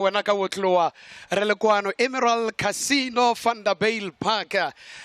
Wena ka otloa re le kwano Emerald Casino Vanderbijl Park.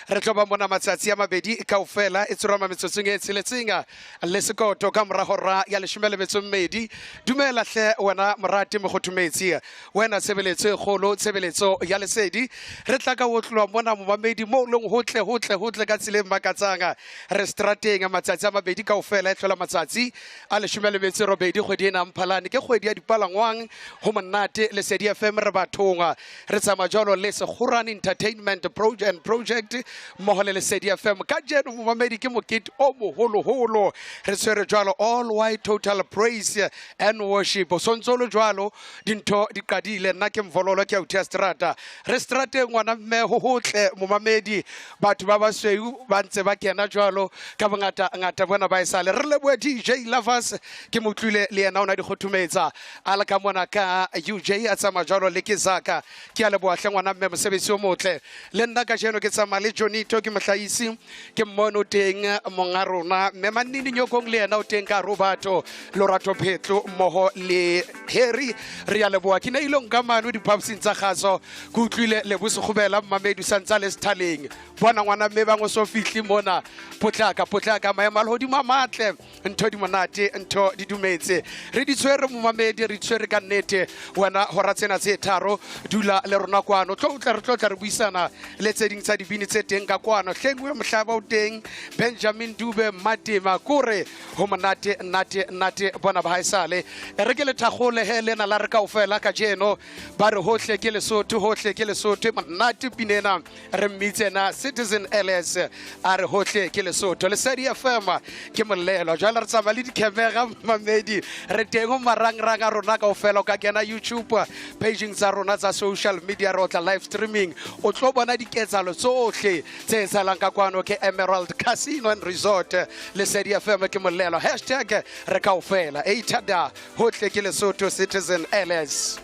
Re tlo ba mona matsatsi a mabedi kaofela, e tsorama metsotsong e tsheletseng le sekoto ka mora hora ya leshome le metso mmedi. Dumela hle wena morati mokgothumetsi, wena tshebeletso e kgolo, tshebeletso ya lesedi. Re tla ka otloa mona momamedi mo leng hotle hotle hotle ka tseleng makatsang. Re strateng matsatsi a mabedi kaofela, e hlola matsatsi a leshome le metso e robedi kgwedi ena Mphalane, ke kgwedi ya dipalangwang. Ho monate Lesedi FM, re bathong re tsamaya jalo le Sekgorane Entertainment Project and Project mmogo le Lesedi FM. Kajeno momamedi ke mokete o moholoholo, re tshwere jalo all white total praise and worship. O sontse o le jalo, dintho di qadile. Nna ke Mvololo, ke authi ya strata. Re strateng ngwana mme, ho hotle momamedi. Batho ba basweu ba ntse ba kena jalo ka bongata ngata bona ba esale. Re lebohe DJ Lovers, ke mo utlwile le yena o na di kgothumetsa a le ka mona ka UJ, a tsamaya jalo le ke Zaka. Ke a leboha hle ngwana mme, mosebetsi o motle. Le nna kajeno ke tsamaya le Jonito, ke mohlahisi, ke mmone o teng monga rona mme Mannini Nyokong, le yena o teng ka hare ho batho. Lorato Phetlo mmoho le Harry, re a leboha. Ke ne ile nka mano diphaposing tsa kgaso, ke utlwile Lebo Sekgobela mmamedi o santse a le sethaleng. Bona ngwana mme bang o so fihle mona, potlaka potlaka, maemo a lehodimo a matle, ntho di monate, ntho di dumetse, re di tshwere momamedi, re di tshwere ka nnete. Wena hora tsena tse tharo dula le rona kwano, tlo tla re tlo tla re buisana le tse ding tsa dibini tse teng ka kwano. Hlengwe mohlaba o teng, Benjamin Dube Matema, kore ho monate nate nate bona ba haesale. E re ke le thakgole he lena la re kaofela kajeno ba re hohle ke Lesotho, hohle ke Lesotho. Monate pinena, re mmitsena Citizen LS, a re hohle ke Lesotho. Lesedi FM ke molelo jwale, re tsamaya le dicamera mamedi, re teng ho marangrang a rona kaofela. O ka kena YouTube pageng tsa rona tsa social media, re otla live streaming, o tlo bona diketsalo tsohle tse etsahalang ka kwano ke Emerald Casino and Resort. Lesedi FM ke molelo, hashtag re kaofela, eithada hohle ke Lesotho, Citizen LS.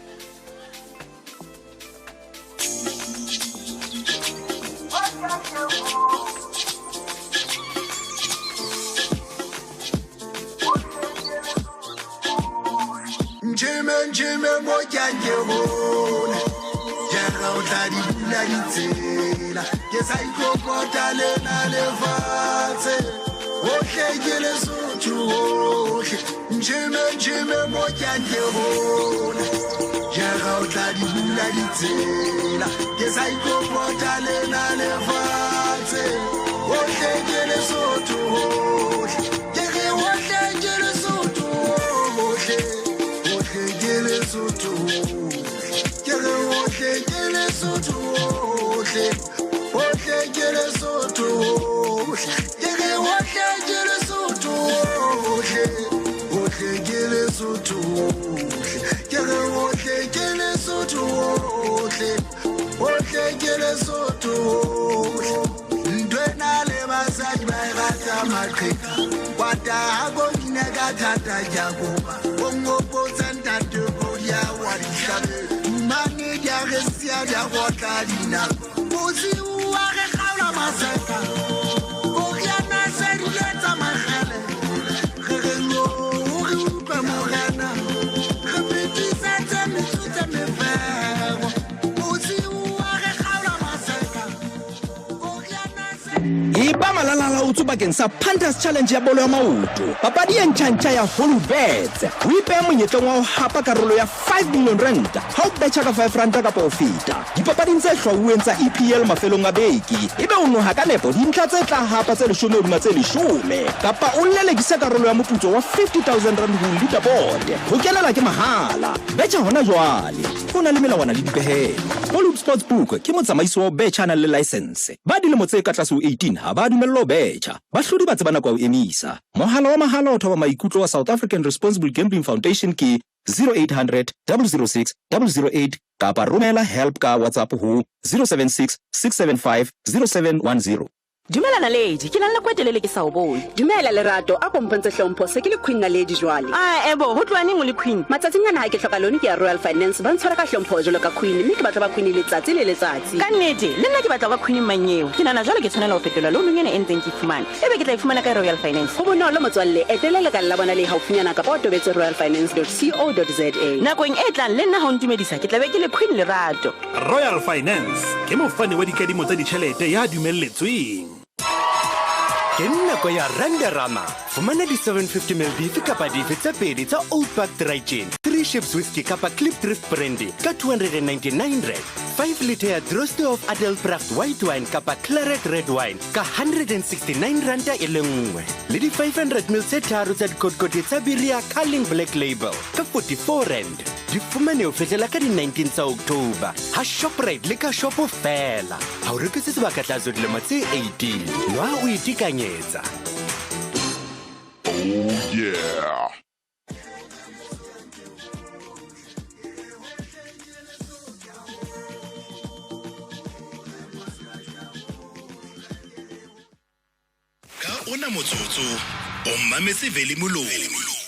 Njime njime mo ke hole jara o tla di bula ditsela, ke sa ikokota lena lefatshe, hohle ke Lesotho hohle. Njime njime mo ke hole jara o tla di bula ditsela, ke sa ikokota lena lefatshe, hohle ke Lesotho hohle, ke re hohle ke Lesotho hohle, hohle ke Lesotho hohle, ke re hohle ke Lesotho hohle, hohle ke Lesotho hohle, ke re hohle ke Lesotho hohle, hohle ke Lesotho hohle, ke re hohle ke Lesotho hohle, hohle ke Lesotho hohle. Ntwena le basadi ba e rata maqheka, kwata ha ko bina ka thata, ke a kopa o nkgopotsa ntate Kodia wa dihlabeng. Mane di a re siya, di a rotla dinako, bosiu wa re kgaola maseka, koriana se dile tsa makgele, re re lo re utlwe morena, re fetisetse metsotse mefero, bosiu wa re kgaola maseka, koriana se Eba malalalaotso bakeng sa Punters Challenge ya bolo ya maoto, papadi e ntjha-ntjha ya Hollywoodbets. O ipehe monyetleng wa ho hapa karolo ya 5 million rand ha o betjha ka 5 ranta kapa ho feta dipapading tse hlwauweng tsa EPL mafelong a beke. Ebe o noha ka nepo dintlha tse tla hapa tse leshome hodima tse leshome, kapa o lelekise karolo ya moputso wa 50,000 rand ho leaderboard. Ho kenela ke mahala. Betjha hona jwale. Ho na le melawana le dipehelo. Hollywood Sportsbook ke motsamaisi wa ho betjha a nang le laesense. Ba dilemo tse ka tlase ho 18 ha ba dumellwa ho betjha. Bahlodi ba tseba nako ya ho emisa. Mohala wa mahala o thoba maikutlo wa South African Responsible Gambling Foundation ke 0800 006 008 kapa romela help ka WhatsApp ho 076 675 0710. Dumela Naledi, ke nang le kwetelele ke sa o bone. Dumela Lerato, a ko mpontshe hlompho, se ke le Queen Naledi jwale. Ah, ebo, ho tloha neng o le Queen? Matsatsing ana ha ke hloka loan ke ya Royal Finance, ba ntshwara ka hlompho jwalo ka Queen, mme ke batla ba Queen letsatsi le letsatsi. Ka nnete, le nna ke batla ho ba Queen manyeo. Ke nahana jwale ke tshwanela ho fetola loan ena e ntseng ke e fumana. Ebe ke tla e fumana kae Royal Finance? Ho bonolo motswalle, etela lekala la bona le haufinyana kapa o tobetse royalfinance.co.za. Nakong e tlang le nna ha o ntumedisa, ke tla be ke le Queen Lerato. Royal Finance ke mofani wa dikadimo tsa ditjhelete ya dumelletsweng. Ke nako ya Randerama. Fumana di-750 ml dife kapa dife tse pedi tsa Old Park Dry Gin, 3 Ships Whiskey kapa Klipdrift Brandy ka 299 rand. 5 litre ya Droste of Adelbracht White Wine kapa Claret Red Wine ka 169 ranta e le nngwe. Le di-500 ml tse tharo tsa dikotikoti tsa biri ya Carling Black Label ka 44 rand. Di fumane ho fihlela ka di-19 tsa October ha Shoprite le ka shopo feela. Ha o rekise sebaka tlatso dilemo tse 18. Nwa o itekanyetsa. Oh yeah. Ka ona motsotso o mametse Veli Moloi.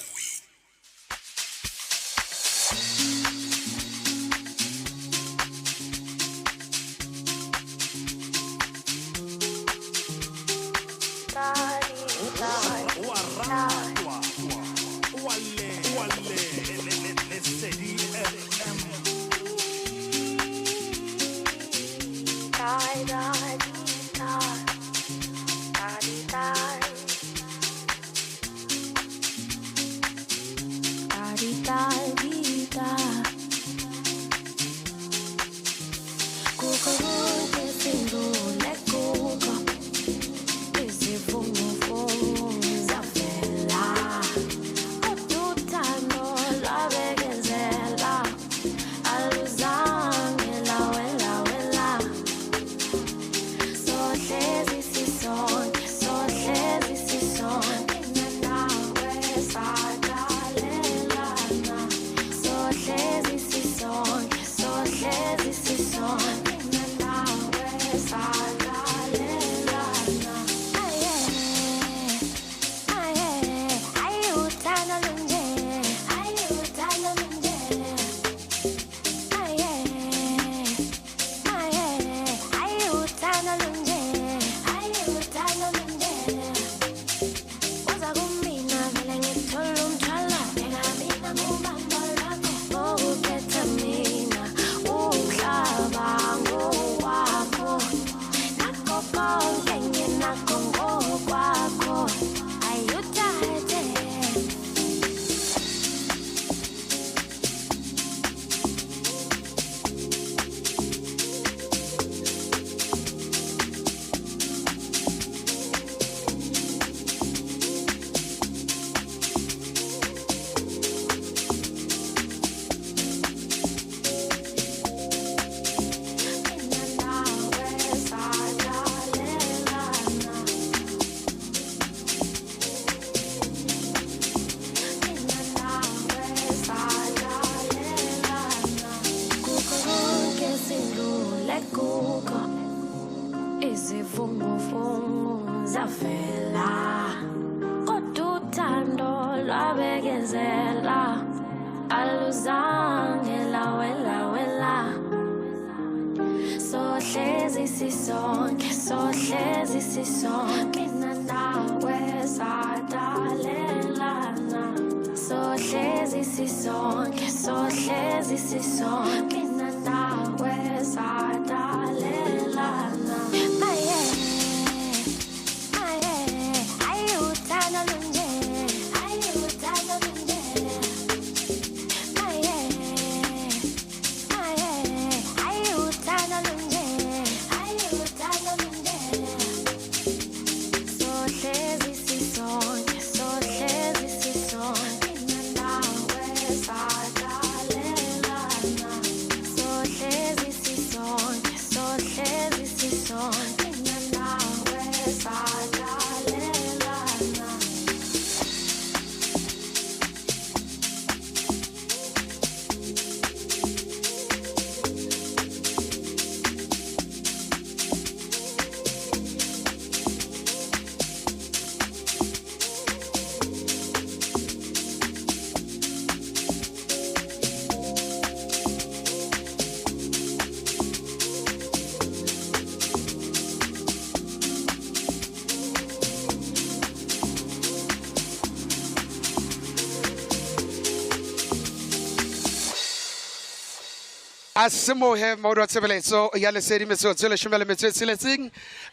A semohe maodi wa tshebeletso ya Lesedi, metsotso e 17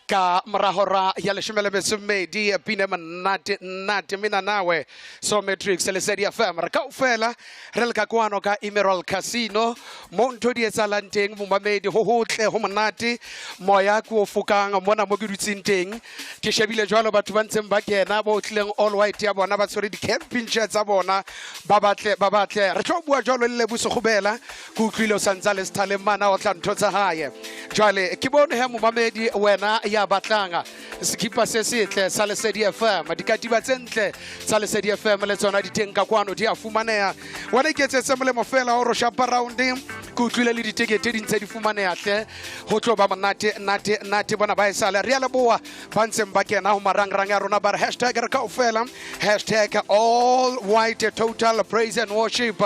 ka morahora ya 12. Pine monate nate mina nawe so matrix Lesedi FM. Re kaofela re le ka kwano ka Emerald Casino mo ntho di etsahalang teng, momamedi. Ho hotle, ho monate, moya ke o fokang mona mo ke dutseng teng. Ke shebile jwalo batho ba ntseng ba kena, ba otlileng all white ya bona, ba tshwere di-camping chair tsa bona, ba batle ba batle. Re tlo bua jwalo le Lebo Sekgobela, ke utlwile o santsa le sethaleng mana o tla ntho tsa hae. Jwale ke bone he, momamedi, wena ya batlang sekipa se setle sa Lesedi FM, dikatiba tse ntle tsa Lesedi FM le tsona di teng ka kwano, di a fumaneha. Wena iketsetse molemo fela o ro shapa round. Ke utlwile le ditekete di ntse di fumaneha hle. Ho tlo ba monate nate nate. Bona ba esale re a leboha ba ntseng ba kena ho marangrang a rona, ba re hashtag re kaofela, hashtag all white total praise and worship.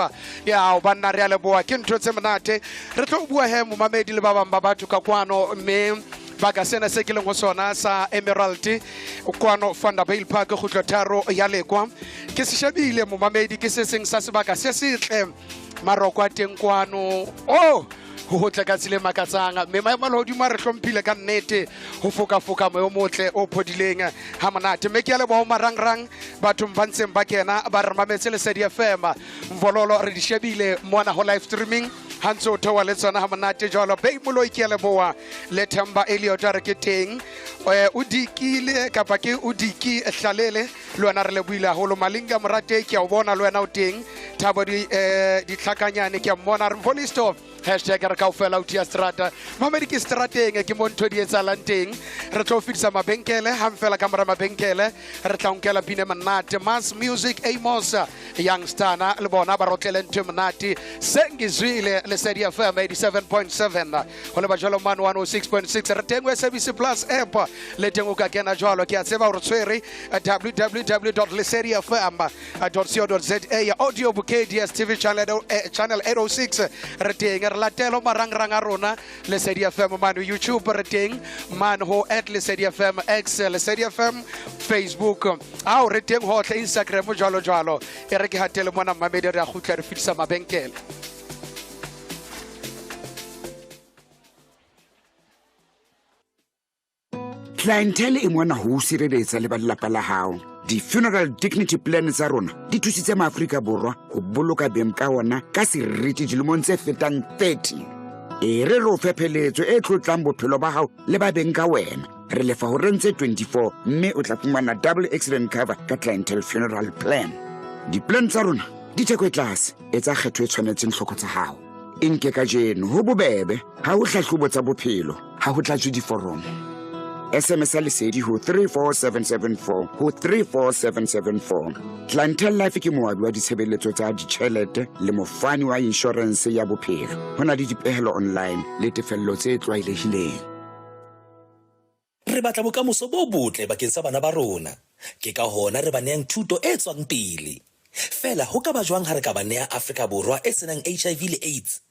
Ya banna, re a leboha, ke ntho tse monate. Re tlo bua he, momamedi, le ba bang ba batho ka kwano, mme baka sena se ke leng ho sona sa Emerald kwano Vanderbijl Park, kgutlo tharo ya Lekwa, ke se shebile, momamedi, ke se seng sa sebaka se setle. Maroko a teng kwano, oh, ho hotle ka tsela e makatsang, mme maemo a lehodimo a re hlomphile ka nnete. Ho fokafoka moya o motle o phodileng ha monate, mme ke a leboha ho marangrang bathong ba ntseng ba kena, ba re mametse Lesedi FM. Mvololo re di shebile mona ho live streaming ha ntse o theoha le tsona ha monate jwalo. Bei Moloi, ke a leboha. Le Themba Eliot a re ke teng. O dikile kapa ke o diki hlalele le wena, re lebohile haholo. Malinga Morate, ke a o bona le wena o teng. Thabo di ditlhakanyane, ke a mmona. Re Mvolisto, hashtag re kaofela o tia strata. Mamedi, ke strateng, ke mo ntho di etsahalang teng. Re tlo fetisa mabenkele hang fela, ka mora mabenkele re tla nkela pine monate, Mass Music, Amos Youngstana le bona ba rotlele ntho e monate. Sengizwile. Lesedi FM 87.7 ho leba jwalo mane 106.6. Re teng ho SABC Plus app, le teng o ka kena jwalo. Ke a tseba hore tshwere www lesedifm co za, audio bouquet, DStv channel, channel 806. Re teng, re latelo marangrang a rona Lesedi FM mane YouTube, re teng mane ho at Lesedi FM, X Lesedi FM, Facebook, ao re teng hohle, Instagram jwalo jwalo. E re ke hatele mona, mmamedi, re a kgutla, re fetisa mabenkele. Clientele e mona ho o sireletsa le ba lelapa la hao. Di-funeral dignity plan tsa rona di thusitse Maaforika Borwa ho boloka beng ka ona ka seriti dilemong tse fetang 30. E re re o fe pheletso e tlotlang bophelo ba hao le ba beng ka wena. Re lefa ho rentse 24, mme o tla fumana double accident cover ka Clientele funeral plan. Di-plan tsa rona di theko e tlase. Etsa kgetho e tshwanetseng tlhoko tsa hao, e nke ka jeno. Ho bobebe, ha ho hlahlobo tsa bophelo, ha ho tlatswe diforomo. SMS ya Lesedi ho 34774 ho 34774. Clientele Life ke moabi wa ditshebeletso tsa ditjhelete le mofani wa inshorense ya bophelo. Ho na le dipehelo online le tefello tse tlwaelehileng. Re batla bokamoso bo botle bakeng sa bana ba rona. Ke ka hona re ba neang thuto e tswang pele. Feela ho ka ba jwang ha re ka ba nea Afrika Borwa e senang HIV le AIDS?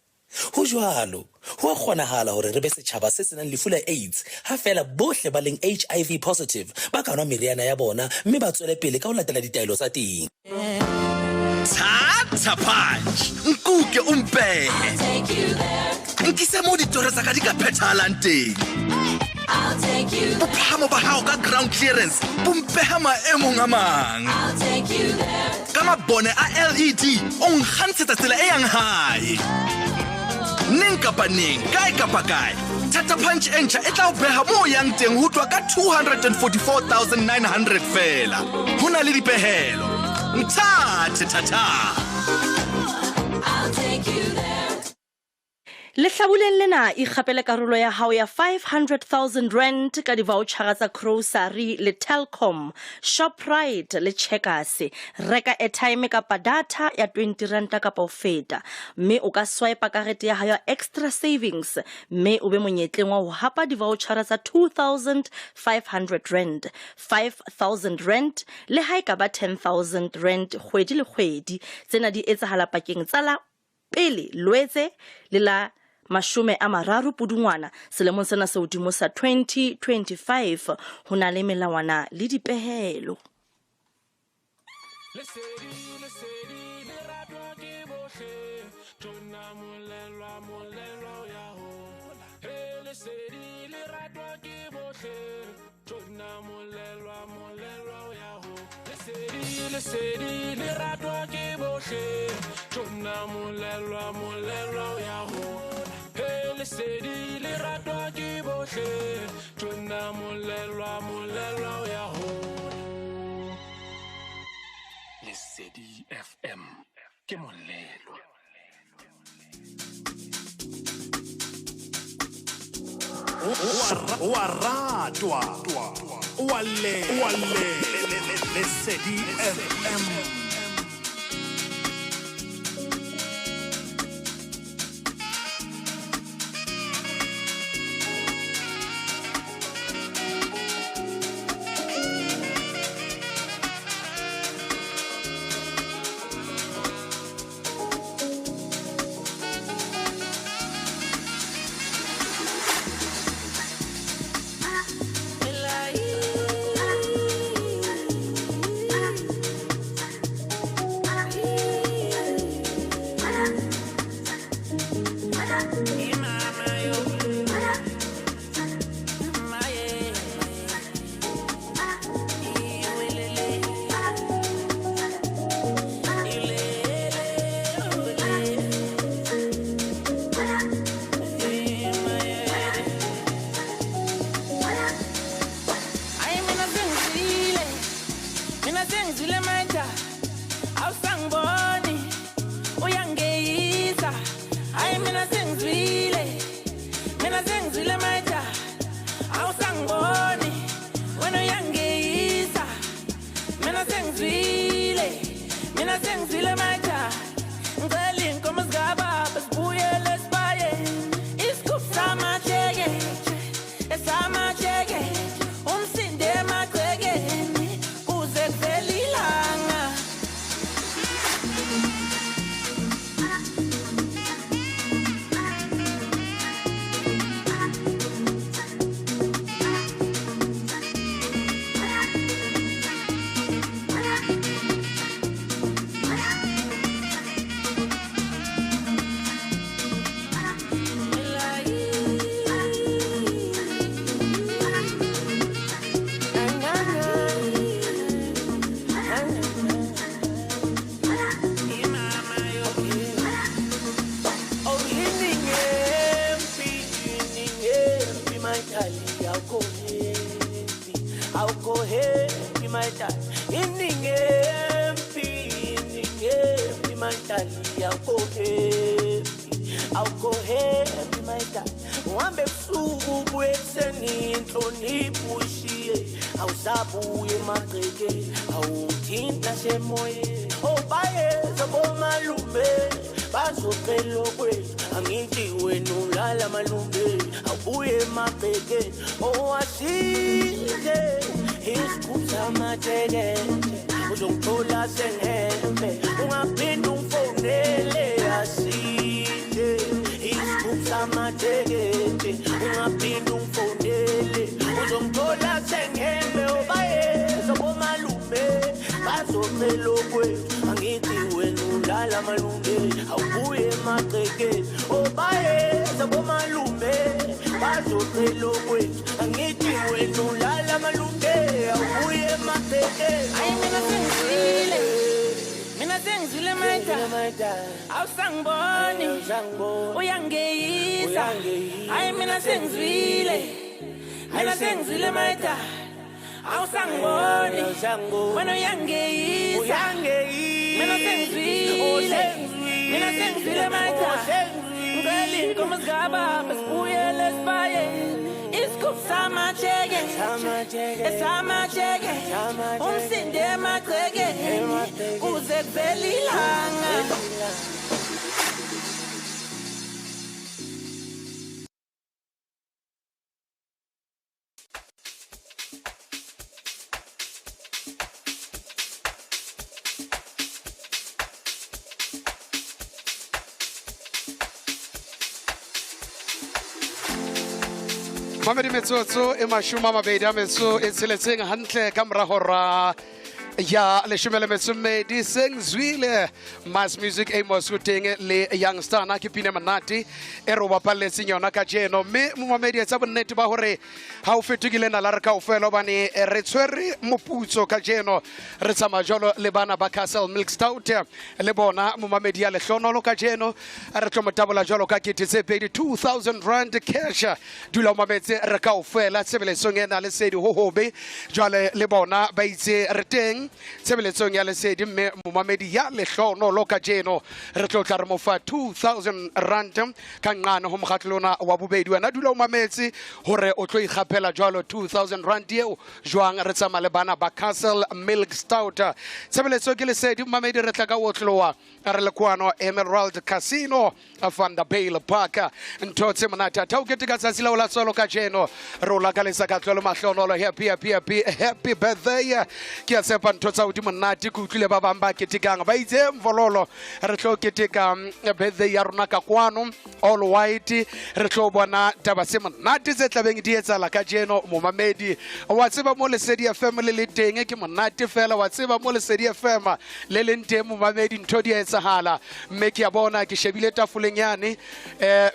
Ho jwalo, ho a kgonahala hore re be setjhaba se senang lefu la AIDS ha feela bohle ba leng HIV positive ba ka nwa meriana ya bona mme ba tswele pele ka ho latela ditaelo tsa teng. Thatha Punch, nkuke o mpehe, nkise moo ditoro tsa ka di ka phethahalang teng. Bophahamo ba hao ka ground clearance bo mpeha maemong a mang. Ka mabone a LED o nkgantshetsa tsela e yang hae. Neng kapa neng, kae kapa kae, Tata Punch e ntjha e tla o beha moo o yang teng ho tloha ka 244,900 feela. Ho na le dipehelo. Nthathe thata. Lehlabuleng lena ikgapele karolo ya hao ya 500,000 rand ka di-vouchera tsa grocery le Telkom, Shoprite le Checkers. Reka airtime kapa data ya 20 ranta kapa ho feta, mme o ka swipe karete ya hao ya Extra Savings mme o be monyetleng wa ho hapa di-vouchera tsa 2500 rand, 5000 rand le ha e ka ba 10,000 rand kgwedi le kgwedi. Tsena di etsahala pakeng tsa la 1 Loetse le la 30 Pudungwana selemong sena se hodimo sa 2025. Ho na le melawana le dipehelo. Lesedi, lesedi, le ratwa ke bohle. Tona molelwa, molelwa. Lesedi le ratwa ke bohle. Tjona molelwa, molelwa o ya hola. He lesedi le ratwa ke bohle. Tjona molelwa, molelwa o ya hola. Lesedi FM ke molelwa. O a ratwa, o a lle, Lesedi FM. Hayi mina sengizwile, mina sengizwile manje, awusangiboni uyangeyisa. Hayi mina sengizwile, mina sengizwile manje, awusangiboni wena uyangeyisa. Mina sengizwile, mina sengizwile manje, ngicela inkomo zikababa sibuyele esibayeni. Isigubhu samatsheke, esamatsheke, umsinde emagcekeni kuze kuvele ilanga. Oh, iningempi, iningempi, my darling, awukho happy, awukho happy, my darling. Iningempi, iningempi, my darling, awukho happy, awukho happy, my darling. Uhambe ebusuku ubuye ekuseni, inhlonipho uyishiye, awusabuye emagcekeni, awungithinti nasemoyeni. Oh, bayeza bomalume, bazocela okwethu, angithi wena ulala malume, awubuye emagcekeni. Oh, asize isigubhu samatsheketshe, uzongithola sengihembe, ungaphinde ungifonele. Asize isigubhu samatsheketshe, ungaphinde ungifonele, uzongithola sengihembe. Oh, bayeza bomalume, bazocela okwethu, angithi wena ulala malume, awubuye emagcekeni. Oh, bayeza bomalume, bazocela okwethu, angithi wena ulala malume, awubuye emagcekeni. Hayi mina sengizwile, mina sengizwile manje, awusangiboni uyangeyisa. Hayi mina sengizwile, mina sengizwile manje, awusangiboni wena uyangeyisa. Mina sengizwile, mina sengizwile manje, ngicela inkomo zikababa sibuyele esibayeni. Isigubhu samatsheke, esamatsheke, umsinde emagcekeni kuze kuvele ilanga. Mamedi metsotso e mashome a mabedi a metso e tsheletseng hantle ka mora hora Ya leshome le metso e mmedi Sengzwile Mass Music Amos o teng le Youngster na ke pine monate e re o bapalletseng yona kajeno. Mme momamedi, etsa bonnete ba hore ha o fetokile na la re kaofela, hobane re tshwere moputso kajeno. Re tsamaya jwalo le bana ba Castle Milk Stout, le bona momamedi ya lehlonolo kajeno re tlo mo tabola jwalo ka 2000, 2000 rand cash. Dula o mametse re kaofela tshebeletsong ena Lesedi ho hobe jwale le bona ba itse re teng tshebeletsong ya Lesedi. Mme momamedi ya lehlonolo kajeno re tlo tla re mo fa 2000 rand ka nqane ho mokgatlo lona wa bobedi. Wena dula o mametse hore o tlo ikgapela jwalo 2000 rand eo jwang. Re tsamaya le bana ba Castle Milk Stout. Tshebeletso ke Lesedi, momamedi. Re tla ka otloa re le kwano Emerald Casino, Vanderbijlpark. Ntho tse monate atha o keteka tsatsi la o la tswalo kajeno, re o lakaletsa katlelo mahlonolo. Happy, happy, happy, happy birthday. Ke a tshepa ntho tsa hodimo monate. Ke utlwile ba bang ba ketekang ba itse mvololo re tlo keteka birthday ya rona ka kwano all white. Re tlo bona taba se monate tse tlabeng di etsahala kajeno. Momamedi, wa tseba mo Lesedi FM le le teng ke monate fela. Wa tseba mo Lesedi FM le leng teng, momamedi, ntho di a etsahala. Mme ke a bona ke shebile tafoleng yane,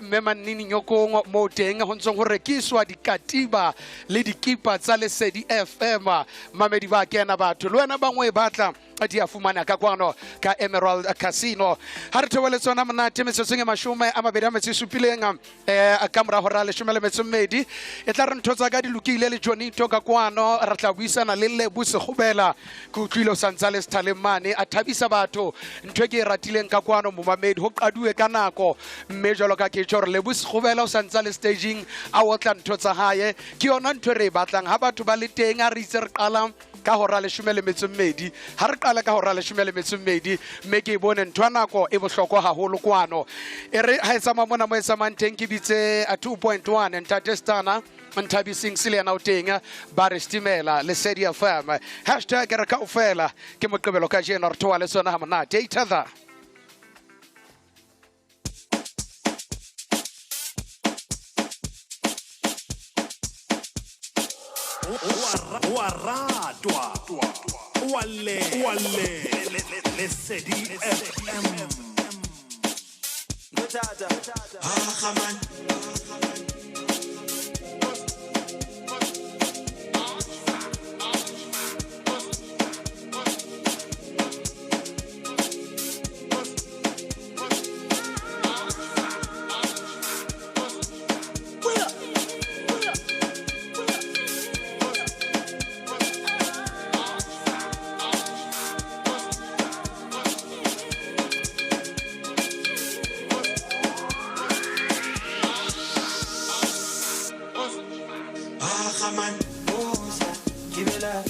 mme Mannini Nyokong mo teng ho ntsong ho rekiswa dikatiba le dikipa tsa Lesedi FM. Mamedi ba kena batho le wena bangwe e batla di a fumana ka kwano ka Emerald Casino. Ha re theole tsona monate metsotsong e 27 ka mora hora 12. E tla re ntho tsa ka di lokile le Jonito ka kwano, re tla buisana le Lebo Sekgobela. Ke utlwile o santsa le sethaleng mane a thabisa batho. Ntho e ke e ratileng ka kwano, momamedi, ho qaduwe ka nako. Mme jwalo ka ke tjho hore Lebo Sekgobela o santsa le staging a otla ntho tsa hae, ke yona ntho e re e batlang. Ha batho ba le teng, a re itse re qala ka hora 12, ha re qala ka hora 12. Mme ke e bone ntho ya nako e bohlokwa haholo kwano. E re ha e tsamaya mona mo e tsamayang teng, ke bitse a 2.1 ntate Stana Nthabiseng se le yena o teng. Ba re stimela Lesedi FM, hashtag re kaofela. Ke Moqebelo kajeno, re thoa le tsona ha monate each other. O a ratwa, o a lle, Lesedi FM. Agaman. Agaman. Osa, gibela.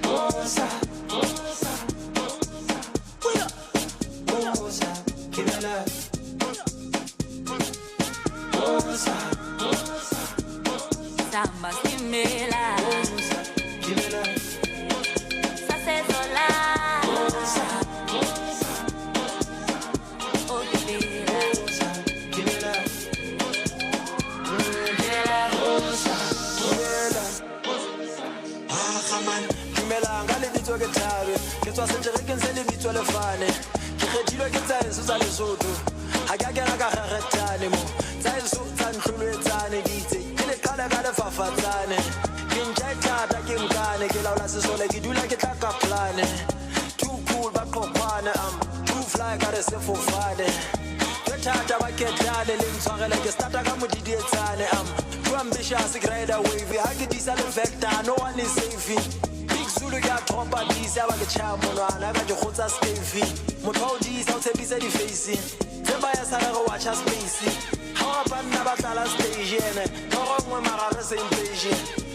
Osa, osa, osa, gibela. Osa, osa, Samba stimela. Osa, gibela. Sasezola. Osa, osa, Oh, gibela. Osa, gibela. Gibela, osa, gibela. Agaman. Dumelang, ka lebitso ke Thabe, ke tswa seterekeng se lebitso lefane. Ke kgethilwe ke tsaenso tsa Lesotho, ha ke a kena ka kgeretane mo tsaenso tsa ntlholoetsane. Di itse ke le qale ka lefafatsane, ke ntja e thata, ke nkane ke laola sesole, ke dula ke tla ka plane. Too cool ba qhoqhwane, am too fly ka re sefofane. Ke thata ba ketlane le ntshwarele, ke starta ka modidietsane. Am too ambitious, ke rider wavy, ha ke disa le vector, no one is safe. Big Zulu ke a thopa disa ba ke tjhaya monwana ka ke kgotsa stevie. Motho wa o disa o tshepisa di-face tse ba ya sala re watcha space. Ha o banna ba tlala stage ene toro nngwe mara re same page.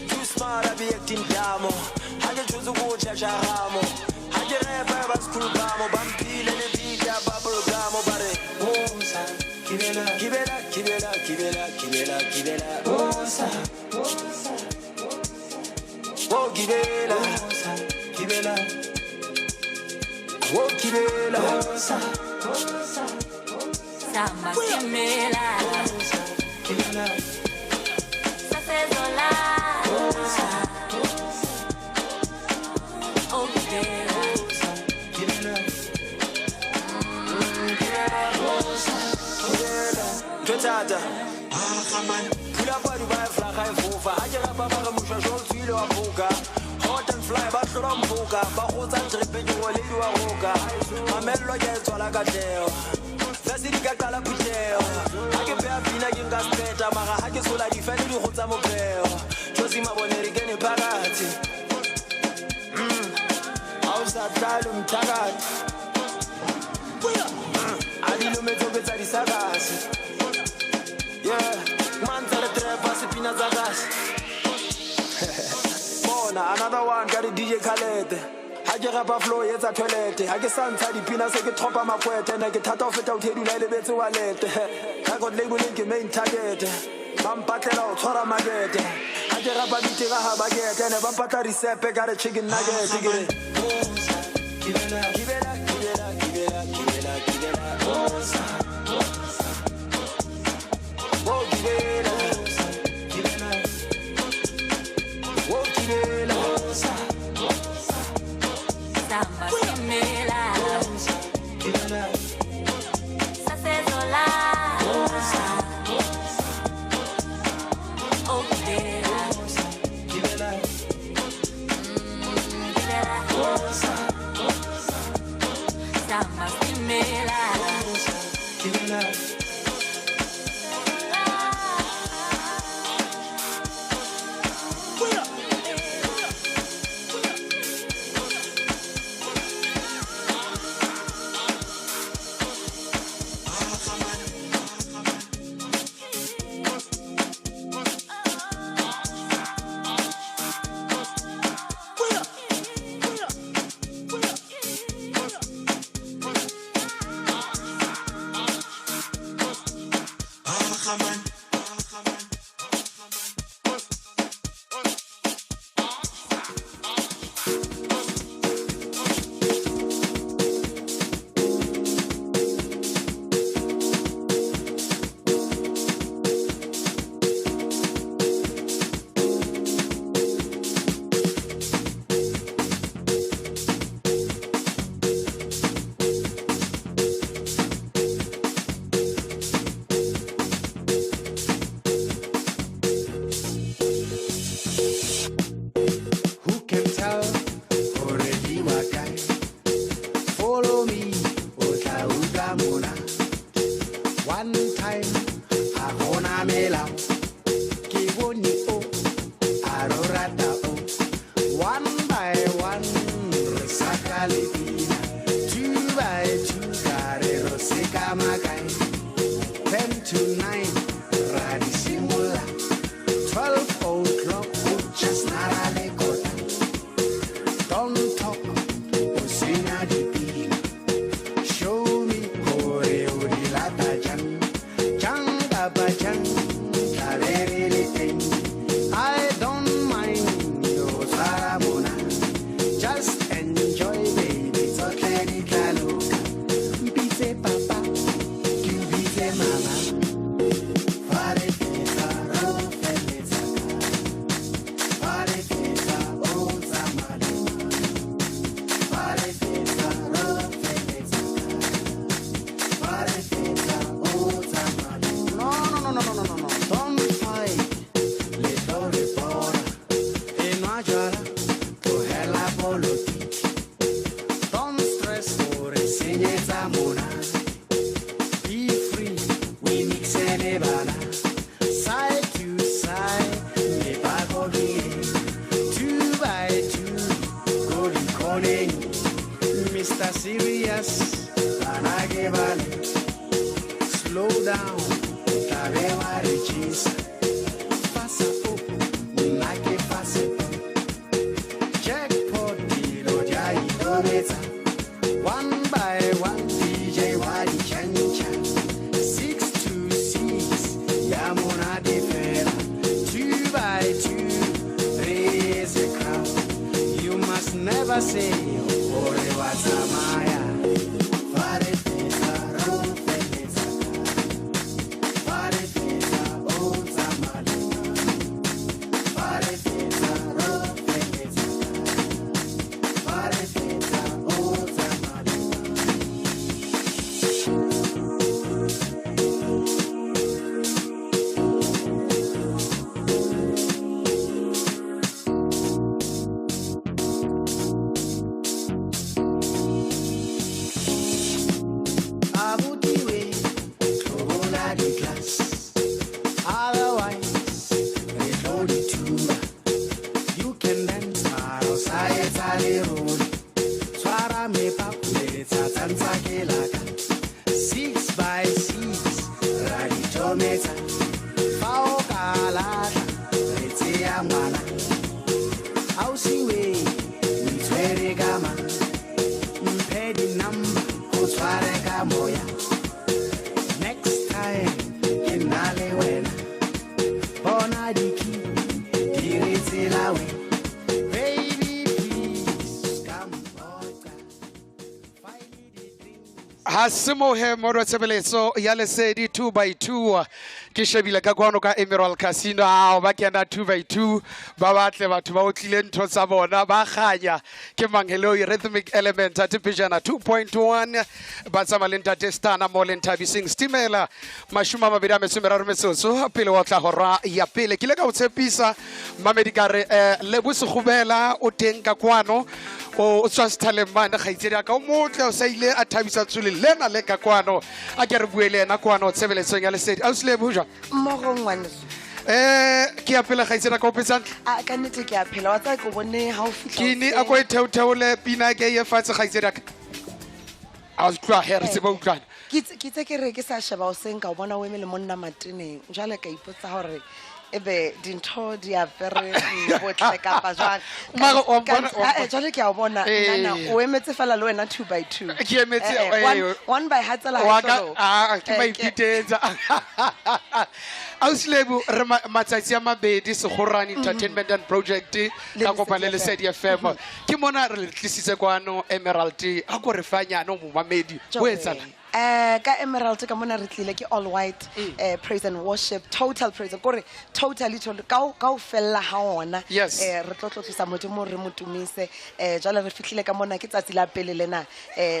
Too smart, I be acting damo. Ha ke tshotse ko tjhatjha ramo, ha ke repa ba school bamo ba mphile le beat ya bubble gum. Ba re osa gibela, gibela, gibela, gibela, gibela, gibela, osa, osa, oh gibela, osa, gibela, oh gibela, osa, osa, Samba stimela. Osa, gibela, Sasezola. Osa, osa, Ntho e thata. Phula padu ba e flaga e fofa. Ha ke rapa ba re moshwashwa o tswile wa phoka. Hot and fly ba hlola mphoka. Ba kgotsa trepe ke ngoledi wa roka. Mamello ke a e tswala katleho. Fese di ka qala phutheho. Ha ke pheha pina ke nka sepeta, mara ha ke sola difene di kgotsa mopheo. Josi mabone re kene phakathi. Ha o sa tlale mthakathi. A dilome tsoke tsa disakase. Yeah, mantsha le trepa sepina tsa kasi. Bona another one ka di DJ Khaled. Ha ke rapa flow e etsa toilet. Ha ke sa ntsha dipina se ke thopa makwete. Ne ke thata ho feta ho thedula e lebetse wallet. Record label ke main target. Ba mpatlela ho tshwara market. Ha ke rapa ditira ha ba kete. Ne ba mpatla risepe ka re chicken nugget. Ke re kibela kibela kibela kibela kibela kibela. Oh kibela kibela. Oh kibela. Samba simela. Kibela. Sasezola. Oh kibela. Kibela. Kibela. Samba simela. Kibela. Say, kgorometsa fa o ka latlha re tseya ngwana ausiwe o itshwere ka mang mphe di-number o tshware ka moya next time ke nna le wena bona diki di re tselawe baby please come ha se mohe modo tshebeletso ya lesedi 2 by 2 ke shebile ka kwano ka emerald casino ao ba kena 2 by 2 ba batle batho ba otlile ntho tsa bona ba kganya ke mangeloi rhythmic element ate pejana 2.1 ba tsamaya le ntate stana mo le nthabiseng stimela mashome a mabedi a metso e meraro metsotso pele wa tla hora ya pele ke ile ka o tshepisa mamedi ka re um lebo segobela o teng ka kwano o tswa sethaleng mane kgaitsedi a ka o motle o sa ile a thabisa tsole lena le ka kwano a ke re bue le ena kwano tshebeletsong ya lesedi ausi lebo jwang mmogo ngwaneso um ke ya pele kgaitsedi a ka o phetse a ka nnete ke a phela wa tsaya ke o bone ga o fitlha ke ne a ko e theotheole pina ke ye fatshe kgaitsedi aka a utlwa he re tsebe utlwana ke itse ke re ke sa sheba o seng ka o bona o eme le monna mateneng jwale ka ipotsa gore ebe dintho di apere botle kapa jwang Mara wa mpona- wa Eh, jwale ke a o bona Eh. nana o emetse fela le wena two by two Ke emetse, Eh, eh, eh, one by ha tsela ha Wa e ka- tlo loka. ah, ke Eh, maiphetetsa ausi lebo re matsatsi a mabedi segorane entertainment and project ka kopane le lesedi fm ke mona re le tlisitse kwano emerald a ko re fanyane o momamedi o etsala Eh ka emerald ka mona re tlile ke all white praise and worship total praise kore totally total ka o ka o fella ha ona Yes. re tlo tlotlisa modimo re mo tumise jwale re fihlile ka mona ke tsatsi la pele lena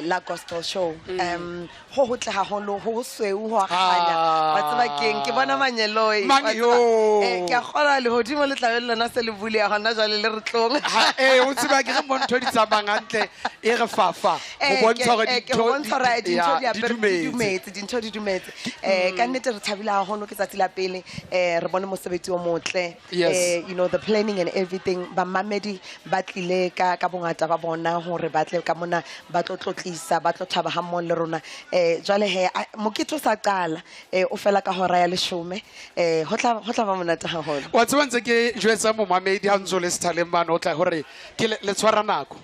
la gospel show ho hotle haholo ho sweu ho a kganya wa tseba keng ke bona manyeloi Mang wa tseba. yo? Ke a kgolwa lehodimo le tlabe le lona se le buleha hona jwale le re tlong ee o tseba ke ge mo ntho di tsamayang hantle e re fafa go bontsha gore Ke go bontsha hore dintho di ya, di apere- di dumetse dumetse dintho di dumetse um ka nnete re thabile haholo ke tsatsi la pele um re bone mosebetsi o motle Yes. you know the planning and everything bamamedi ba tlile ka ka bongata ba bona hore ba tle ka mona ba tlo tlotlisa ba tlo thaba ha mmoho le rona um jwale he mokete o sa qala um o fela ka hora ya leshome um ho tla ba monate haholo wa tseba ntse ke jwetsa momamedi ha ntse o le sethaleng mane o tla gore ke le tshwara nako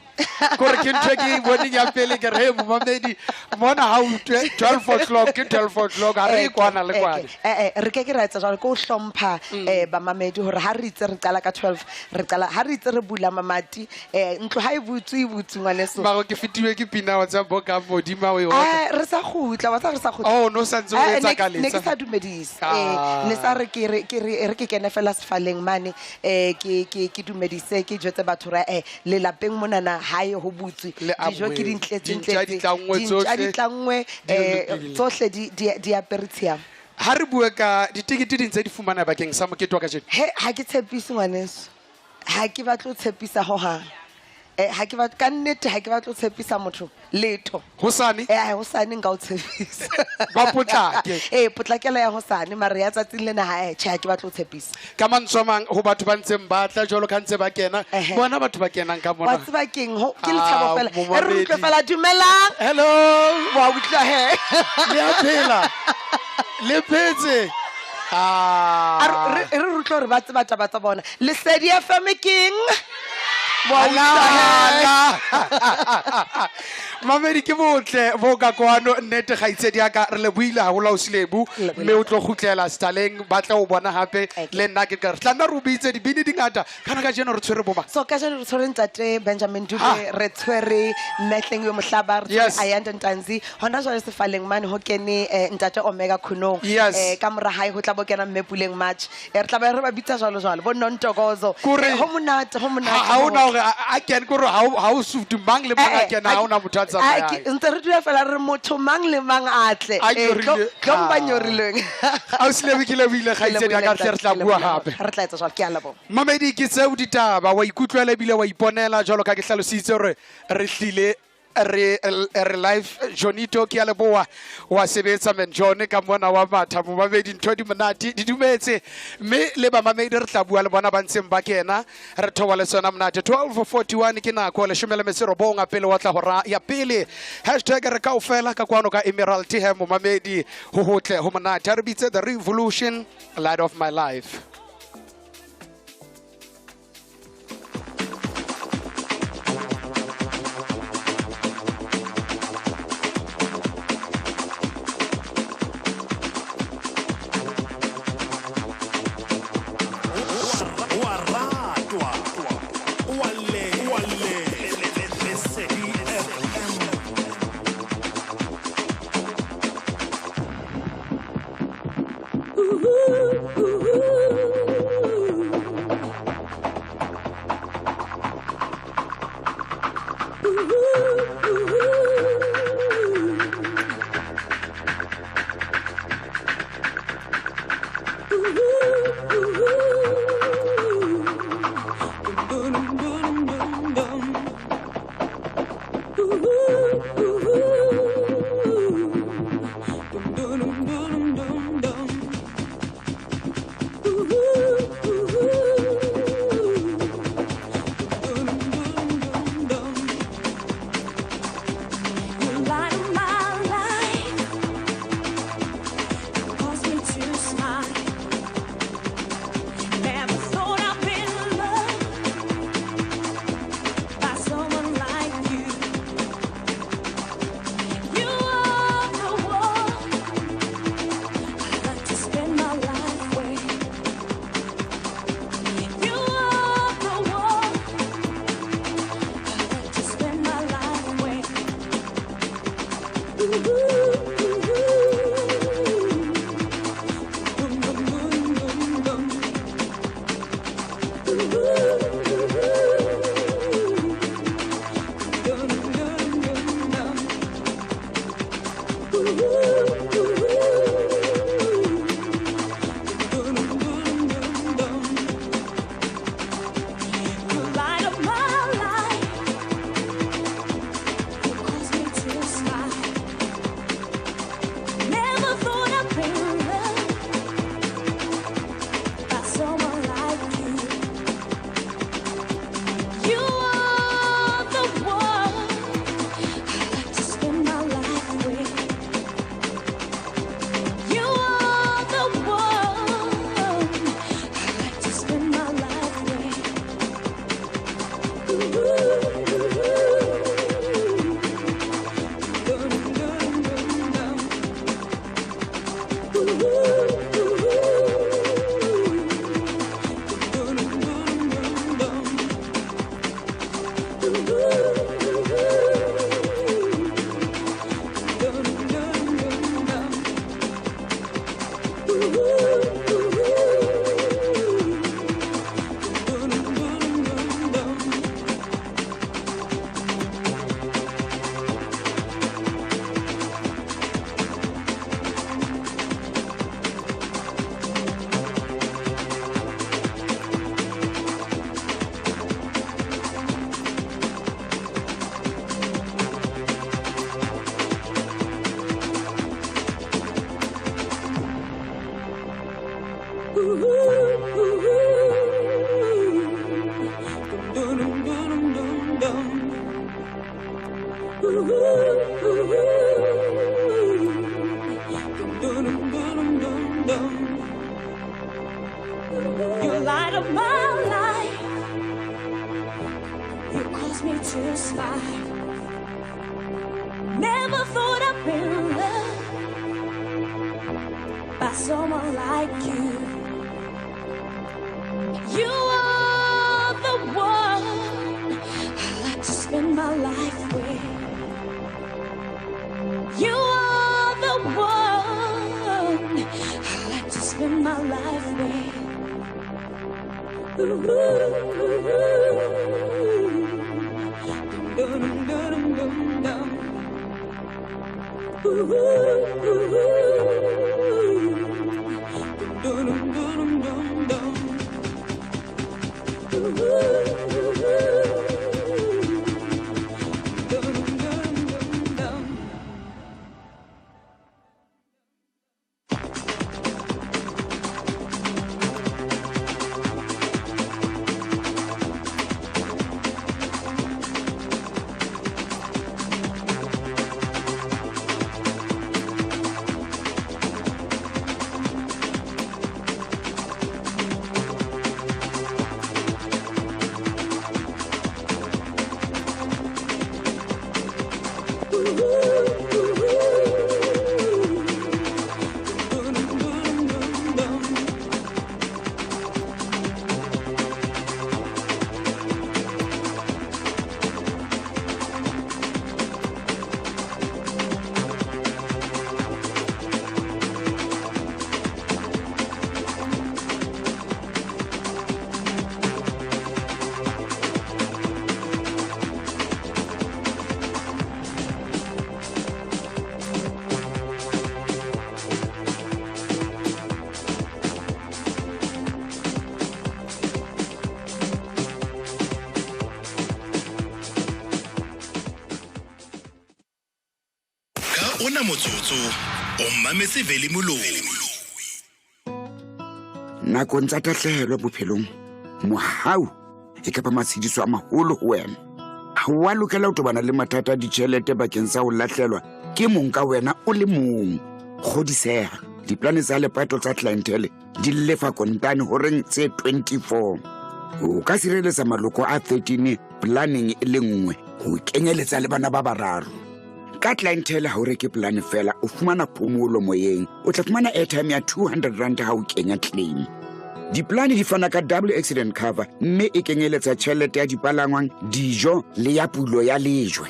kore ke ntho e ke e boneng ya pele ke re "Hey, momamedi mona ha utlwe 12 o'clock ke 12 o'clock ha re e kwana le kwana re ke ke ra etsa jwalo ke o hlompha bamamedi hore ha re itse re qala ka 12 re qala ha re itse re bula mamati ntlo ha e butswe e butswe ngwaneso maro ke fetiwe ke pina wa tsa boka modima o e otla. Re sa kgutla wa tseba re sa kgutla Oh, no sa ntse o etsa ka ne ke letsa. sa dumedise Ah. ne sa re ke re ke re re ke kene fela sefaleng mane ke ke ke dumedise ke jwetse batho ra lelapeng monana hae ho butswe Le dijo ke amohetse. dintletse Dintja di tlanngwe dintja tsohle. di tlanngwe Di lokile. tsohle di apere tshiamo ha re bue ka ditekete di ntse di fumana bakeng sa mokete wa kajeno he ha ke tshepise ngwaneso ha ke batle ho tshepisa hohang ha ke ka nnete ha ke batle ho tshepisa motho letho hosane hosane nka o tshepisa Ba potlake. Potlakela ya hosane mare ya tsatsing lena ha tjhe ha ke batle ho tshepisa ka mantswe a mang ho batho ba ntseng ba tla jwalo ka ntse ba kena bona batho ba kenang ka wa mona tseba keng ke lethabo Ah, fela e re momamedi. utlwe fela dumelang hello wa utlwa he le a phela le phetse A re re utlwe hore ba tseba taba tsa bona lesedi fm keng Wa utlwa he. Ala. Mamedi ke botle bo ka kwano nnete kgaitsedi ya ka re lebohile haholo ausi Lebo mme o tlo kgutlela setaleng ba tla o bona hape le nna ke ka re tla nna re o bitse dibini di ngata kana kajeno re tshwere boma so kajeno re tshwere ntate Benjamin Dube re tshwere Mehleng yo Mohlaba re tshwere Yes. Ayanda Ntanzi hona jwale sefaleng mane ho kene ntate Omega Khunong Yes. Ka mora hae ho tla bo kena mme Puleng March re tla ba re ba bitsa jwalo jwalo bo Nontokozo Kore- ho monate ho monate ha ho ona hore a kene kore ha o sutu mang le mang a kena ha ona motho a tsamayang ntse re dula fela re motho mang le mang a tle A nyorilwe. tlong ba Ah. nyorilweng Ausi Lebo, ke lebohile kgaitsedi ya ka hle re tla bua hape re tla etsa jwalo ke a leboha mamedi ke tseo ditaba wa ikutlwela ebile wa iponela jwalo ka ke hlalositse hore re hlile Re live Jonito ke a leboha wa sebetsa men John ka mona wa matha momamedi ntho di monate di dumetse mme le bamamedi re tla bua le bona ba ntseng ba kena re thoba le sona monate. 12:41 ke nako 19 pele wa tla hora ya pele. Hashtag re kaofela ka kwano ka Emerald he momamedi ho hotle ho monate. Re bitse The Revolution, Light of My Life. You light up my life. You cause me to smile. Never thought I'd be loved by someone like you. You are the one I like to spend my life with. You are the one I like to spend my life with. Ooh, ooh, ooh. Dum, dum, dum, dum, dum. Ooh, ooh, ooh. Dum, dum, dum, dum, dum. Ooh, ooh, ooh. Dum, dum, Ona motsotso o mametse Veli Moloi. Nakong tsa tahlehelo bophelong, mohau e ka ba matshediso a maholo ho wena. Ha wa lokela ho tobana le mathata a ditjhelete bakeng sa ho lahlelwa ke mong ka wena o le mong. Kgodiseha, diplane tsa lepato tsa Clientele di lefa kontane horeng tse 24. O ka sireletsa maloko a 13 planeng e le nngwe ho kenyeletsa le bana ba bararo. Ka Clientele ha o reke polane fela, o fumana phomolo moyeng. O tla fumana airtime ya 200 rand ha o kenya claim. Diplane di fana ka double accident cover mme e kenyeletsa tjhelete ya dipalangwang, dijo le ya pulo ya lejwe.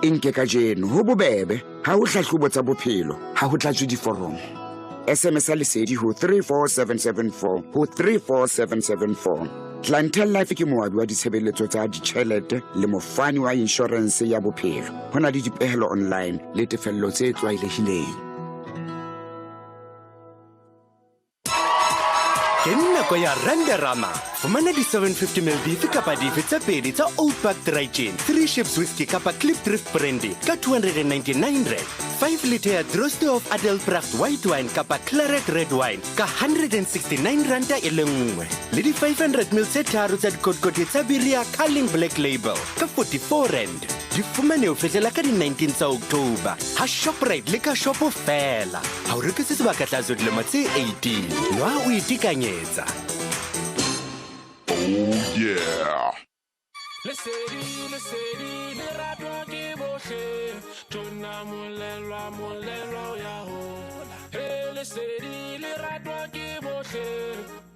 E nke kajeno, ho bobebe, ha ho hlahlobo tsa bophelo, ha ho tlatswe diforomo. SMS ya lesedi ho 34774 ho 34774. Clientele Life ke moabi wa ditshebeletso tsa ditjhelete le mofani wa inshorense ya bophelo. Ho na le dipehelo online le tefello tse tlwaelehileng. Ke nako ya Randerama. Fumana di-750 ml dife kapa dife tse pedi tsa Old Park Dry Gin, Three Ships Whiskey kapa Klipdrift Brandy ka 299 rand. 5 litre ya Droste of Adelbracht White Wine kapa Claret Red Wine ka 169 ranta e le nngwe. Le di-500 ml tse tharo tsa dikotikoti tsa biri ya Carling Black Label ka 44 rand. Di fumane ho fihlela ka di-19 tsa October ha Shoprite le ka shopo feela. Ha o rekise sebaka tlase dilemo tse 18. Nwa o itekanyetsa. Oh yeah. Lesedi, lesedi, le ratwa ke bohle. Tona molelwa, molelwa o ya hola. He, lesedi, le ratwa ke bohle.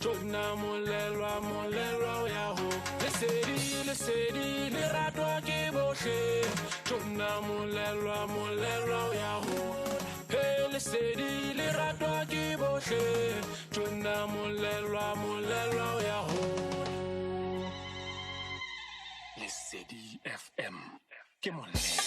Tona molelwa, molelwa o ya hola. Lesedi, lesedi, le ratwa ke bohle. Tona molelwa, molelwa o ya hola. He, lesedi, le ratwa ke bohle. Tona molelwa, molelwa o ya hola. Lesedi FM ke molelwa.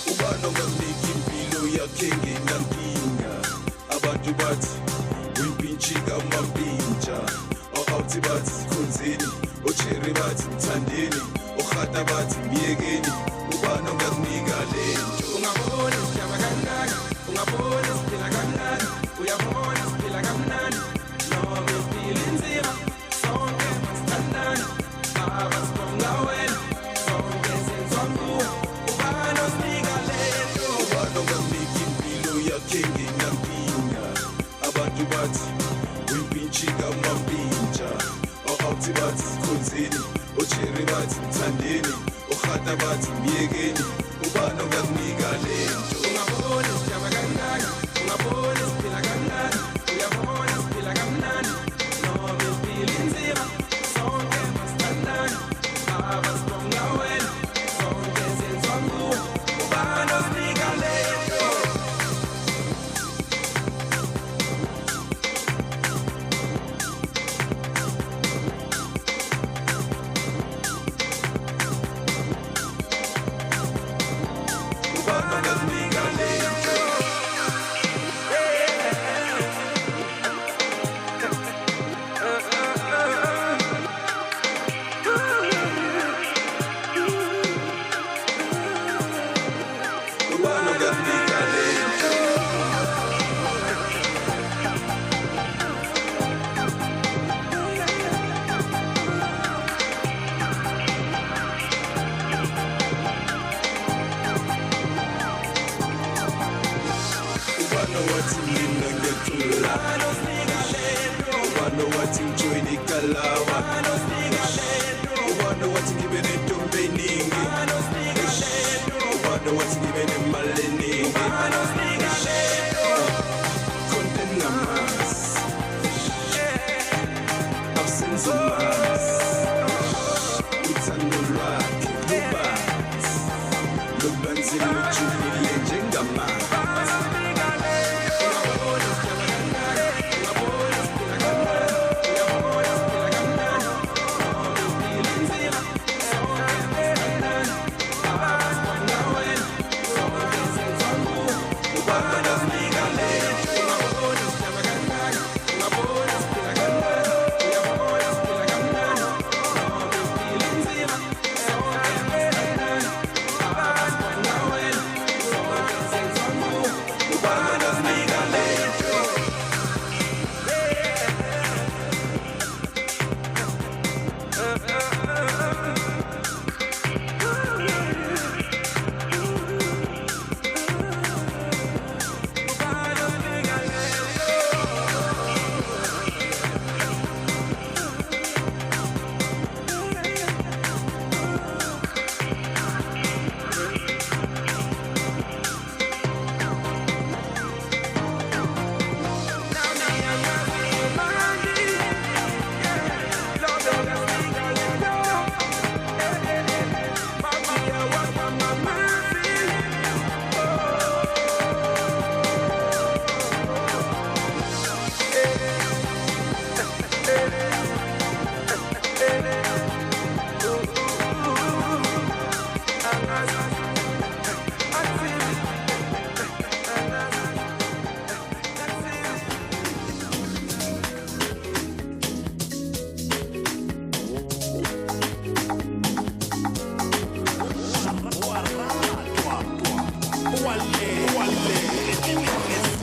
Ubani ongakunika impilo yakhe ngenankinga? Abantu bathi uyimpintshi kamampintsha. O-outi bathi khonzeni, ocherry bathi mthandeni, orhata bathi myekeni. Ubani ongakunika lento? Ungabona sijaba kangaka, ungabona siphila kamnandi, uyabona siphila kamnandi. Noma impilo inzima, sonke masithandane. Baba sibonga wena, sonke senziwa nguwe. Ubani osinika lento? Ubani ongakunika impilo yakhe ngenankinga? Abantu bathi uyimpintshi kamampintsha. O-outi bathi khonzeni, ocherry bathi mthandeni, orhata bathi myekeni. Ubani ongakunika lento? Ungabona sijaba kangaka, ungabona siphila kamnandi, uyabona siphila kamnandi. Noma impilo inzima, sonke masithandane. Baba sibonga wena, sonke senziwa nguwe. Ubani owathi mina ngiyacula? Ubani owathi ngijoyine ikalaba? Ubani owathi ngibe nentombi eningi? Ubani owathi ngibe nemali eningi? Khona engingamazi, awusenzomazi. Uthando lwakhe lubanzi, lubanzi lujulile njengamanzi.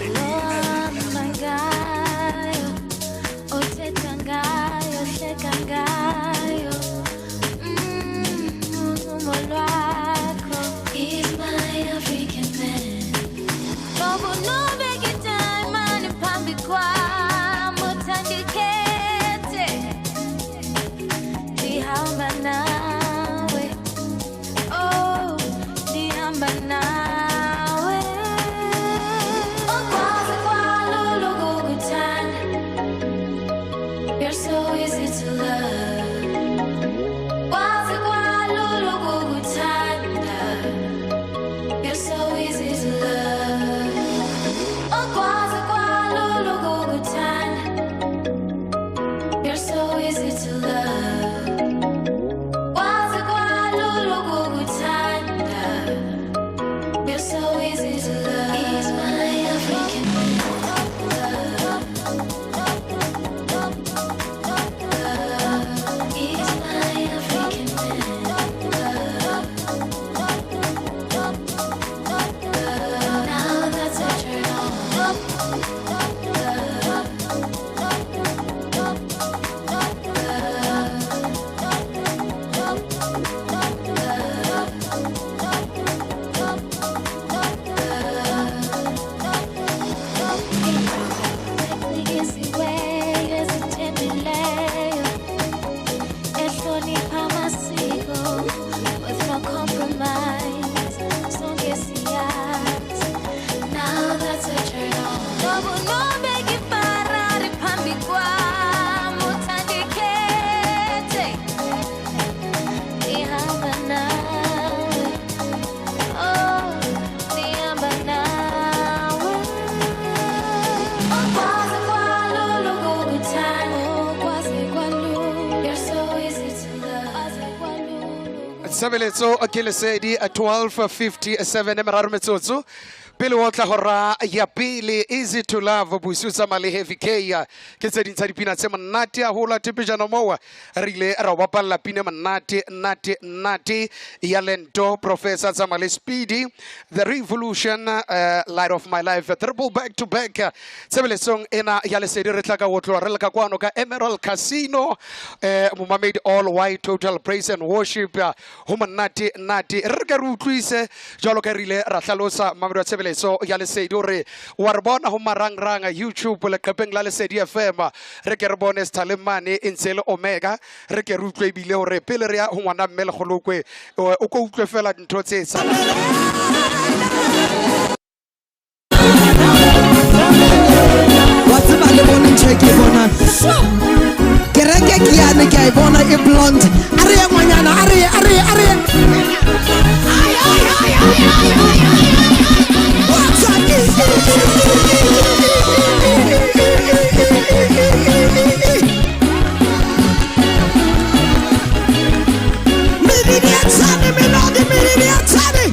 Ohamba ngayo, othetha ngayo, hleka ngayo. Uncumo lwakho. He's my African man. Ngoba unobeka idayimani phambi kwam, uthanda ikhethe. Ndihamba nawe. Oh, ndihamba nawe. Ukwazi kwalula ukukuthanda. You're so easy to love. Kwazi kwalula ukukuthanda. You're so easy to love. Ukwazi kwalula ukukuthanda. You're so easy to love. Kwazi kwalula ukukuthanda. You're so easy to love. He's my African man. He's my African man. Now that's a turn on. Eqinisekisiweyo, ezithembileyo, ehlonipha amasiko with no compromise. Sonke siyazi. Now that's a turn on. Ngoba unobeka iFerrari phambi kwam, uthanda ikhethe. Ndihamba nawe. Oh, ndihamba nawe. Ukwazi kwalula ukukuthanda. Ukwazi kwalula. You're so easy to love. Tshebeletso ke Lesedi 12:57 e meraro metsotso pele o tla hora ya pele. Easy to Love, Bosiu tsamaya le Heavy K, ke tse ding tsa dipina tse monate haholo. Thepejano moo re ile ra o bapalla pina monate nate nate ya Lento Professor tsamaya le Speedy The Revolution, Light of My Life, triple back to back. Tshebeletsong ena ya Lesedi re tla ka otloa re le ka kwano ka Emerald Casino, momamedi, all white, total praise and worship. Ho monate nate re ka re utlwise jwalo ka re ile ra hlalosa mamedi wa tshebeletso. tshebeletso ya Lesedi hore wa re bona ho marangrang YouTube leqepheng la Lesedi FM. Re ke re bone sethaleng mane e ntse e le Omega. Re ke re utlwe ebile hore pele re ya ho ngwana mme Lekgolokwe, o ko utlwe fela dintho tse etsahalang. Wa tseba le bone ntho e ke e bonang. Kereke ke yane ke a e bona e blonde. A re ye ngwanyana, a re ye, a re ye, a re ye. What's up? Melodi ya tshane, melodi, melodi ya tshane.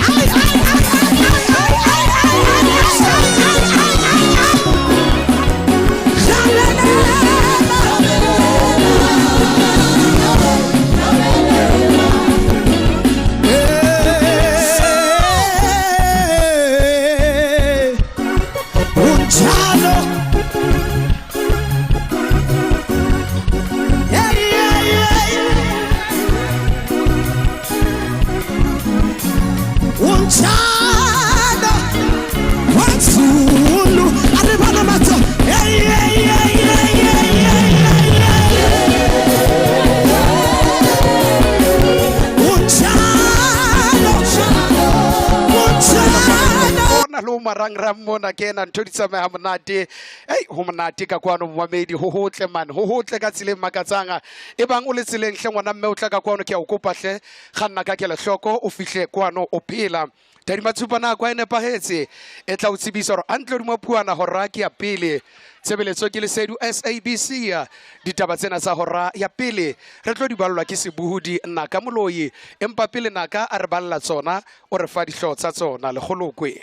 Ai, ai, ai, ai, ai, ai, ai, ai, ai, ai, ai, ai, ai, ai. Hey, unjalo. Hey, hey, hey. Unjalo. Wazulu. A re bana matso. Hey, hey, hey, hey, hey, hey, hey, hey. Unjalo. Unjalo. Bona le ho marangrang mona ke ena ntho di tsamaya ha monate. Ei, ho monate ka kwano momamedi, ho hotle man, ho hotle ka tseleng makatsang. E bang o le tseleng hle ngwana mme o tla ka kwano, ke a o kopa hle, kganna ka kelohloko, o fihle kwano o phela. Tadima tshupa nako e nepahetse, e tla o tsebisa hore hantle hodimo puana hora ke ya pele. Tshebeletso ke Lesedi SABC. Ditaba tsena tsa hora ya pele re tlo di ballwa ke sebohodi Naka Moloi, empa pele Naka a re balla tsona, o re fa dihlooho tsa tsona. Lekgolokwe.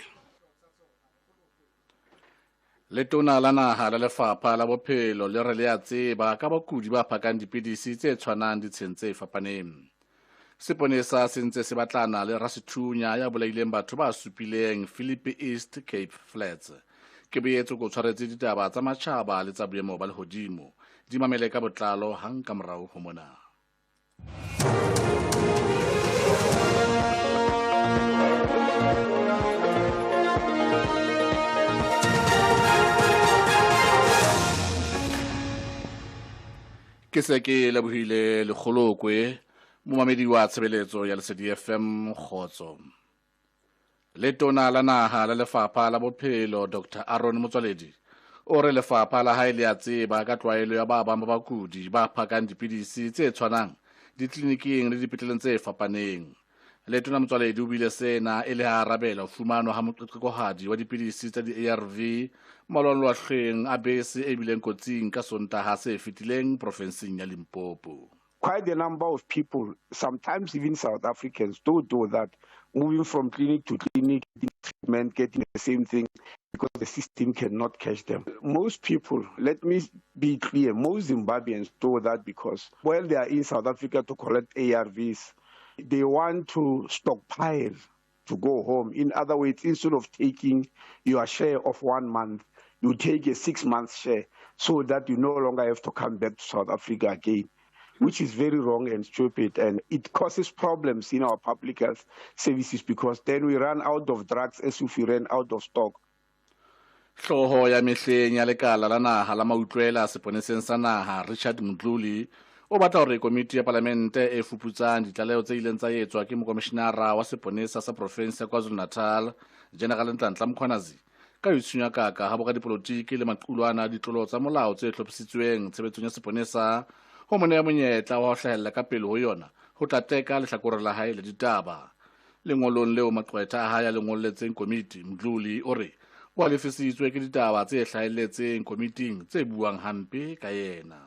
Letona la naha la Lefapha la Bophelo le re le a tseba ka bakudi ba phakang dipidisi tse tshwanang ditsheng tse fapaneng. Seponesa se ntse se batlana le rasethunya ya bolaileng batho ba supileng Philippi East Cape Flats. Ke boetse ko tshwaretse ditaba tsa matjhaba le tsa boemo ba lehodimo. Di mamele ka botlalo hang ka morao ho mona. Ke se ke lebohile Lekgolokwe, momamedi wa tshebeletso ya Lesedi FM kgotso. Letona la naha la Lefapha la Bophelo Dr. Aaron Motsoaledi o re lefapha la hae le a tseba ka tlwaelo ya ba bang ba bakudi ba phakang dipidisi tse tshwanang ditleliniking le dipetleleng tse fapaneng. Letona Motsoaledi o buile sena e le ha arabela ho fumanwa ha moqeqekohadi wa dipidisi tsa di-ARV malwanlwahleng a bese e bileng kotsing ka Sontaha se fetileng profenseng ya Limpopo. Quite a number of people, sometimes even South Africans, do do that, moving from clinic to clinic, getting treatment, getting the same thing, because the system cannot catch them. Most people, let me be clear, most Zimbabweans do that because while they are in South Africa to collect ARVs, they want to stockpile to go home. In other words, instead of taking your share of 1 month, you take a 6-month share so that you no longer have to come back to South Africa again, which is very wrong and stupid. And it causes problems in our public health services because then we run out of drugs as if we ran out of stock. Hlooho ya mehleng ya lekala la naha la mautlwela seponeseng sa naha Richard Mdluli o batla hore komiti ya palamente e fuputsang ditlaleho tse ileng tsa etswa ke mokomishinara wa seponesa sa profense ya KwaZulu-Natal General Nhlanhla Mkhwanazi ka ho itshunyakaka ha boradipolotiki le maqulwana a ditlolo tsa molao tse hlophisitsweng tshebetsong ya seponesa ho mo neha monyetla wa ho hlahella ka pele ho yona ho tla teka lehlakore la hae le ditaba. Lengolong leo maqwetha a hae a le ngolletseng komiti, Mdluli o re o halefisitswe ke ditaba tse hlahelletseng komiting tse buang hampe ka yena.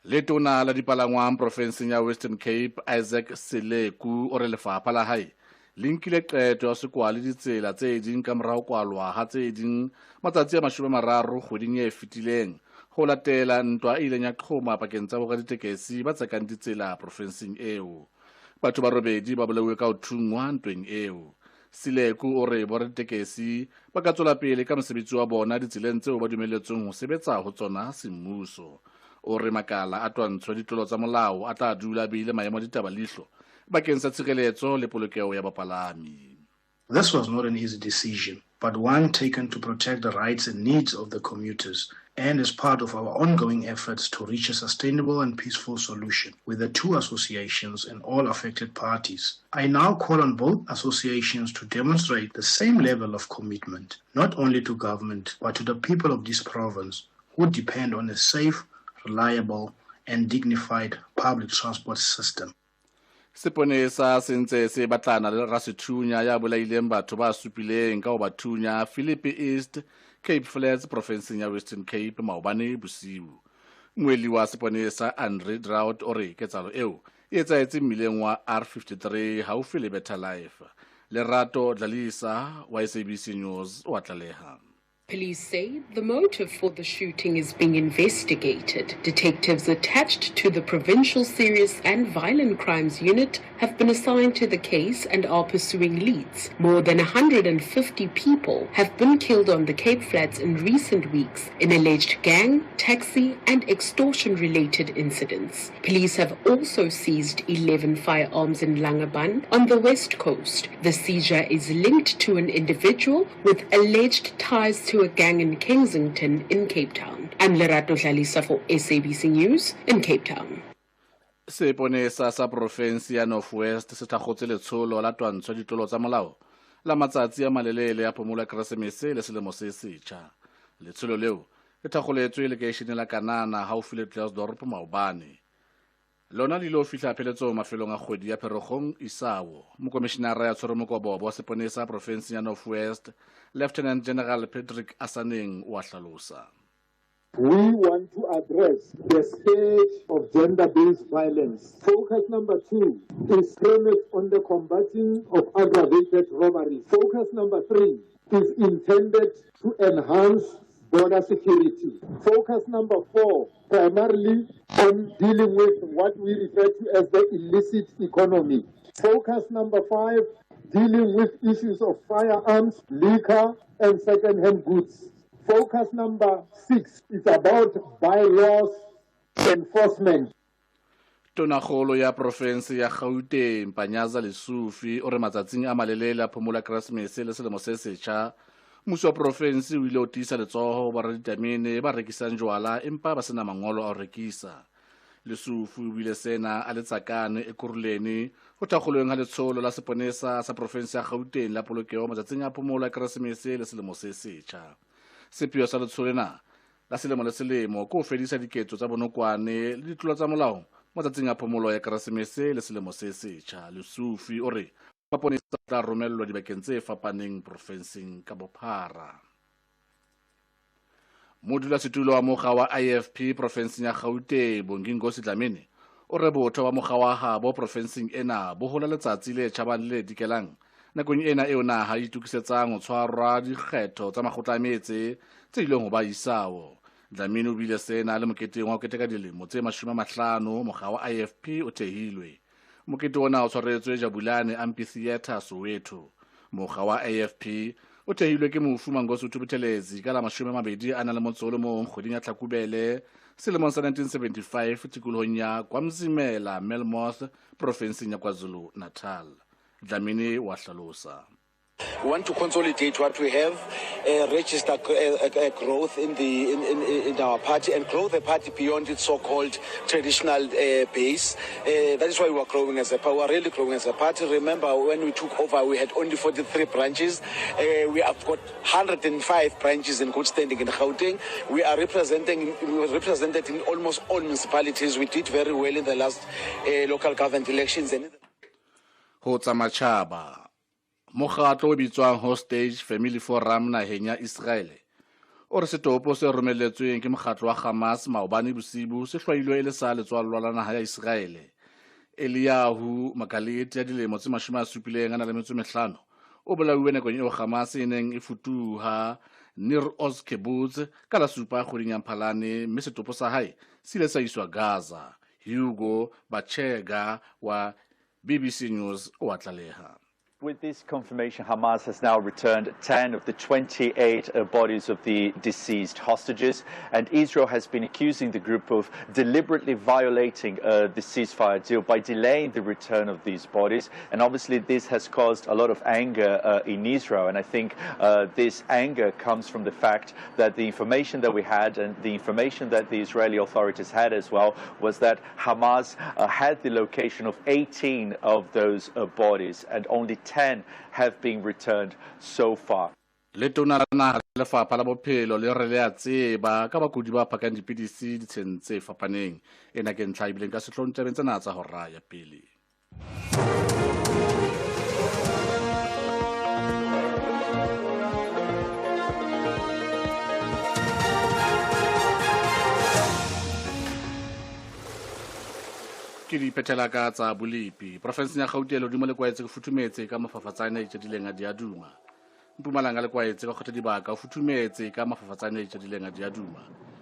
Letona la dipalangwang profenseng ya Western Cape Isaac Sileku o re lefapha la hae le nkile qeto ya sekwale ditsela tse ding ka morao kwalwa ha tse ding matsatsi a 30 kgweding e fetileng ho latela ntwa e ileng ya qhoma pakeng tsa boraditekesi ba tsekang ditsela profenseng eo. Batho ba robedi ba bolauwe ka ho thunngwa ntweng eo. Sileku o re boraditekesi ba ka tswela pele ka mosebetsi wa bona ditseleng tseo ba dumelletsweng ho sebetsa ho tsona semmuso. O re makala a twantsho ditlolo tsa molao a tla dula a beile maemo a ditaba leihlo bakeng sa tshireletso le polokeho ya bapalami. This was not an easy decision, but one taken to protect the rights and needs of the commuters and as part of our ongoing efforts to reach a sustainable and peaceful solution with the two associations and all affected parties. I now call on both associations to demonstrate the same level of commitment, not only to government, but to the people of this province who depend on a safe, reliable, and dignified public transport system. Seponesa se ntse se batlana le rasethunya ya bolaileng batho ba supileng ka ho ba thunya Philippi East, Cape Flats profenseng ya Western Cape maobane bosiu. Mmuelli wa seponesa Andre Drought o re ketsahalo eo e etsahetse mmileng wa R53 haufi le Better Life. Lerato Dlalisa wa SABC News o a tlaleha. Police say the motive for the shooting is being investigated. Detectives attached to the Provincial Serious and Violent Crimes Unit have been assigned to the case and are pursuing leads. More than 150 people have been killed on the Cape Flats in recent weeks in alleged gang, taxi, and extortion related incidents. Police have also seized 11 firearms in Langebaan on the west coast. The seizure is linked to an individual with alleged ties to a gang in Kensington in Cape Town. I'm Lerato Dlalisa for SABC News in Cape Town. Seponesa sa porofense ya North West se thakgotse letsholo la twantsho ya ditlolo tsa molao la matsatsi a malelele a phomolo ya Keresemese le selemo se setjha. Letsholo leo le thakgoletswe lekeisheneng la Kanana haufi le Klerksdorp maobane. Lona le ilo fihla pheletsong mafelong a kgwedi ya Pherekgong isao. Mokomishinara ya tshwere mokobobo wa seponesa porofenseng ya North West, Lieutenant General Patrick Asaneng o a hlalosa. We want to address the scourge of gender-based violence. Focus number 2 is premised on the combating of aggravated robberies. Focus number 3 is intended to enhance border security. Focus number 4, primarily on dealing with what we refer to as the illicit economy. Focus number 5, dealing with issues of firearms, liquor, and second-hand goods. Focus number 6 is about bylaws enforcement. Tonakgolo ya porofense ya Gauteng Panyaza Lesufi o re matsatsing a malelele a phomolo ya Keresemese le selemo se setjha, mmuso wa porofense o ile o tiisa letsoho ho boraditamene ba rekisang jwala empa ba sena mangolo a ho rekisa. Lesufi o buile sena a le Tsakane Ekurhuleni ho thakgolweng ha letsholo la seponesa sa porofense ya Gauteng la polokeho matsatsing a phomolo ya Keresemese le selemo se setjha. Sepheo sa letsholo lena la selemo le selemo ke ho fedisa diketso tsa bonokwane le ditlolo tsa molao matsatsing a phomolo ya Keresemese le selemo se setjha. Lesufi o re maponesa a tla romellwa dibakeng tse fapaneng porofenseng ka bophara. Modulasetulo wa mokga wa IFP porofenseng ya Gauteng Bonginkosi Dlamini o re botho ba mokga wa habo porofenseng ena bo hola letsatsi le tjhabang le le dikelang nakong ena eo naha e itokisetsang ho tshwarwa dikgetho tsa makgotla a metse tse ileng ho ba isao. Dlamini o buile sena le moketeng wa ho keteka dilemo tse 50 mokga wa IFP o thehilwe. Mokete ona o tshwaretswe Jabulani Amphitheatre Soweto. Mokga wa IFP o thehilwe ke mofu Mangosuthu Buthelezi ka la 21 kgweding ya Tlhakubele selemong sa 1975 tikolohong ya KwaMzimela Melmoth porofenseng ya KwaZulu-Natal. Dlamini wa hlalosa. We want to consolidate what we have, register growth in our party and grow the party beyond its so-called traditional base. That is why we are growing as a party. We are really growing as a party. Remember, when we took over, we had only 43 branches. We have got 105 branches in good standing in Gauteng. We are representing. We were represented in almost all municipalities. We did very well in the last local government elections. And ho tsa matjhaba. Mokgatlo o bitswang Hostage Family Forum naheng ya Israel o re setopo se romelletsweng ke mokgatlo wa Hamas maobane bosibu se hlwailwe e le sa letswallwa la naha ya Israel. Eliyahu Makaleti ya dilemo tse 75 o bolauwe nakong eo Hamas e neng e futuha Nir Oz Kibbutz ka la 7 kgweding ya Mphalane, mme setopo sa hae se ile sa iswa Gaza. Hugo Bachega wa BBC News o a tlaleha. With this confirmation, Hamas has now returned 10 of the 28 bodies of the deceased hostages, and Israel has been accusing the group of deliberately violating the ceasefire deal by delaying the return of these bodies. And obviously this has caused a lot of anger in Israel, and I think this anger comes from the fact that the information that we had and the information that the Israeli authorities had as well was that Hamas had the location of 18 of those bodies, and only 10 have been returned so far. Letona la naha le Lefapha la Bophelo le re le a tseba ka bakudi ba phakang dipidisi ditsheng tse fapaneng. Ena ke ntlha e bileng ka sehloohong tabeng tsena tsa hora ya pele. Ke di phethela ka tsa bolepi. Porofenseng ya Gauteng lehodimo le kwaetse go futhumetse ka mafafatsane a itšadileng a diaduma. Mpumalanga le kwaetse ka kgotha dibaka o futhumetse ka mafafatsane a itšadileng a diaduma.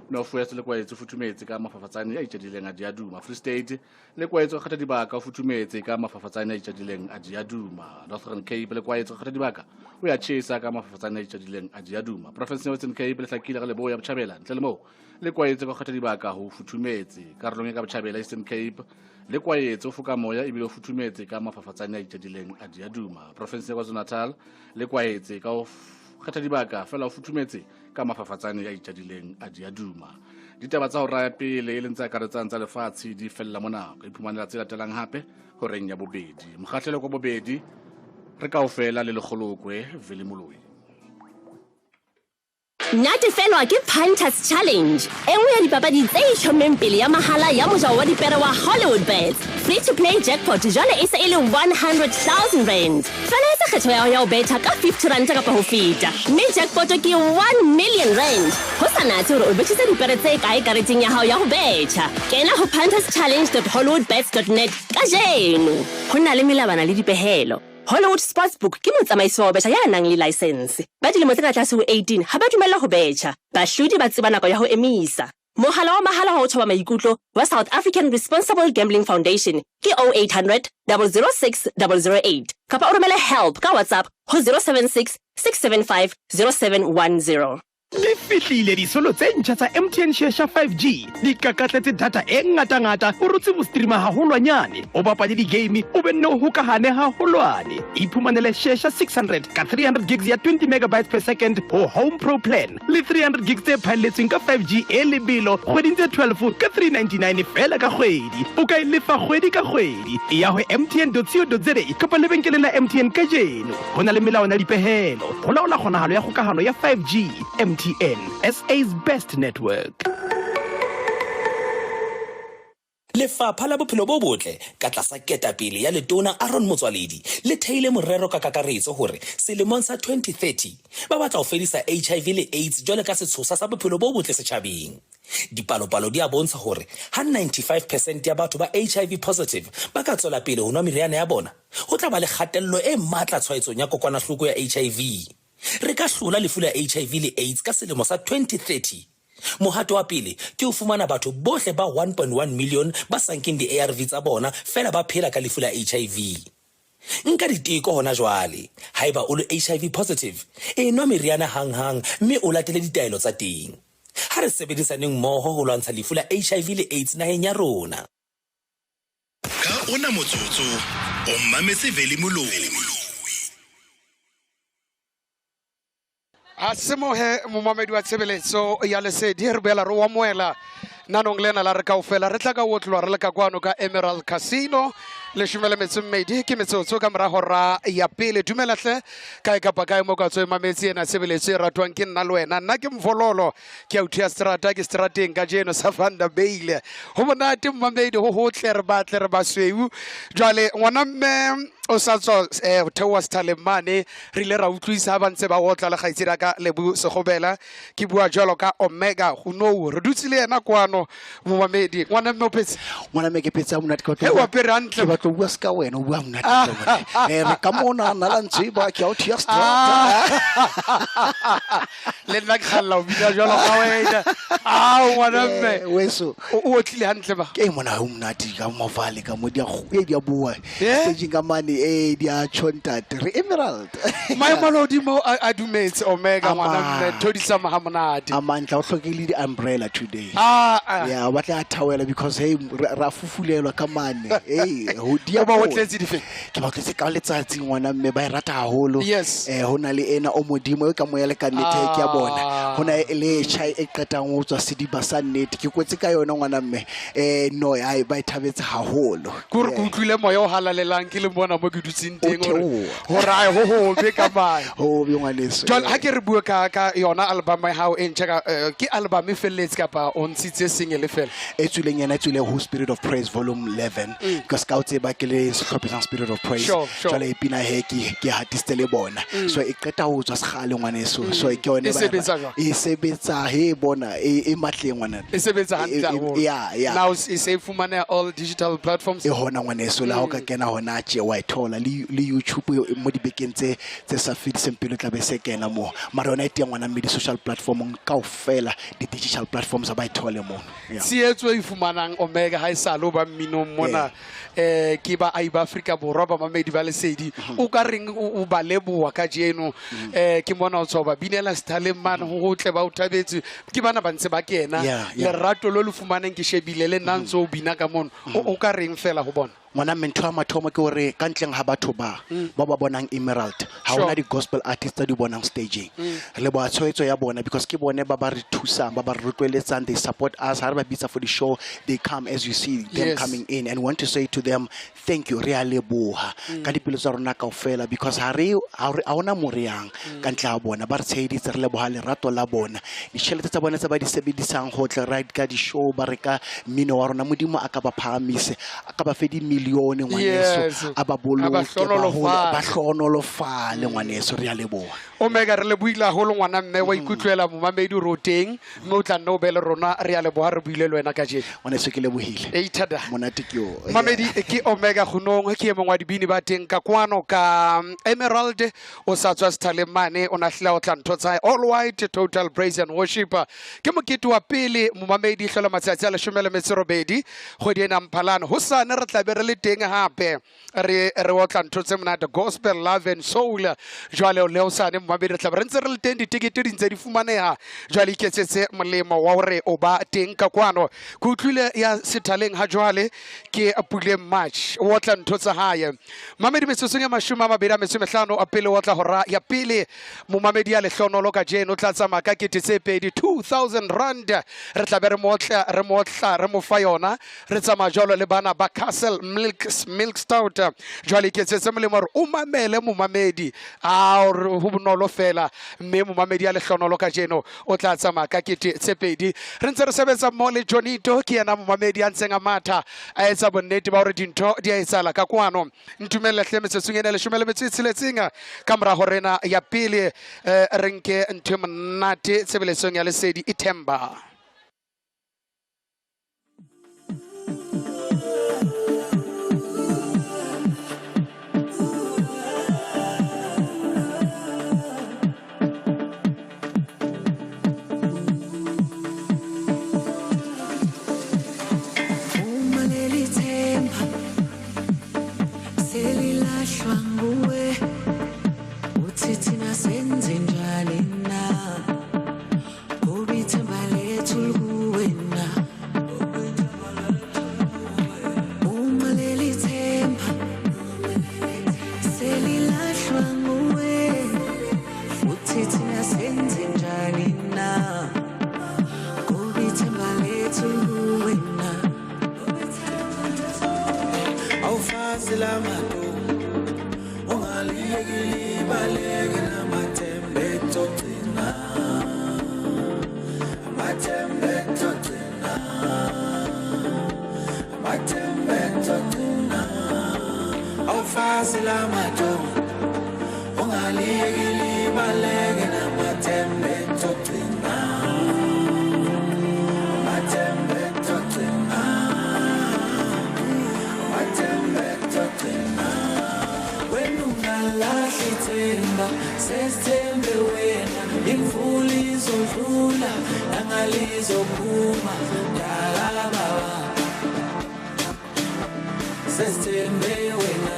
North West le kwaetse futhumetse ka mafafatsane a itšadileng a diaduma. Free State le kwaetse kgotha dibaka o futhumetse ka mafafatsane a itšadileng a diaduma. Northern Cape le kwaetse kgotha dibaka o ya tjhesa ka mafafatsane a itšadileng a diaduma. Porofenseng ya Western Cape le hlakile ga leboya botjhabela ntle le moo le kwaetse ka kgotha dibaka ho futhumetse. Karolong e ka botjhabela Eastern Cape le kwaetse o foka moya ebile o futhumetse ka mafafatsane a itšadileng a diaduma. Porofenseng ya KwaZulu-Natal le kwaetse ka ho kgetha dibaka fela o futhumetse ka mafafatsane a itšadileng a diaduma. Ditaba tsa hora ya pele e leng tse akaretsang tsa lefatshe di fella mona. Ka iphumanela tse latelang hape horeng ya bobedi. Mokgahlelo kwa bobedi re kaofela le Lekgolokwe Vele Moloi. Natefelwa ke Punters Challenge, e nngwe ya dipapadi tse itlhommeng pele ya mahala ya mojao wa dipere wa Hollywood Bets. Free to play jackpot jwale e se e le 100,000 rand. Fela etsa kgetho ya hao ya ho betha ka 50 rand kapa ho feta, mme jackpot ke 1 million rand. Ho sa natse hore o bethisa dipere tse kae kareteng ya hao ya ho betjha. Kena ho punterschallenge.hollywoodbets.net kajeno. Ho na le melawana le dipehelo. Hollywood Sportsbook ke motsamaisi wa ho betjha ya nang le license. Ba dilemo tse ka tlase ho 18 ha ba dumellwa ho betjha. Bahlodi ba tseba nako ya ho emisa. Mohala wa mahala wa ho thoba maikutlo wa South African Responsible Gambling Foundation ke 0800 006 008 kapa o romele help ka WhatsApp ho 076 675 0710. Di fihlile disolo tse ntjha tsa MTN Shesha 5G. Di kakatletse data e ngatangata o rotse bo streama haholwanyane, o bapale di-game, o be nne o hokahane haholwane. Iphumanele Shesha 600 ka 300 gigs ya 20 megabytes per second ho Home Pro Plan le 300 gigs tse phaelletsweng ka 5G e lebelo kgweding tse 12 ka 399 fela ka kgwedi. O ka e lefa kgwedi ka kgwedi. E ya ho mtn.co.za kapa lebenkeleng la MTN kajeno. Ho na le melawana le dipehelo ho laola kgonahalo ya kgokahano ya 5G. MTN, SA's best network. Lefapha la Bophelo bo Botle ka tlasa ketapele ya Letona Aaron Motsoaledi le theile morero ka kakaretso hore selemong sa 2030 ba batla ho fedisa HIV le AIDS jwalo ka setshosa sa bophelo bo botle setjhabeng. Dipalopalo di a bontsha hore ha 95 percent ya batho ba HIV positive ba ka tswela pele ho nwa meriana ya bona, ho tla ba le kgatello e matla tshwaetsong ya kokwanahloko ya HIV. Re ka hlola lefu la HIV le AIDS ka selemo sa 2030. Mohato wa pele ke ho fumana batho bohle ba 1.1 million ba sa nkeng di-ARV tsa bona feela ba phela ka lefu la HIV. Nka diteko hona jwale. Haeba o le HIV positive, enwa meriana hanghang mme o latele ditaelo tsa teng. Ha re sebedisaneng mmoho ho lwantsha lefu la HIV le AIDS naheng ya rona. Ka ona motsotso o mametse Veli Moloi. A semohe momamedi wa tshebeletso ya lesedi re boela re o amohela nanong lena la re kaofela re tla ka otlwa re le ka kwano ka Emerald Casino leshome le metso mmedi ke metsotso ka mora hora ya pele. Dumela hle kae kapa kae mo ka tswe mametse ena tshebeletso e ratwang ke nna le wena. Nna ke Mvololo ke a uthea strata ke strateng kajeno sa Van der Bijl. Ho monate momamedi ho hotle re batle re basweu. Jwale ngwana mme o sa tswa ho theoha sethaleng mane re ile ra utlwisa ha ba ntse ba otla le kgaitsedi ya ka Lebo Sekgobela. Ke bua jwalo ka Omega Hunou. Re dutse le yena kwano momamedi. Ngwana mme o phetse? Ngwana mme ke phetse ha monate ka He, o apere hantle. Ke batla batla ho bua se ka wena o bua monate re ka mona nala ntseba ke a o thea strata. Le nna ke kgalla ho bina jwalo ka wena. Ao ngwana mme. Weso. O otlile hantle ba. Ke mona ho monate ka mavale ka mo di a bua. Staging ka mane di a tjho ntate. Re Emerald. Maemo a lehodimo a dumetse Omega ngwana mme thodisa ha monate. A mantla o hlokile di umbrella today. Yeah, o batla a thawela because hey ra fufulelwa ka mane. Hey, ho dia ba o tletse dife. Ke ba tletse ka letsatsi ngwana mme ba e rata haholo. Ho na le ena o modimo e ka moya le ka nnete ke ya bona. Ho na le chai e qetang ho tswa sediba sa nnete. Ke kwetse ka yona ngwana mme. No ai ba e thabetse haholo. Ke re ke utlwile moya o halalelang ke le mona mo ke dutseng teng hore ai ho ho be ka mane. Ho be ngwaneso. Jwale ha ke re bua ka yona album ya hao e ntjha ke album e felletse kapa o ntshitse single fela? E tswileng yena e tswile ho Spirit of Praise volume 11 because ka o tseba ke le sehlopha sa Spirit of Praise. Jwale e pina he ke hatiste le bona. So e qeta ho tswa sekgale ngwaneso. So ke yone e sebetsa jwang? E sebetsa he bona e matleng ngwana. E sebetsa hantle haholo. Yeah. Now e se fumana all digital platforms. E hona ngwaneso la ho ka kena hona tje wa e thola le YouTube mo dibekeng tse sa fediseng pelo tla be se kena mo. Mara yona e teng ngwana mme di social platformong kaofela di digital platforms ba e thole mo. Tshehetso e fumanang Omega ha e sa lo ba mminong mona ke ba ai ba Afrika Borwa ba mamedi ba lesedi o ka reng o ba leboha kajeno ke mona o tswa ba binela sethaleng mane ho hotle ba o thabetse ke bana ba ntse ba kena lerato lo le fumaneng ke shebile le nna ntse o bina ka mono o ka reng fela ho bona? Ngwana mme ntho ya mathomo ke hore ka ntleng ha batho ba ba bonang Emerald ha hona di gospel artists tsa di bonang staging. Re leboha tshehetso ya bona because ke bone ba ba re thusang ba ba re rotloeletsang, they support us ha re ba bitsa for the show, they come as you see them coming in, and want to say to them thank you, re a leboha ka dipelo tsa rona kaofela because ha re ha hona mo re yang ka ntle ha bona ba re tsheheditse, re leboha lerato la bona, ditjhelete tsa bona tse ba di sebedisang ho tla ride ka di show ba reka mmino wa rona. Modimo a ka ba phahamise, a ka ba fe di milione ngwaneso, a ba boloke ba hlohonolofale ngwaneso, re a leboha. Omega re lebohile haholo ngwana mme wa ikutlwela momamedi ro teng mme o tla nna o be le rona, re a leboha re buile le wena kajeno. Ngwaneso ke lebohile. Eithada. Monate ke o. Mamedi ke Omega Kgunong ke e mongwe wa dibini ba teng ka kwano ka Emerald o sa tswa sethaleng mane o na hlile o tla ntho tsa all white total praise and worship. Ke mokete wa pele momamedi hlola matsatsi a 18 kgwedi ena Mphalane. Hosane re tla be re le teng hape re otla ntho tse monate gospel love and soul. Jwale le hosane momamedi re tla be re ntse re le teng, ditekete di ntse di fumaneha. Jwale iketsetse molemo wa hore o ba teng ka kwano. Ke utlwile ya sethaleng ha jwale ke Pule March o otla ntho tsa hae. Mamedi metsotsong ya 25 a pele o tla hora ya pele momamedi ya lehlonolo kajeno o tla tsamaya ka 2000 rand. Re tla be re motla re mo fa yona. Re tsamaya jwalo le bana ba Castle Milk Stout. Jwale iketsetse molemo hore o mamele momamedi a ho bonolo fela mme momamedi ya lehlonolo kajeno o tla tsamaya ka 2000. Re ntse re sebetsa mmoho le Jonito, ke yena momamedi a ntseng a matha a etsa bonnete ba hore dintho di a etsahala ka kwano. Ntumelle hle metsotsong ena 16 ka mora ho rena ya pele re nke ntho e monate tshebeletsong ya lesedi Ithemba. Nangalizophuma dala baba sesithembe wena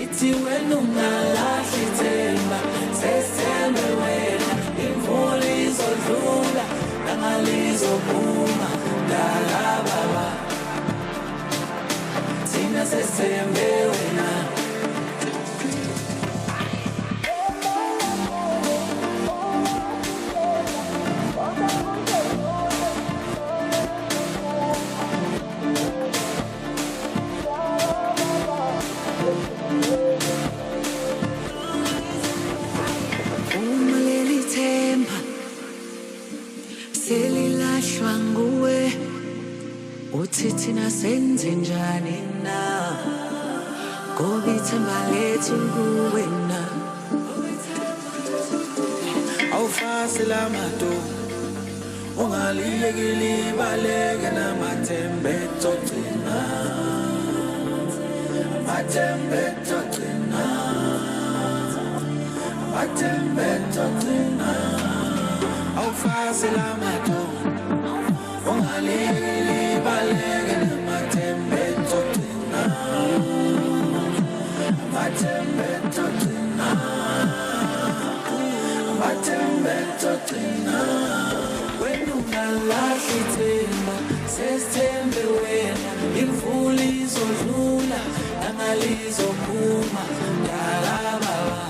ithi wena ungalahli ithemba sesithembe wena imvula izodlula nangalizophuma dala baba thina sesithembe wena. Uma leli themba selilahlwa nguwe uthi thina senze njani na ngoba ithemba lethu kuwe na. Awufasi lamato ungaliyeki libaleke namathembe togcina amathembe togcina amathembe togcina. Awufasi lamato ungaliyeki libaleke namathembe togcina amathembe togcina amathembe togcina. Wena ungalahli ithemba sesithembe wena imvula izodlula nangalizophuma dala baba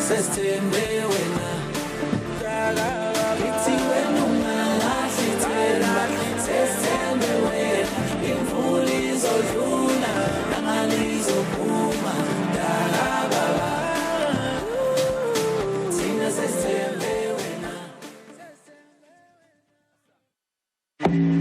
sesithembe wena ithi wena ungalahli ithemba sesithembe wena imvula izodlula nangalizophuma dala baba thina sesithembe wena.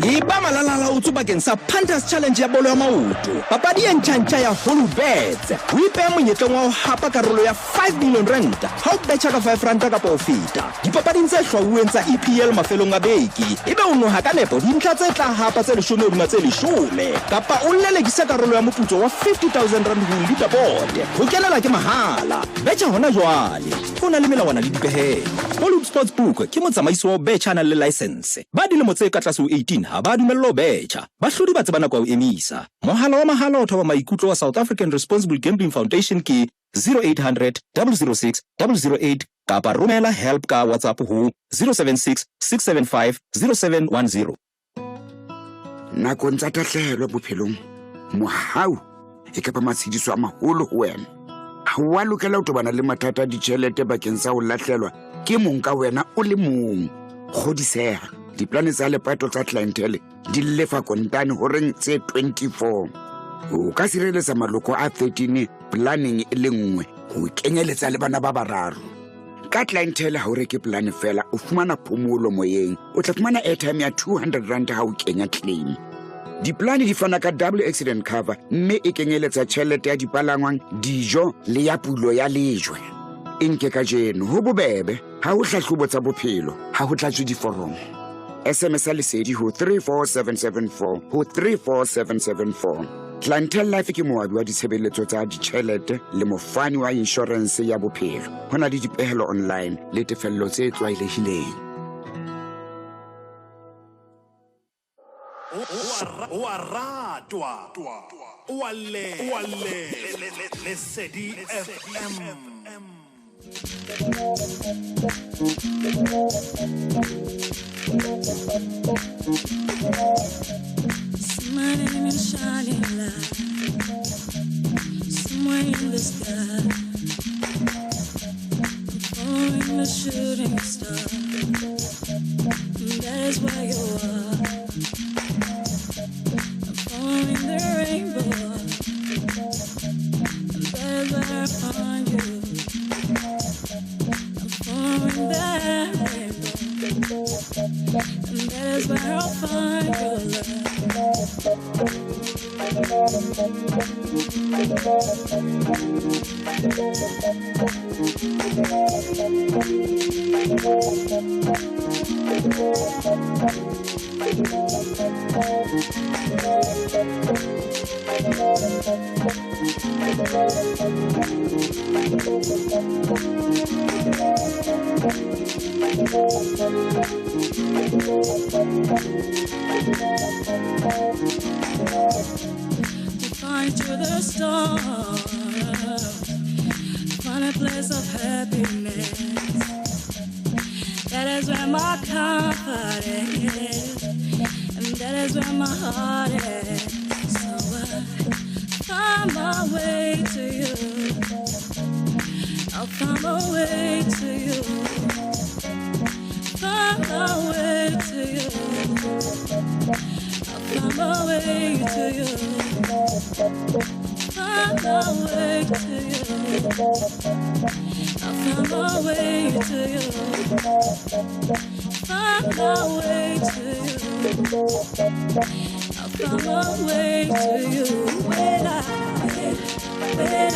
Eba malalalaotswe bakeng sa Panthers Challenge ya bolo ya maoto. Papadi e ntjhantjha ya Hollywoodbets. O ipeha monyetleng wa ho hapa karolo ya 5 million rand ha o betjha ka 5 rand kapa ho feta. Dipapading tse hlwauweng tsa EPL mafelong a beke, ebe o noha ka nepo dintlha tse tla hapa tse 10 hodima tse 10 kapa o lelekisa karolo ya moputso wa 50,000 rand ho leaderboard. Ho kenela ke mahala. Betjha hona jwale. Ho na le melawana le dipehelo. Hollywood Sportsbook ke motsamaisi wa ho betjha a nang le license. Ba dilemo tse ka tlase ho 18 ha ba dumellwa ho betjha. Bahlodi ba tseba nako ya ho emisa. Mohala wa mahala o thoba maikutlo wa South African Responsible Gambling Foundation ke 0800 006 008 kapa romela help ka WhatsApp ho 076 675 0710. Nakong tsa tahlehelo bophelong, mohau e ka ba matshediso a maholo ho wena. Ha wa lokela ho tobana le mathata a ditjhelete bakeng sa ho lahlelwa ke mong ka wena o le mong. Kgodiseha, diplane tsa lepato tsa clientele di lefa kontane horeng tse 24. O ka sireletsa maloko a 13 planeng e le nngwe ho kenyeletsa le bana ba bararo. Ka clientele ha o reke plane fela, o fumana phomolo moyeng. O tla fumana airtime ya 200 rand ha o kenya claim. Diplane di fana ka double accident cover mme e kenyeletsa tjhelete ya dipalangwang, dijo le ya pulo ya lejwe. E nke kajeno ho bobebe, ha ho hlahlobo tsa bophelo, ha ho tlatswe diforomo. SMS ya lesedi ho 34774 ho 34774. Clientele Life ke moabi wa ditshebeletso tsa ditjhelete le mofani wa inshorense ya bophelo. Ho na le dipehelo online le tefello tse tlwaelehileng. O a ratwa, o a le, Lesedi FM. Smiling and shining light somewhere in the sky. I'm following the shooting star. And that is where you are. I'm following the rainbow. And that is where I find you. I'm following that rainbow. And that is where I'll find your love. To find to the stars, find a place of happiness. That is where my comfort is, and that is where my heart is. So I find my way to you. I'll find my way to you. Find my way to you. I'll find my way to you. Find my way to you. I'll find my way to you. Find my way to you. I'll find my way to you. When I, when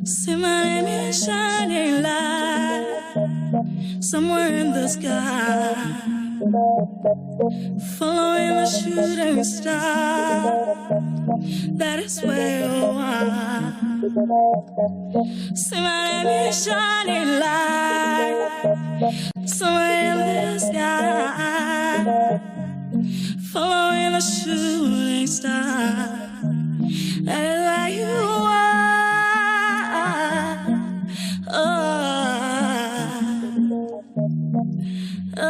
See my name is shining light somewhere in the sky, following the shooting star. That is where you are. See my name is shining light somewhere in the sky, following the shooting star. That is where you are. Oh, oh.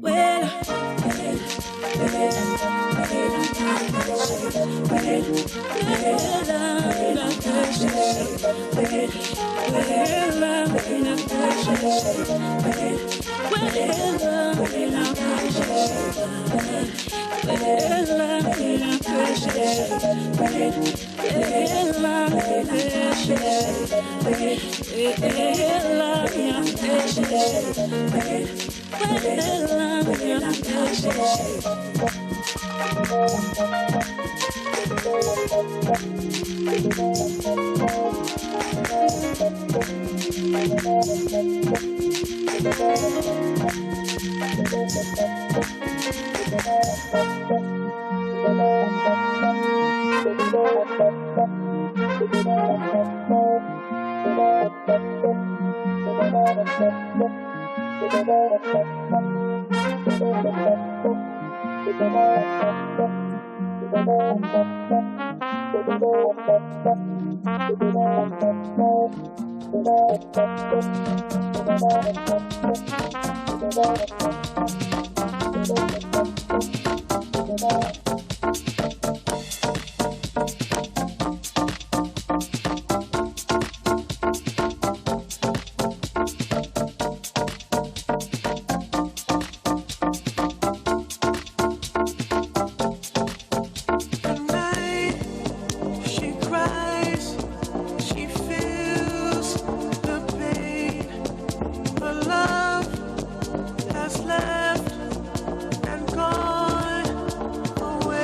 Well, Left and gone away.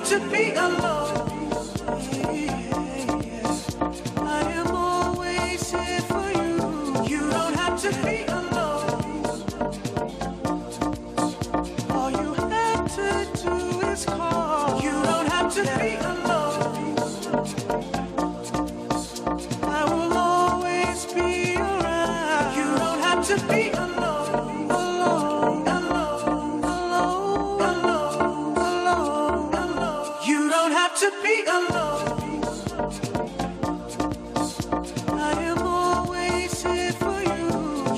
to be alone. I am always here for you. You don't have to be alone. All you have to do is call. You don't have to be alone. I will always be around. You don't have to be alone. Alone, alone, alone, alone, alone, alone. You don't have to be alone. I am always here for you.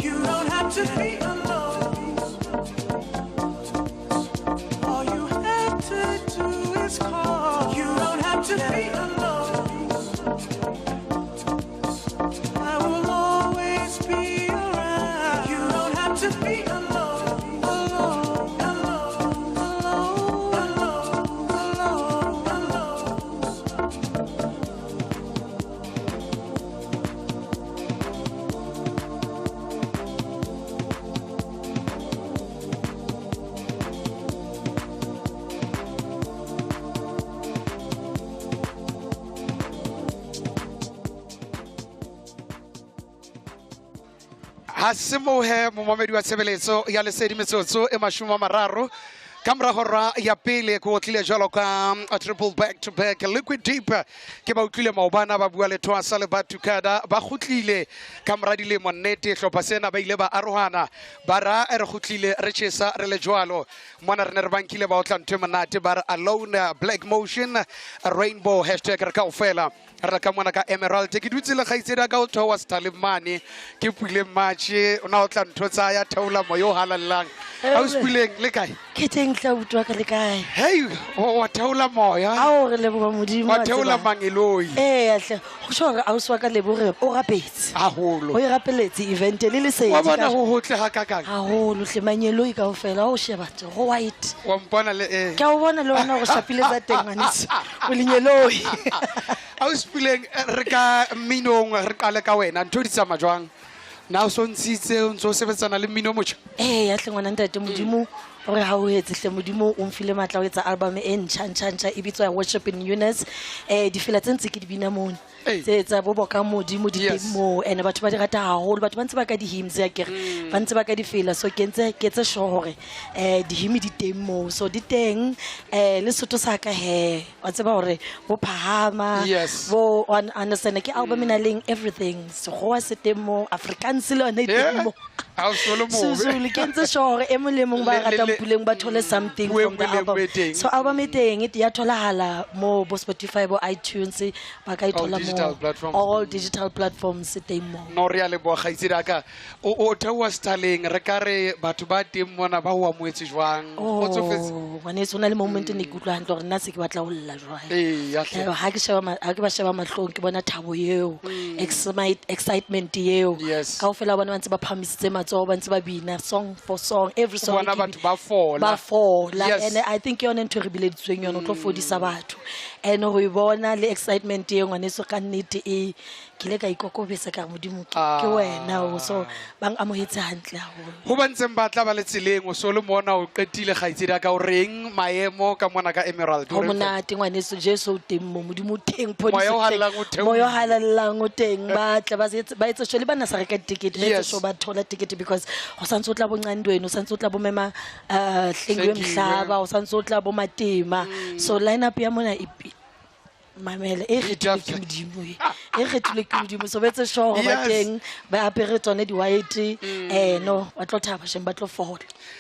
You don't have to be alone. All you have to do is call. You don't have to be alone. I will always be around. You don't have to be alone. Alone, alone, alone, alone, alone, alone. Ha se mohe momamedi wa tshebeletso ya lesedi metsotso e 30 ka mora hora ya pele ko otlile jwalo ka a triple back to back liquid deep ke ba utlwile maobana ba bua le Thoasa le Batukada ba kgutlile ka mora dilemo nnete hlopha sena ba ile ba arohana ba ra re kgutlile re tjhesa re le jwalo mona re ne re bankile ba otla ntho e monate ba re alone black motion rainbow hashtag re kaofela re ka mona ka emerald ke dutse le kgaitsedi ka o theoha sethaleng mane ke pule matjhe o na o tla ntho tsa ya theola moya o halallang ha o sepuleng le kae ke teng tla utlwa ka le kae hei wa theola moya ao re leboha modimo wa theola mangeloi ee hle go tjho hore ausi wa ka Leboge o rapetse haholo o e rapeletse event le lesedi wa bona ho hotle hakakang haholo hle mangeloi kaofela o sheba go white wa mpona le eh ke a o bona le wena go shapile tsa teng ngwaneso o lenyeloi a o sepuleng re ka mminong re qale ka wena ntho di tsamaya jwang na o so ntshitse o ntso sebetsana le mmino o motjha ee ya hle ngwana ntate modimo o re ha o etse hle modimo o mfile matla o etsa album e ntjha ntjha ntjha e bitswa Worship in Newness difela tse ntse ke di bina mona tse tsa bo boka modimo di teng moo and batho ba di rata haholo batho ba ntse ba ka di-hymns ya kere ba ntse ba ka difela so ke ntse ke etse sure hore di-hymn di teng moo so di teng le Sotho sa ka he wa tseba hore bo phahama bo understand ke album e nang le everything Sekgowa se teng moo Afrikaans le yona e teng moo Sezulu ke ntse sure hore e mong le mong ba ratang Puleng ba thole something from the album so album e teng e ya tholahala mo bo Spotify bo iTunes ba ka e thola mo all digital platforms e teng mo no re a leboha kgaitsedi a ka o theoha sethaleng re ka re batho ba teng mona ba o amohetse jwang o tsofetse ngwaneso o na le moment ne ke utlwa hantle hore nna se ke batla ho lla jwale ee ha ke sheba ha ke ba sheba mahlong ke bona thabo eo excitement eo kaofela bona ba ntse ba phahamisitse matsoho ba ntse ba bina song for song every song bona batho ba fola ba fola and I think yone ntho re bileditsweng yone o tlo fodisa batho and ho e bona le excitement eo ngwaneso ka nnete e ke ile ka ikokobetsa ka re modimo ke wena o so bang amohetse hantle haholo ho ba ntseng ba tla ba le tseleng o so le mona o qetile kgaitsedi ya ka o reng maemo ka mona ka emerald ho monate ngwaneso Jesu o teng mo modimo o teng phodiso moya o halalelang o teng ba tla ba etse sure le bana sa reka ditekete ba etse sure ba thola tekete because ho santse o tla bo Ncandweni o santse o tla bo mema Hlengiwe Mhlaba o santse o tla bo Matema so line up ya mona e mamela e kgethilwe ke modimo e kgethilwe ke modimo so ba etse sure ba teng ba apere tsone di-white no ba tlo thaba sheng ba tlo fola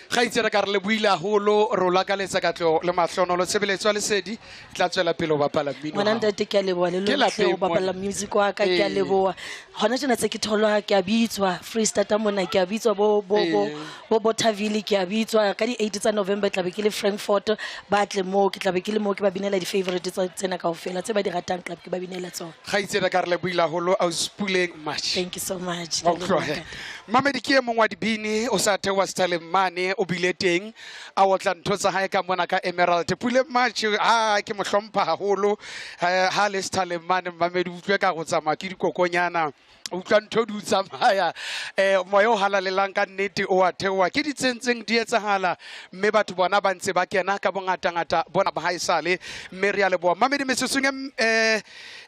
kgaitsedi re ka re le buile haholo re o lakaletsa katleho le mahlonolo tshebeletso ya lesedi e tla tswela pele ho bapala mmino ngwana ntate ke a leboha le lohle ho bapala music wa ka ke a leboha hona tjena tse ke tholwa ke a bitswa Free Stata mona ke a bitswa bo bo bo bo Bothaville ke a bitswa ka di-8 tsa November tla be ke le Frankfurt ba tle moo ke tla be ke le moo ke ba binela di-favorite tsa tsena kaofela tse ba di ratang tla be ke ba binela tsona kgaitsedi re ka re le buile haholo ausi Puleng Matjhe thank you so much mamedi ke e mong wa dibini o sa theoha sethaleng mane o bile teng a otla ntho tsa hae ka mona ka emerald Puleng Matjhe a ke mo hlompha haholo ha le sethaleng mane mamedi utlwe ka go tsamaya ke dikokonyana Utlwa ntho di o tsamaya, moya o halalelang ka nnete o a theoha. Ke di tsentseng di etsahala, mme batho bona ba ntse ba kena ka bongatangata bona ba haesale, mme re a leboha. Mamedi metsotsong e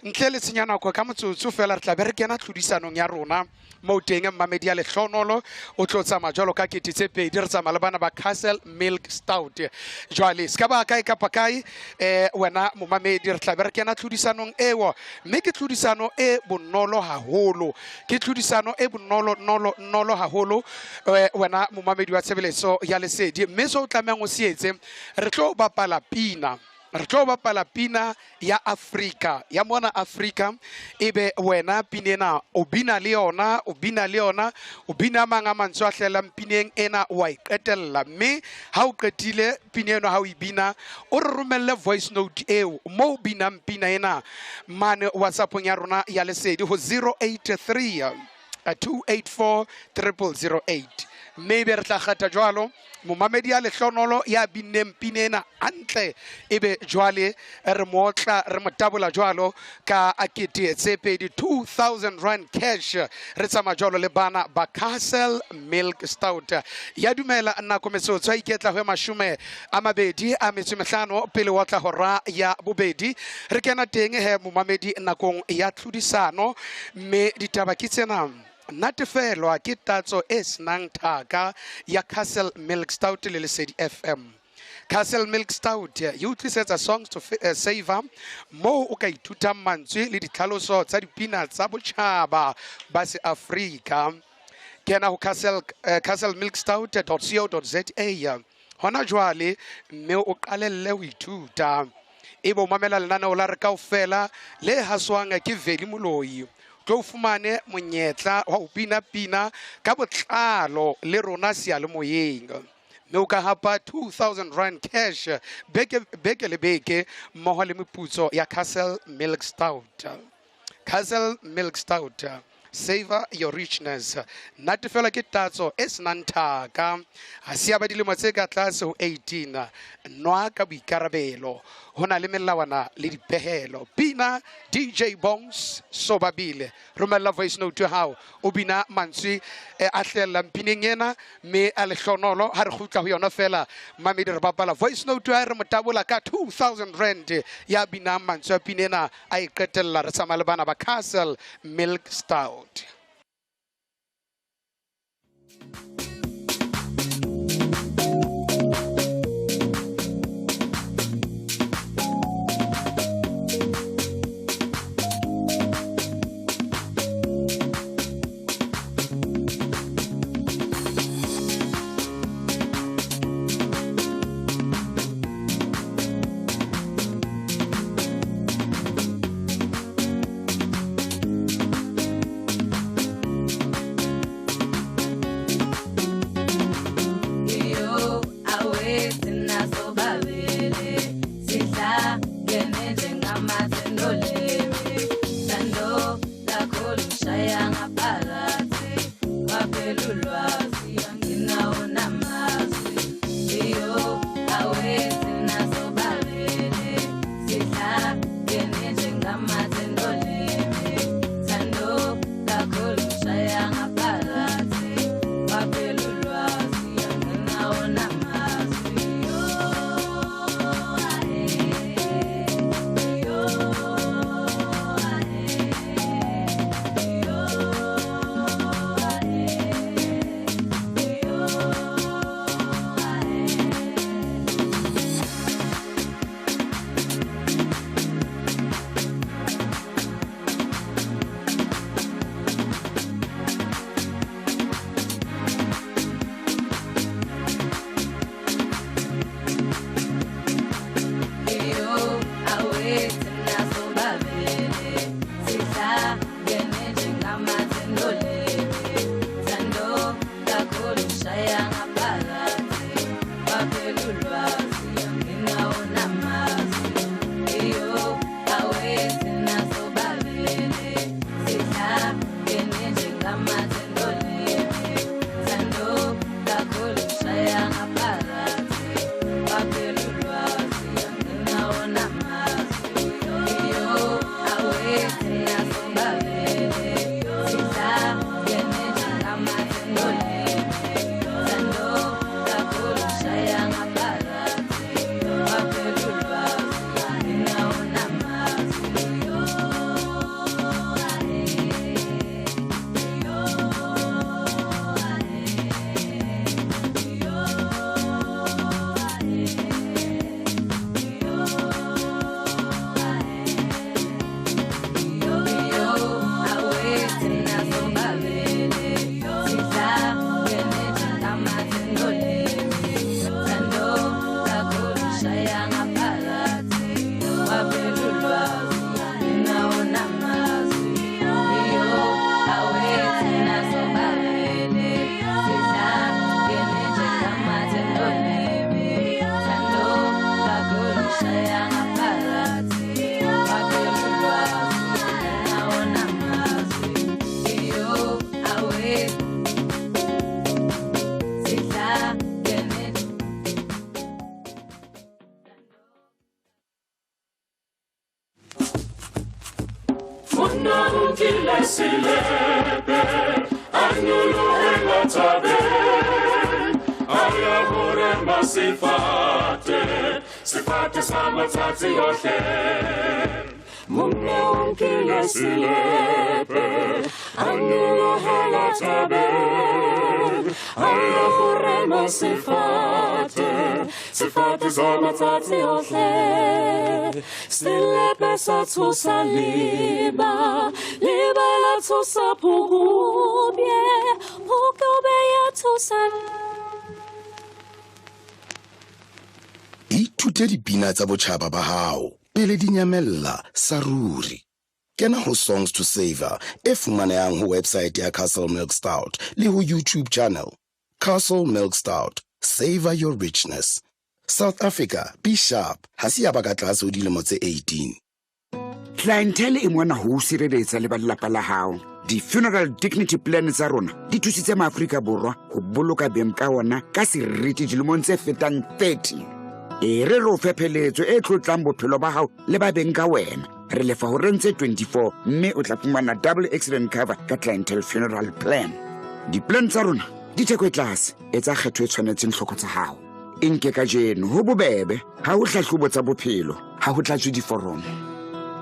ntle le tshenya nako ka motsotso fela, re tla be re kena tlhodisanong ya rona moo teng. Mmamedi ya lehlonolo o tlo tsamaya jwalo ka 2000, re tsamaya le bana ba Castle Milk Stout. Jwale se ka ba kae kapa kae, wena momamedi, re tla be re kena tlhodisanong eo, mme ke tlhodisano e bonolo haholo, ke tlhodisano e bonolo nolo nolo haholo, wena momamedi wa tshebeletso ya Lesedi. Mme se o tlamehang o se etse, re tlo bapala pina, re tlo bapala pina ya Afrika, ya mona Afrika. Ebe wena pina ena o bina le yona, o bina le yona, o bina mang a mantswe a hlelang pineng ena, wa e qetella. Mme ha o qetile pina eno, ha o e bina, o re romelle voice note eo mo o binang pina ena mane WhatsAppong ya rona ya Lesedi ho 083 284 0008. Mme ebe re tla kgetha jwalo momamedi ya lehlonolo ya binneng pina ena hantle, ebe jwale re mootla, re mo tabola jwalo ka 2000, 2000 rand cash. Re tsamaya jwalo le bana ba Castle Milk Stout. Ya dumela nako metsotso a iketla ho ya 25 pele wa tla hora ya bobedi. Re kena teng he momamedi nakong ya tlhodisano, mme ditaba ke tsena. Natefelwa ke tatso e senang thaka ya Castle Milk Stout le Lesedi FM. Castle Milk Stout e utlwisetsa Songs to Savor, moo o ka ithutang mantswe le ditlhaloso tsa dipina tsa botjhaba ba se-Afrika. Kena ho castlemilkstout.co.za hona jwale, mme o qalelle ho ithuta. Ebe o mamela lenaneo la re kaofela le haswang ke Veli Moloi, tlo o fumane monyetla wa ho bina pina ka botlalo le rona seyalemoyeng, mme o ka hapa 2000 rand cash beke, beke le beke mmoho le meputso ya Castle Milk Stout. Castle Milk Stout, savor your richness. Natefelwa ke tatso e senang thaka. Ha se ya ba dilemo tse ka tlase ho 18. Nwa ka boikarabelo, ho na le melawana le dipehelo. Pina DJ Bongs Sobabile. Romella voice note ya hao o bina mantswe a hlellang pineng ena, mme a lehlonolo ha re kgutla ho yona fela mamedi, re bapala voice note ya re motabola ka 2000 rand ya binang mantswe a pina ena a e qetella. Re tsamaya le bana ba Castle Milk Stout. Iyo awethu nasobabili sihlangene njengamathe nolimi, thando lakho lushaya ngaphakathi, kwaphela ulwazi anginawo namazwi. Iyo awethu nasobabili sihlangene njengamathe nolimi, thando lakho lushaya ngaphakathi, kwaphela ulwazi anginawo namazwi. Yo ae, yo ae, yo ae, yo ae. nkile selepe a nyolohela thabeng a ya ho rema sefate sefate sa matsatsi ohle monna o nkile selepe a nyolohela thabeng a ya ho rema sefate sefate sa matsatsi ohle selepe sa tshosa leba leba la tshosa phokobye phokobye ya tshosa. Ithute dipina tsa botjhaba ba hao pele di nyamella sa ruri. Kena ho Songs to Savor e fumanehang ho website ya Castle Milk Stout le ho YouTube channel. Castle Milk Stout, savor your richness. South Africa, be sharp. Ha se ya ba ka tlase ho dilemo tse 18. Clientele e mona ho o sireletsa le ba lelapa la hao. Di-funeral dignity plan tsa rona di thusitse maAforika Borwa ho boloka beng ka ona ka seriti dilemong tse fetang 30. E re re o fe pheletso e tlotlang bophelo ba hao le ba beng ka wena. Re lefa horeng tse 24 mme o tla fumana double accident cover ka Clientele funeral plan. Di-plan tsa rona di theko e tlase, etsa kgetho e tshwanetseng tlhoko tsa hao. E nke kajeno ho bobebe, ha ho hlahlobo tsa bophelo, ha ho tlatswe diforomo.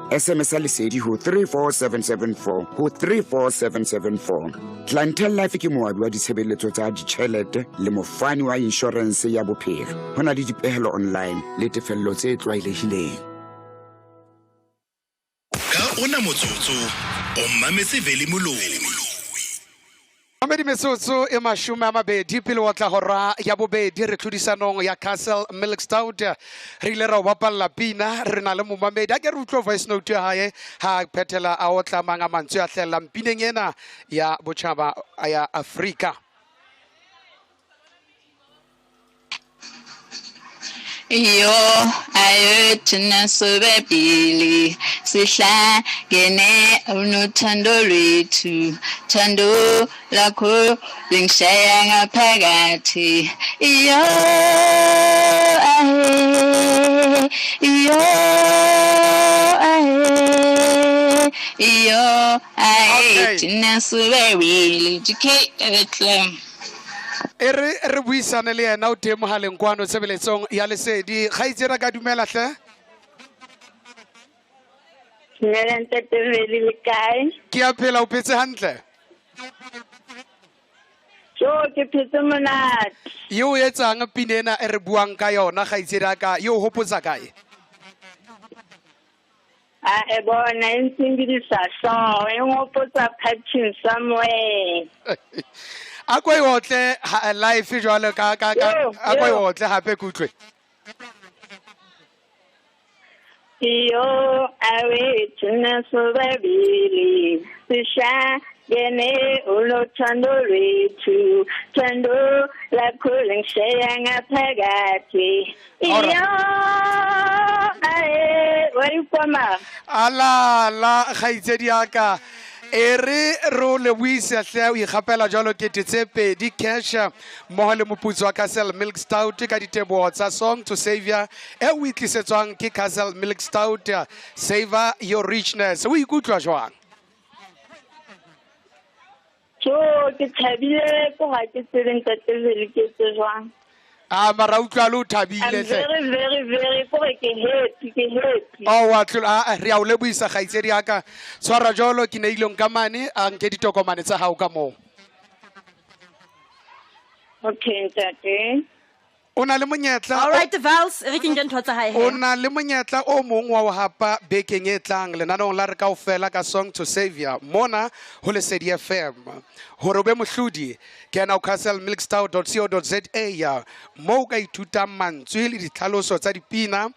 SMS ya Lesedi ho 34774 ho 34774. Clientele Life ke moabi wa ditshebeletso tsa ditjhelete le mofani wa inshorense ya bophelo. Ho na le dipehelo online le tefello tse tlwaelehileng. Ka ona motsotso o mametse Veli Moloi. Mamedi metsotso e mashome a mabedi pele wa tla hora ya bobedi re tlhodisanong ya Castle Milk Stout. Re ile ra o bapalla pina re na le momamedi. A ke re utlwe voice note ya hae ha a phethela a otla mang a mantswe a hlahellang pineng ena ya botjhaba ya Afrika. Yo ayothina sobabili sihlangene unothando lwethu thando lakho lingishaya ngaphakathi iyo ahe iyo ahe iyo ahe thina sobabili GK Bethlehem. E re re buisane le yena o teng mohaleng kwano tshebeletsong ya Lesedi. Kgaitsedi ra ka dumela hle. Dumela ntate Veli, le kae? Ke a phela, o phetse hantle? Jo, ke phetse monate. Ye o etsang pina ena e re buang ka yona kgaitsedi ya ka, ye o hopotsa kae? A e bona e ntsengidisa hlooho, e nhopotsa partying somewhere. A ko e otle life jwalo ka ka ka Yo, a ko e yo. otle hape ke utlwe. Yo awethu sobabili sihlangene unothando lwethu thando lakho lingisheya ngaphakathi iyo ae wa ikwama. Ala la kgaitsedi ya ka e re re o lebohise hle o ikgapela jwalo kete tse pedi cash mmoho le moputso wa Castle Milk Stout ka diteboho tsa Song to Savior e o e tlisetswang ke Castle Milk Stout, savor your richness. O ikutlwa jwang? Jo, ke thabile ko ga ke tsebe ntate Veli ke etse jwang. A mara utlwa le o thabile I'm hle. very, very, very, kore ke happy, ke happy. Oh, wa tlola, a, re a o lebohisa kgaitsedi ya ka. Tshwara jwalo ke neileng ka mane, a nke ditokomane tsa hao ka moo. Okay, ntate. O na le monyetla All right, Vals, re ke nke ntho tsa hae he. O na le monyetla o mong wa ho hapa bekeng e tlang lenaneong la re kaofela ka Song to Savior mona ho Lesedi FM. Hore o be mohlodi, kena ho castlemilkstout.co.za moo o ka ithutang mantswe le ditlhaloso tsa dipina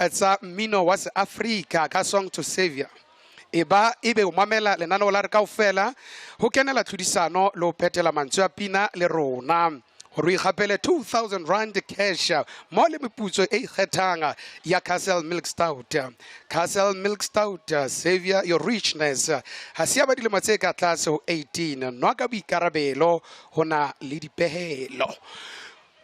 tsa mmino wa seAfrika ka Song to Savior. E ba ebe o mamela lenaneo la re kaofela ho kenela tlhodisano le ho phethela mantswe a pina le rona. Hore o ikgapele 2000 rand cash mo le meputso e ikgethang ya Castle Milk Stout. Castle Milk Stout, savior your richness. Ha se ya ba dilemo tse ka tlase ho 18, nwa ka boikarabelo ho na le dipehelo.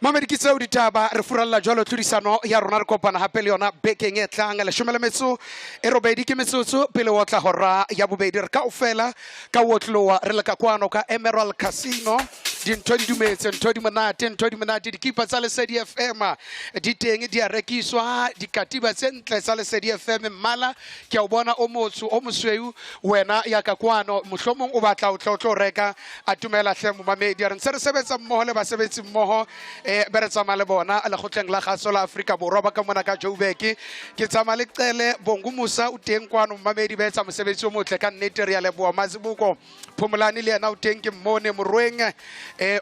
Mamedi ke tseo ditaba re furalla jwalo tlhodisano ya rona re kopana hape le yona bekeng e tlang 18 ke metsotso pele o tla hora ya bobedi. Re kaofela ka otloa re le ka kwano ka Emerald Casino. Dintho di dumetse, ntho di monate, ntho di monate. Dikipa tsa Lesedi FM di teng, di a rekiswa. Dikatiba tse ntle tsa Lesedi FM, mmala ke a o bona o motsho o mosweu. Wena ya ka kwano mohlomong o batla o tla o tlo reka, atumela hle momamedi. Re ntse re sebetsa mmoho le basebetsi mmoho, be re tsamaya le bona lekgotleng la kgaso la Afrika Borwa ba ka mona ka Joburg. Ke tsamaya le Cele Bongu Musa o teng kwano momamedi, ba etsa mosebetsi o motle ka nnete, re a leboha. Mazibuko Phomolane le yena o teng, ke mmone Morweng,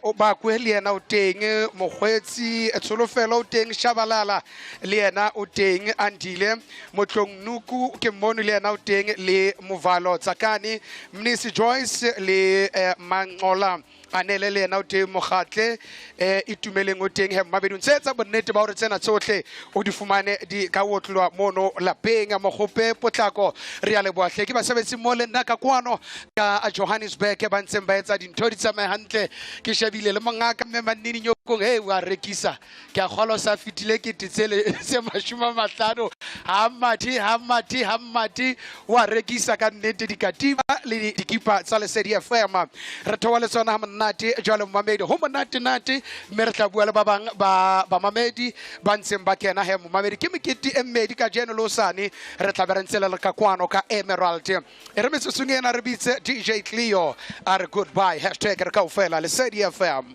o Bakwe le yena o teng, Mokgweetsi Tsholofelo o teng, Shabalala le yena o teng, Andile Motlong Nuku ke mmone le yena o teng, le Movalo Tsakane, Mnisi Joyce le Manqola Anele le yena o teng, Mokgatle Itumeleng o teng. He mmabedi, o ntse etsa bonnete ba hore tsena tsohle o di fumane di ka otlwa mono lapeng. Mokgope Potlako, re a leboha hle. Ke basebetsi mo le nna ka kwano ka Johannesburg ba ntseng ba etsa dintho di tsamaye hantle. Ke shebile le mongaka mme Mannini Nyokong, he wa rekisa, ke a kgolwa o sa fetile kete tsele tse 50. Ha mathe, ha mathe, ha mathe, wa rekisa ka nnete dikatiba le dikipa tsa Lesedi FM. Re theoha le tsona ha monate jwale momamedi, ho monate nate, mme re tla bua le ba bang ba bamamedi ba ntseng ba kena. He momamedi, ke mekete e mmedi kajeno le hosane, re tla be re ntse le le ka kwano ka Emerald. E re metsotsong ena re bitse DJ Cleo a re goodbye, hashtag re kaofela Lesedi FM.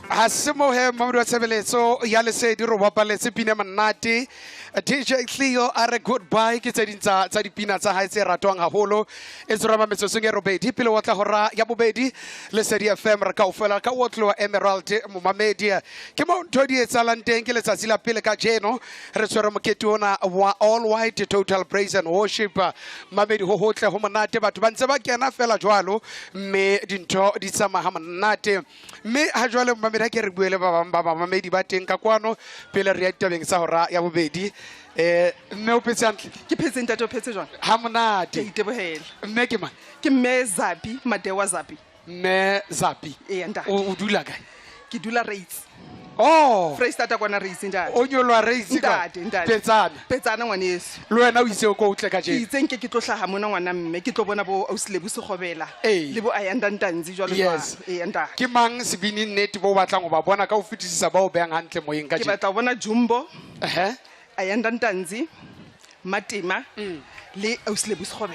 Ha se mohe mamedi wa tshebeletso ya lesedi re bapaletse pina monate. DJ Cleo a re goodbye, ke tse ding tsa dipina tsa hae tse ratwang haholo. E tshwarama metsotsong e robedi pele wa tla hora ya bobedi. Lesedi FM re kaofela ka otlo Emerald momamedi. Ke mo ntho di etsahalang teng, ke letsatsi la pele kajeno re tshwere mokete ona wa All White Total Praise and Worship. Mamedi, ho hotle ho monate, batho ba ntse ba kena fela jwalo mme dintho di tsamaya ha monate. Mme ha jwale momamedi, ha ke re bue le ba bang ba bamamedi ba teng ka kwano pele re ya ditabeng tsa hora ya bobedi. Mme o phetse hantle? Ke phetse ntate, o phetse jwang? Ha monate. Ke itebohela. Mme ke mang? Ke mme Zapi, Madewa Zapi. Mme Zapi. Ee, ntate. O dula kae? Ke dula Reitz. Oh. Freistata kwana Reitz, ntate. O nyolwa Reitz kwa? Ntate, ntate. Petsana. Petsana ngwaneso. Le wena o itse o ko utle kajeno? Ke itse nke ke tlo hlaha mona ngwana mme, ke tlo bona bo ausi Lebo Sekgobela. Ee. Le bo Ayanda Ntanzi jwalo jwalo. Yes. Ee, ntate. Ke mang sebini nnete bo o batlang ho ba bona ka ho fetisisa ba o behang hantle moyeng Ke kajeno? batla ho bona Jumbo. Ehe. Ayanda Ntanzi, Matema, le ausi Lebo Sekgobela.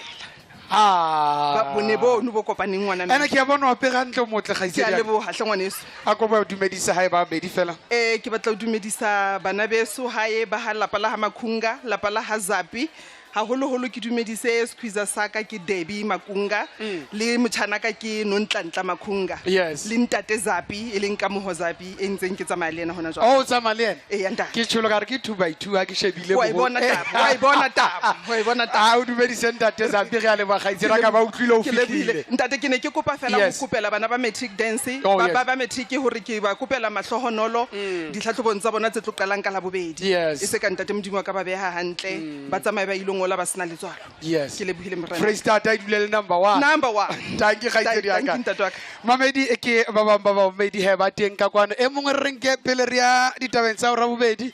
Ah. Ba bone bono bo kopaneng ngwana mme. Ene ke a bona o apere hantle o motle, kgaitsedi Ke a ya ka. leboha hle ngwaneso. A kopa o dumedise hae ba babedi fela. Ke batla ho dumedisa bana beso hae ba ha lapa la ha Makhunga, lapa la ha Zapi. Haholoholo ke dumedise squeezer sa ka ke Debbie Makunga, le motjhana ka ke Nontlantla Makhunga. Yes. Le ntate Zapi e leng Kamoho Zapi e ntseng ke tsamaya le yena hona jwale. Oh, o tsamaya le yena? Ee, ntate. Ke tsholo ka re ke 2 by 2 ha ke shebile Wa e boholo. bona taba, wa e bona taba, wa e bona taba. Ah, o dumedise ntate Zapi, re a leboha kgaitsedi ka ba utlwile o Ke lebohile. fihlile. Ntate, ke ne ke kopa fela ho Yes. kopela bana ba matric dance, Oh, ba yes. ba matric hore ke ba kopela mahlohonolo ditlhatlhobong tsa bona tse tlo qalang ka Labobedi. Yes. E se ka ntate Modimo wa ka ba beha hantle, ba tsamaye ba ilo ngola ba sena letswalo. Yes. Ke lebohile morena. Freistata e dule le number 1. Number 1. Thank you, kgaitsedi ya Thank ka. you, ntate wa ka. Mamedi, e ke ba bang ba bamamedi he ba teng ka kwano. E mongwe re nke pele re ya ditabeng tsa hora bobedi.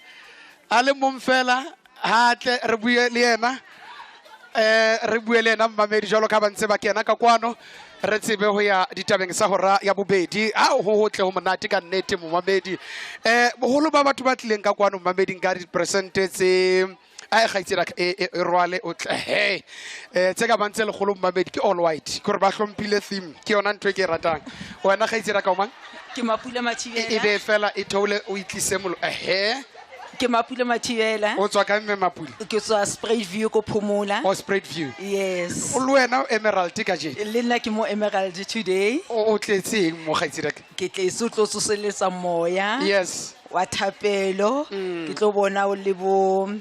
A le mong fela, ha tle re bue le yena. Re bue le yena mmamedi jwalo ka ba ntse ba kena ka kwano. Re tsebe ho ya ditabeng tsa hora ya bobedi. Ha ho hotle ho monate ka nnete momamedi. Boholo ba batho ba tlileng ka kwano mmamedi nka diperesente tse a e kgaitsedi ya ka, e rwale o tle, he. Tse ka bang tse lekgolo mmamedi ke all white, ke hore ba hlomphile theme, ke yona ntho e ke e ratang. Wena kgaitsedi ya ka o mang? Ke Mapula Mathibela. E be fela e theole o itlise molo. Ehe. Ke Mapula Mathibela. O tswa kae mme Mapula? Ke tswa Spruitview ko Phomola. O Spruitview. Yes. O le wena o Emerald kajeno? Le nna ke mo Emerald today. O tletse eng mo kgaitsedi ya ka? Ke tletse o tlo tsoseletsa moya. Yes. Wa thapelo. Ke tlo bona o le bo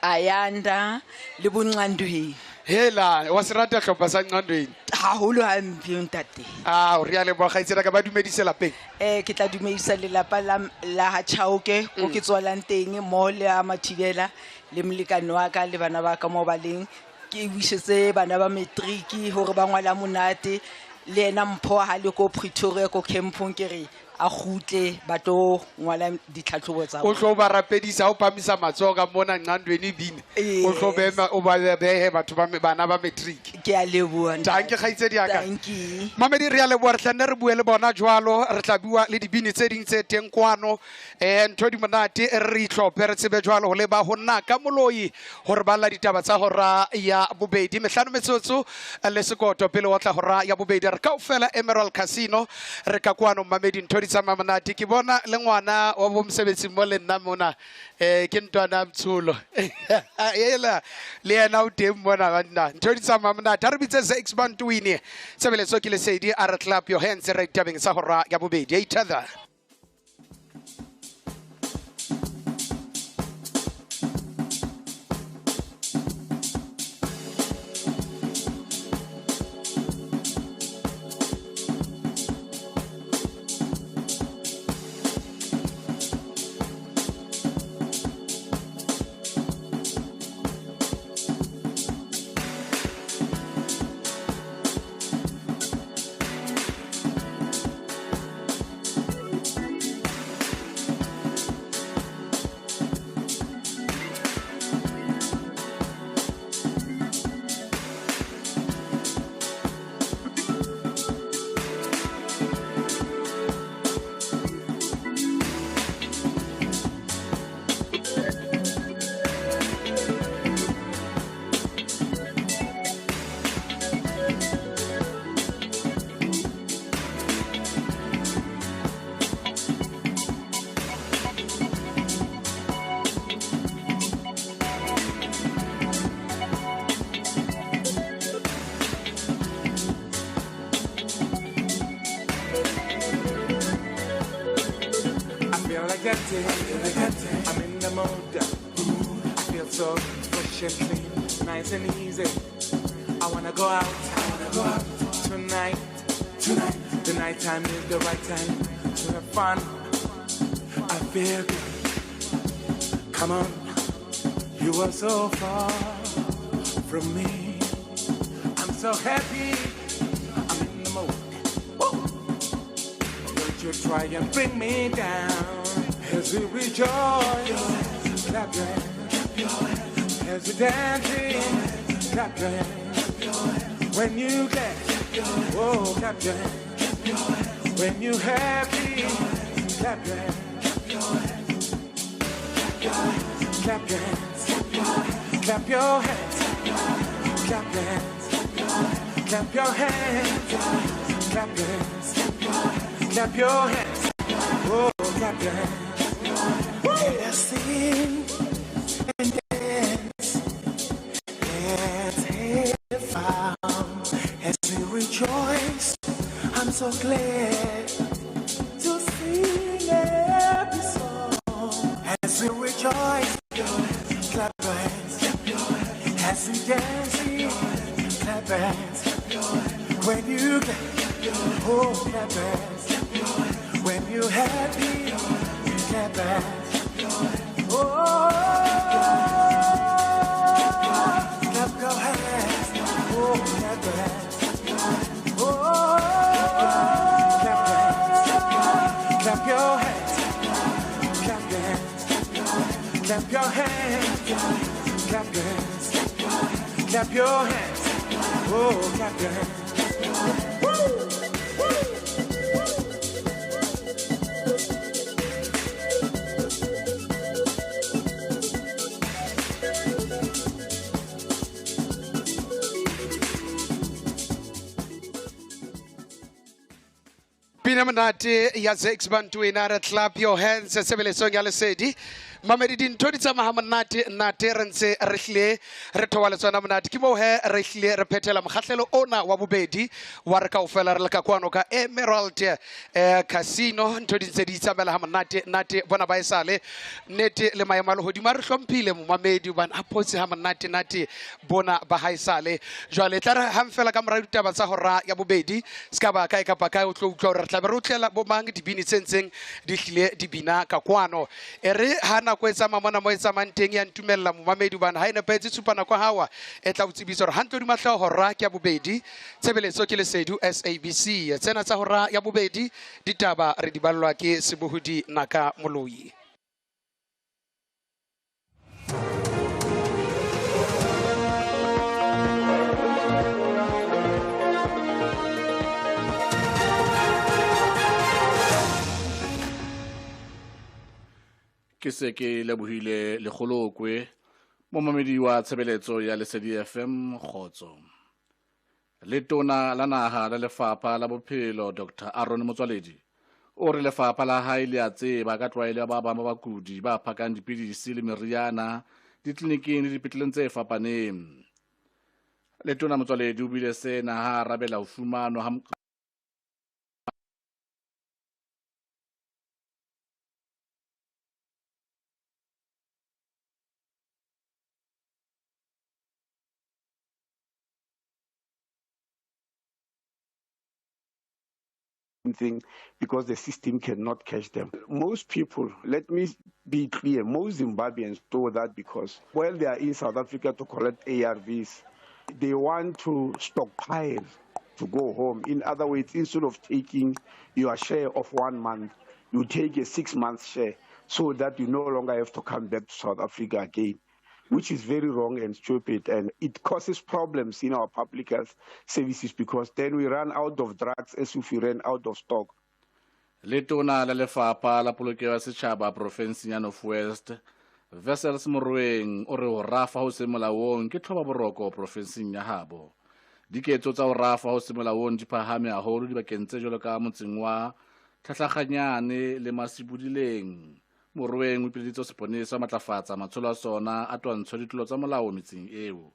Ayanda le bo Nqandweni. Hela, wa se rata hlopha sa Nqandweni? Haholo hampe ntate. Ah, o re a leboha kgaitsedi ya ka, ba dumedise lapeng. Ke tla dumedisa lelapa la ha Chauke, ko ke tswalang teng, mo le ha Mathibela, le molekane wa ka le bana ba ka mo ba leng. Ke wisetse bana ba matric hore ba ngwala monate. Le yena Mpho ha le ko Pretoria ko campong, ke re a kgutle ba tlo ngwala ditlhatlhobo tsa O tlo ba rapedisa, o phamisa matsoho ka mona Nqandweni bine. O tlo bema, o ba behe batho ba bana ba matric. Ke a leboha, ntate. Thank you, kgaitsedi ya ka. Thank you. Mamedi, re a leboha, re tla nne re bue le bona jwalo, re tla bua le dibini tse ding tse teng kwano. Ntho di monate, re itlhophe, re tsebe jwalo ho leba ho nna ka moloi hore ba lla ditaba tsa hora ya bobedi. Mehlano metsotso le sekoto pele wa tla hora ya bobedi. Re kaofela Emerald Casino, re ka kwano mamedi, ntho di tsamaya monate. Ke bona le ngwana wa bo mosebetsi mo le nna mona, ke ntwana Mtsholo. Ela, le yena o teng mona banna. Ntho di tsamaya monate. Ha re bitse Zakes Bantwini. Tshebeletso ke Lesedi, a re clap your hands re ditabeng tsa hora ya bobedi. Each other. I'm in the mood. I feel so fresh and clean, nice and easy. I wanna go out, I wanna go out tonight. Tonight, the night time is the right time to have fun. I feel good. Come on, you are so far from me. I'm so happy. I'm in the mood. Woo! Don't you try and bring me down. As we rejoice, clap your hands. As we dancing, clap your hands. When you clap, oh, clap your hands. When you happy, clap your hands. Clap your hands. Clap your hands. Clap your hands. Clap your hands. Clap your hands. Clap your hands. Oh, clap your hands. Let us sing and dance. Let's have fun as we rejoice. I'm so glad to sing every song as we rejoice. Clap your hands as we dance. Clap your hands when you clap. Oh, clap your hands when you happy. Clap your hands. Oh, clap your hands. Oh, clap your hands. Oh, clap your hands. Clap your hands. Clap your hands. Clap your hands. Clap your hands. Clap your hands. Oh, clap your hands. Woo! Pina monate ya Zakes Bantwini re clap your hands tshebeletsong ya lesedi. Mamedi dintho di tsamaya monate nate re ntse re hlile re thoba le tsona monate. Ke moo he re hlile re phethela mokgahlelo ona wa bobedi wa re kaofela re le ka kwano ka Emerald Casino. Ntho di ntse di tsamaela ha monate nate bona ba esale nnete le maemo a lehodimo a re hlomphile momamedi hobane a photse ha monate nate bona ba haesale. Jwale tla re hang fela ka mora ditaba tsa hora ya bobedi se ka ba kae kapa kae o tlo utlwa hore re tla be re utlela bo mang dibini tse ntseng di hlile di bina ka kwano. E re ha nako e tsamaya mona mo e tsamayang teng ya ntumella momamedi hobane ha e nepahetse tshupa nako hawa e tla o tsebisa hore hantle hodima hlooho hora ke ya bobedi. Tshebeletso ke Lesedi SABC. Tsena tsa hora ya bobedi ditaba re di ballwa ke Sebohodi Naka Moloi. Ke se ke lebohile lekgolokwe momamedi wa tshebeletso ya Lesedi FM kgotso. Letona la naha la lefapha la bophelo Dr. Aaron Motsoaledi o re lefapha la hae le a tseba ka tlwaelo ya ba bang ba bakudi ba phakang dipidisi le meriana ditleliniking le dipetleleng tse fapaneng. Letona Motsoaledi o buile sena ha a arabela ho fumanwa ha thing because the system cannot catch them. Most people, let me be clear, most Zimbabweans do that because while they are in South Africa to collect ARVs, they want to stockpile to go home. In other words, instead of taking your share of 1 month, you take a 6-month share so that you no longer have to come back to South Africa again, which is very wrong and stupid, and it causes problems in our public health services because then we run out of drugs as if we ran out of stock. Letona la lefapha la polokelo ya setjhaba profenseng ya North West, Wessels Moroeng o re ho rafa ho se molaong ke tlhoba boroko profenseng ya habo. Diketso tsa ho rafa ho se molaong di phahame haholo dibakeng tse jwalo ka motseng wa Tlhatlhaganyane le Masibudileng. Moroeng o ipileditse seponesa matlafatsa matsholo a sona a twantsho ditlolo tsa molao metseng eo.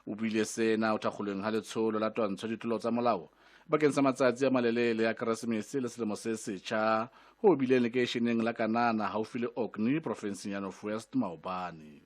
O buile sena o thakgolweng ha letsholo la twantsho ditlolo tsa molao bakeng sa matsatsi a malelele a Keresemese le selemo se setjha ho bileng lekeisheneng la Kanana haufi le Orkney profenseng ya North West maobane.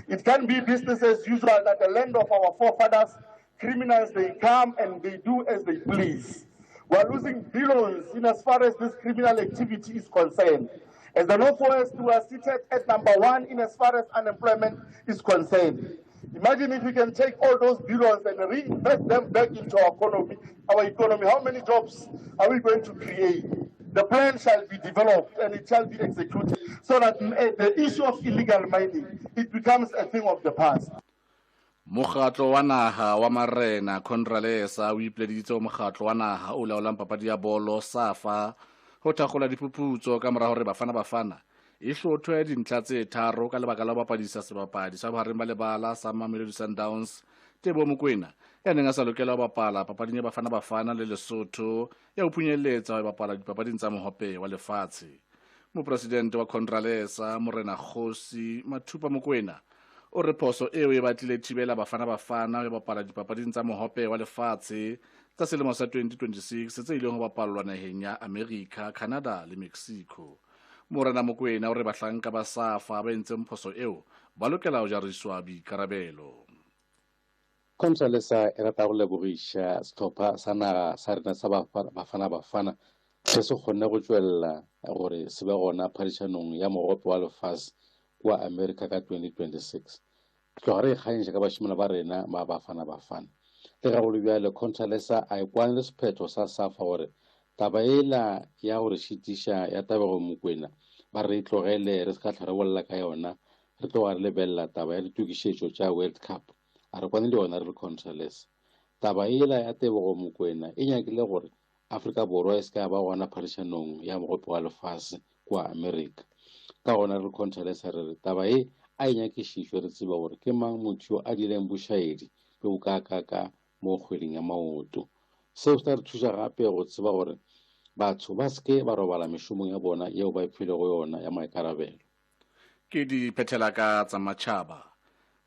It can be business as usual that the land of our forefathers, criminals, they come and they do as they please. We are losing billions in as far as this criminal activity is concerned. As the Northwest, we are seated at number one in as far as unemployment is concerned. Imagine if we can take all those billions and reinvest them back into our economy. Our economy. How many jobs are we going to create? The plan shall be developed and it shall be executed so that the issue of illegal mining, it becomes a thing of the past. Mokgatlo wa naha wa marena Contralesa o ipileditse ho mokgatlo wa naha o laolang papadi ya bolo SAFA ho thakgola diphuputso ka mora hore Bafana Bafana e hlothwe dintlha tse tharo ka lebaka la ho bapadisa sebapadi sa bohareng ba lebala sa Mamelodi Sundowns Teboho Mokoena ya neng a sa lokela ho bapala papading ya Bafana Bafana le Lesotho ya ho phunyeletsa ho bapala dipapading tsa mohope wa lefatshe. Mopresidente wa Contralesa Morena Kgosi Mathupa Mokoena o re phoso eo e batlile thibela Bafana Bafana ho bapala dipapading tsa mohope wa lefatshe tsa selemo sa 2026 tse ileng ho bapallwa naheng ya America, Canada le Mexico. Morena Mokoena o re bahlanka ba SAFA ba entseng phoso eo ba lokela ho jariswa boikarabelo. Contralesa e rata go lebogiša sehlopha sa naga sa rena sa Bafana Bafana se se kgonne go tšwelela gore se be gona phadišanong ya mogope wa lefase kua America ka 2026. Tloga re ikgantšha ka bašemane ba rena ba Bafana Bafana. Le ga go le bjalo, Contralesa a e kwane le sephetho sa SAFA gore taba ela ya gore šitiša ya Teboho Mokoena ba re tlogele re se ka hlwa re bolela ka yona, re tloga re lebelela taba ya ditokišetšo tša World Cup. A re kwane le yona re le Contralesa. Taba ela ya Teboho Mokoena e nyakile gore Afrika Borwa e se ka ba gona phadišanong ya mogope wa lefase kua America. Ka gona re le Contralesa re re taba e a e nyakišišwe re tseba gore ke mang motho yo a dileng bošaedi bjo bo kaakaka mo kgweding ya maoto. Seo se tla re thuša gape go tseba gore batho ba se ke ba robala mešomong ya bona yeo ba iphilego yona ya maikarabelo. Ke di phethela ka tsa matšhaba.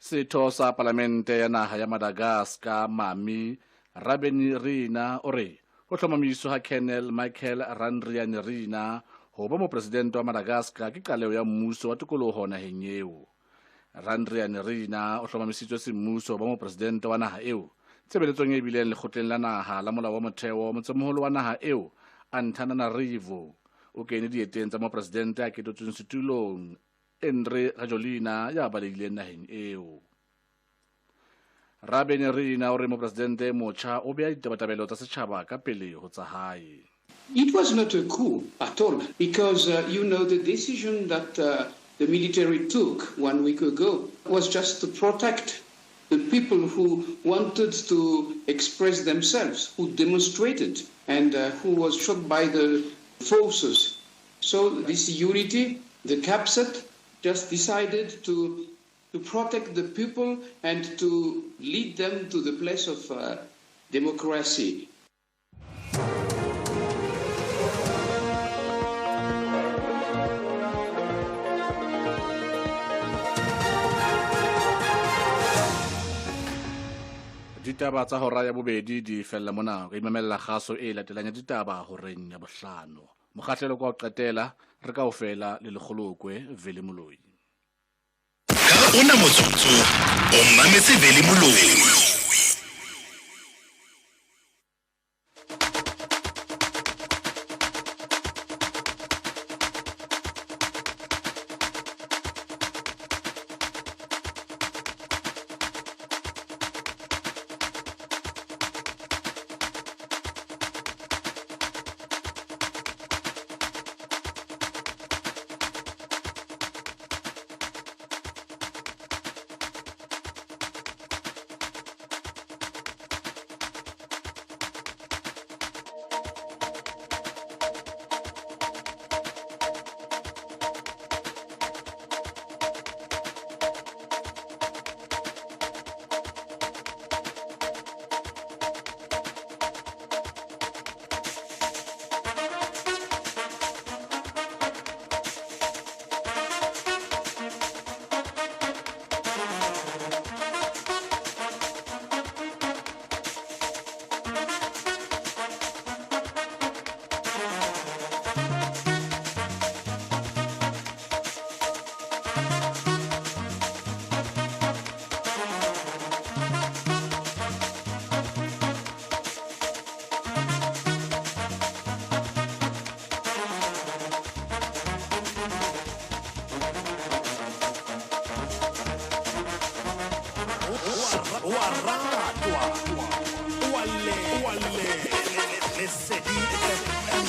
Setho sa palamente ya naha ya Madagascar Mami Rabenirina o re ho hlomamiswa ha Colonel Michael Randrianirina ho ba mopresidente wa Madagascar ke qaleho ya mmuso wa tokoloho naheng eo. Randrianirina o hlomamisitswe semmuso ba mopresidente wa naha eo tshebeletsong e bileng lekgotleng la naha la molao wa motheo motsemoholo wa naha eo Antananarivo. O kene dieteng tsa mopresidente a ketotsweng setulong Andry Rajoelina ya balehileng naheng eo. Rabenirina o re mopresidente motjha o beha ditabatabelo tsa setjhaba ka pele ho tsa hae. It was not a coup at all, because you know the decision that the military took 1 week ago was just to protect the people who wanted to express themselves, who demonstrated and who was shot by the forces. So this unity, the CAPSAT, just decided to protect the people and to lead them to the place of democracy. Ditaba tsa hora ya bobedi di fella mona. Re imamella kgaso e latelang ya ditaba horeng ya bohlano. Mokgahlelo kwa ho qetela re kaofela le Lekgolokwe Vele Moloi. Ka ona motsotso o mametse Vele Moloi. O a ratwa, o a le Lesedi FM.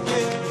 Yeah.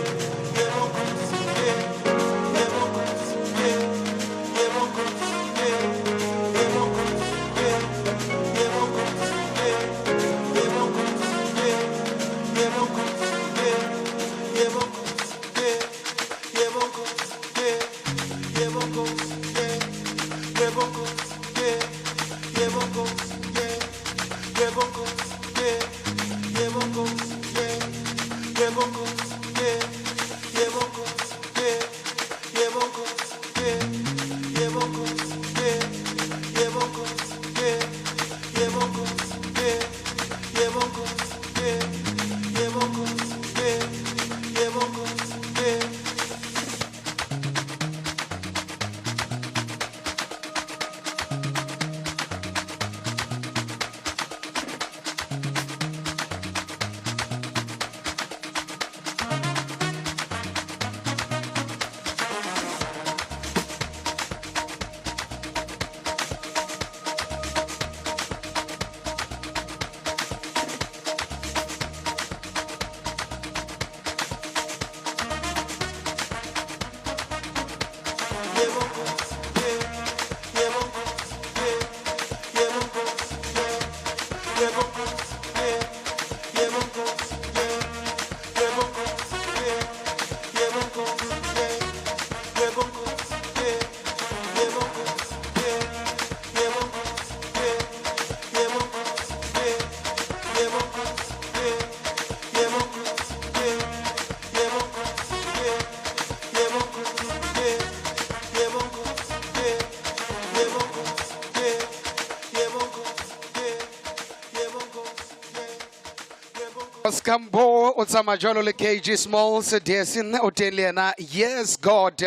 Oscambo o tsamaya jwalo le KG Smalls Desin o teng le yena Yes God.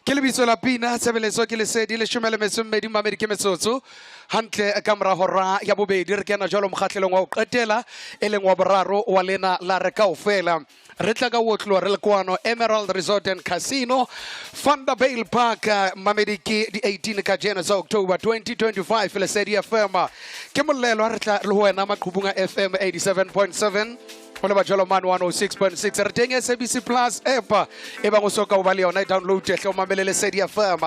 Ke lebitso la pina tshebeletso ke lesedi 12 mamedi ke metsotso hantle ka mora hora ya bobedi re kena jwalo mokgahlelong wa ho qetela e leng wa boraro wa lena la re kaofela. Re tla ka otloa re le kwano Emerald Resort and Casino Vanderbijl Park mamedi ke di 18 ka jeno tsa October 2025 Lesedi FM ke molelo re tla le ho wena maqhubung a FM 87.7 ho leba jwalo mane 106.6 re teng SABC Plus app e bang o soka o ba le yona e download hle o mamele Lesedi FM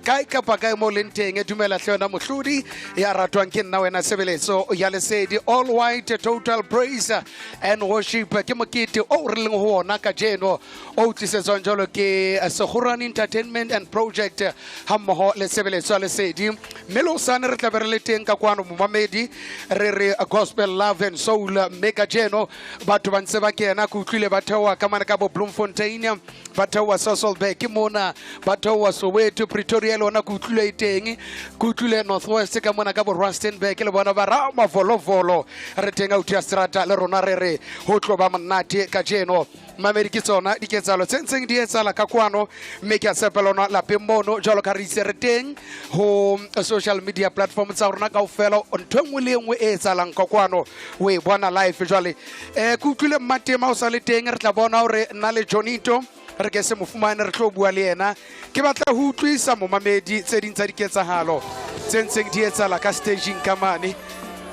kae kapa kae mo leng teng e dumela hle yona mohlodi ya ratwang ke nna wena tshebeletso ya Lesedi All White Total Praise and Worship ke mokete o re leng ho ona kajeno o tlisetswang jwalo ke Sekgorane Entertainment and Project ha mmoho le tshebeletso ya Lesedi mme le hosane re tla be re le teng ka kwano momamedi re re Gospel Love and Soul mme kajeno batho ba ntse ba kena ke utlwile ba theoha ka mane ka bo Bloemfontein ba theoha Sasolburg ke mona ba theoha Soweto Pretoria le ona ke utlwile e teng ke utlwile North West ka mona ka bo Rustenburg le bona ba ra mavolovolo re teng auti ya strata le rona re re ho tlo ba monate kajeno mamedi ke tsona diketsahalo tse ntseng di etsahala ka kwano mme ke a tshepa lona lapeng mono jwalo ka re itse re teng ho social media platform tsa rona kaofela ntho e nngwe le e nngwe e etsahalang ka kwano o e bona live jwale ke utlwile Mmatema o sa le teng re tla bona hore nna le Jonito re ke se mo fumane re tlo bua le yena ke batla ho utlwisa momamedi tse ding tsa diketsahalo tse ntseng di etsahala ka staging ka mane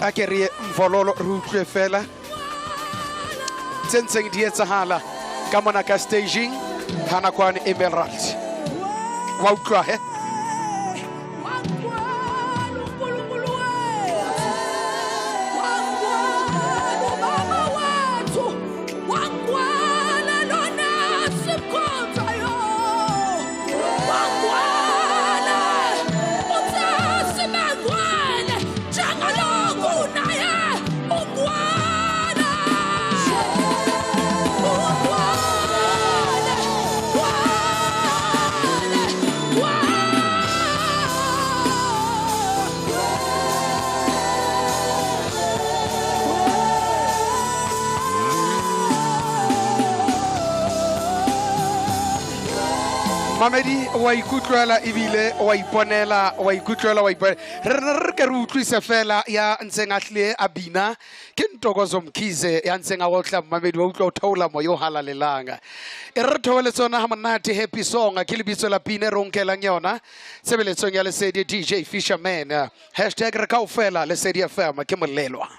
a ke re mvololo re utlwe fela tse ntseng di etsahala ka mona ka staging ha nakwane Emerald wa utlwa he Mamedi wa ikutlwela ebile wa iponela wa ikutlwela wa iponela re ne re ke re utlwise fela ya ntseng a hlile a bina ke Ntokozo Mkhize ya ntseng a otla mamedi wa utlwa o theola moya o halalelang e re theole tsona ha monate happy song ke lebitso la pina e re o nkelang yona tshebeletsong ya Lesedi DJ Fisherman hashtag re kaofela Lesedi FM ke molelwa.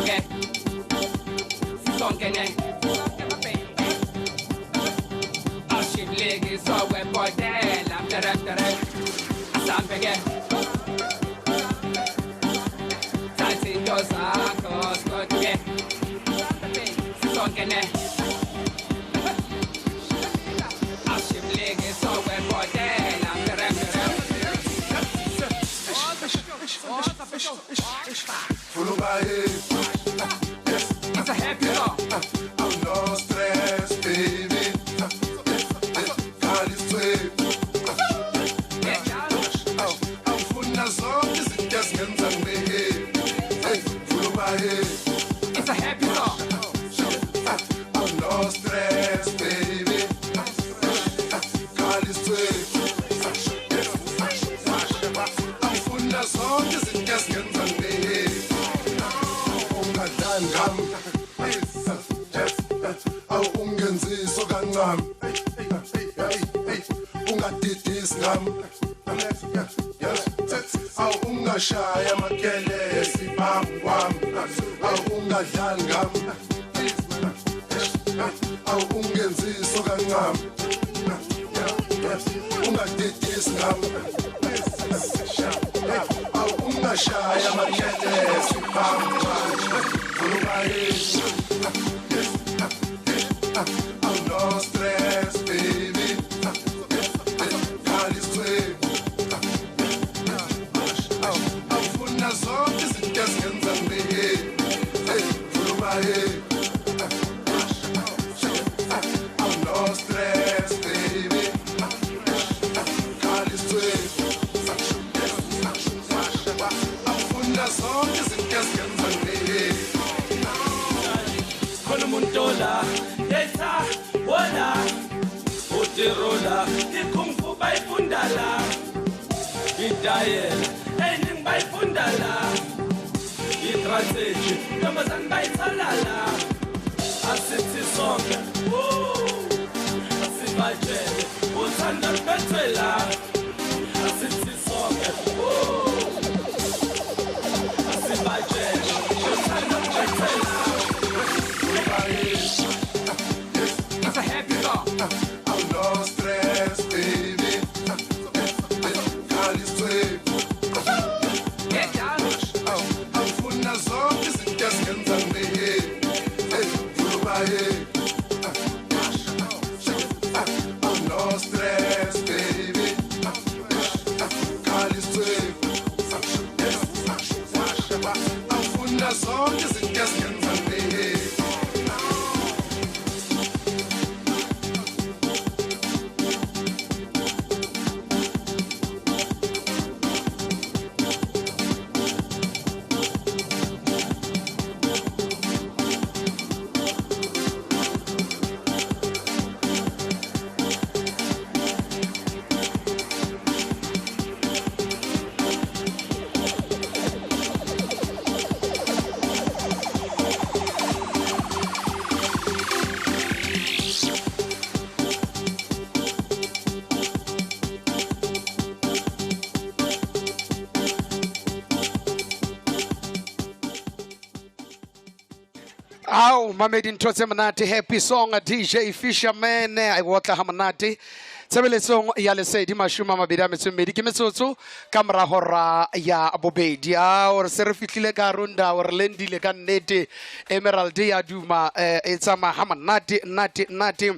Sigoduke sisonke ne Ashibleki sowebhodela tere tere asambe ke Thatha into zakho sigoduke sisonke ne Ashibleki sowebhodela tere tere It's a happy song. I'm no stress, baby. God is sweet. Angifuna zonke izinto ezingenza ngibe happy. It's a happy song. I'm no stress, baby. God is sweet. Angifuna zonke izinto ezingenza ngibe happy. Ungadlali ngami. Awungenziso kancane. Ungadidisi ngami. Awungashaya amakelesi phambi kwami. Awungadlali ngami. Awungenziso kancane. Ungadidisi ngami. Awungashaya amakelesi phambi kwami. I'm no stress, baby. God is sweet. Angifuna zonke izinto ezingenza ngibe happy. I'm no stress, baby. God is sweet. Angifuna zonke izinto ezingenza ngibe happy. Khona umuntu la letha wona utirola ikung fu bayifunda la idayela eyiningi bayifunda la istrategy ntombazane bayithala la asithi sonke asibatshele uthando luphethwe la asithi sonke asibatshele uthando luphethwe la. It's a happy song. I'm no stress, baby. God is sweet. Angifuna zonke izinto ezingenza ngibe happy. I'm no stress, baby. God is sweet. Angifuna zonke izinto ezingenza ngibe happy. Au mamedi ntho tse monate happy song DJ Fisherman a otla ha monate tshebeletsong ya lesedi 22 ke metsotso ka mora hora ya bobedi. A re se re fihlile ka runda re lendile ka nnete Emerald ya duma e tsamaya ha monate nate nate.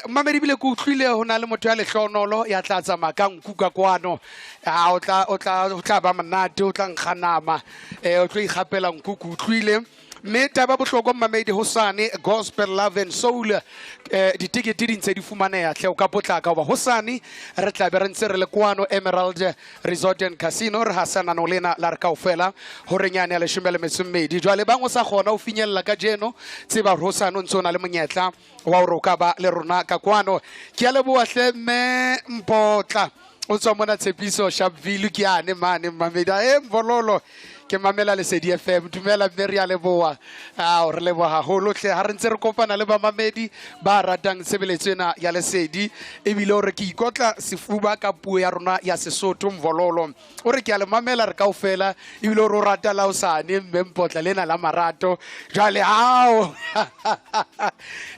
Mamedi bile ke utlwile ho na le motho ya lehlonolo ya tla tsamaya ka nku ka kwano. A o tla ba monate o tla nkga nama o tlo ikgapela nku ke utlwile. Mme taba bohlokwa mmamedi hosane Gospel Love and Soul ditikete di ntse di fumaneha hle o ka potlaka hoba hosane re tla be re ntse re le kwano Emerald Resort and Casino re hasana no lena la re kaofela horeng yane ya 12. Jwale bang o sa kgona ho finyella kajeno tseba hore hosane o ntse o na le monyetla wa hore o ka ba le rona ka kwano. Ke a leboha hle mme Mpotla o tswa mona Tshepiso Sharpeville ke yane mane mmamedi e Mvololo. Ke mamela Lesedi FM. Dumela mme re a leboha. Ao re leboha haholo hle ha re ntse re kopana le bamamedi ba ratang tshebeletso ena ya Lesedi. Ebile o re ke ikotla sefuba ka puo ya rona ya Sesotho Mvololo. O re ke a le mamela re kaofela ebile o re o rata la hosane mme Mpotla lena la marato. Jwale ao.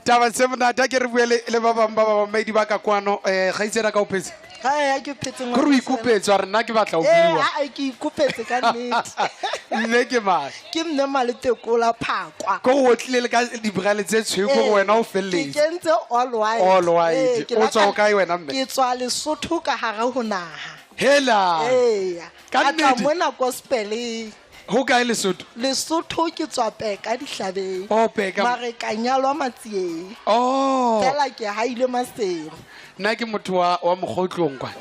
Taba tse monate ha ke re bue le ba bang ba bamamedi ba ka kwano kgaitsedi ka o phetse. Hai, ke phetse ngwana. Kore o ikopetse wa re nna ke batla ho bua. Ha ke ikopetse ka nnete. Mme ke mang? Ke mme Maletekola Phakwa. Ko o tlile le ka dibrale tse tshweu ko wena o felletse. Ke kentse all white. All white. O tswa kae wena mme? Ke tswa Lesotho ka hare ho naha. Hela. Eya. Ka nnete. Mona gospeleng. Ho kae Lesotho? Lesotho ke tswa Peka dihlabeng. Oh, Peka. Mare ka nyalwa Matsieng. Oh. Fela ke haile Maseru. Nna ke motho wa mokgotlong kwa.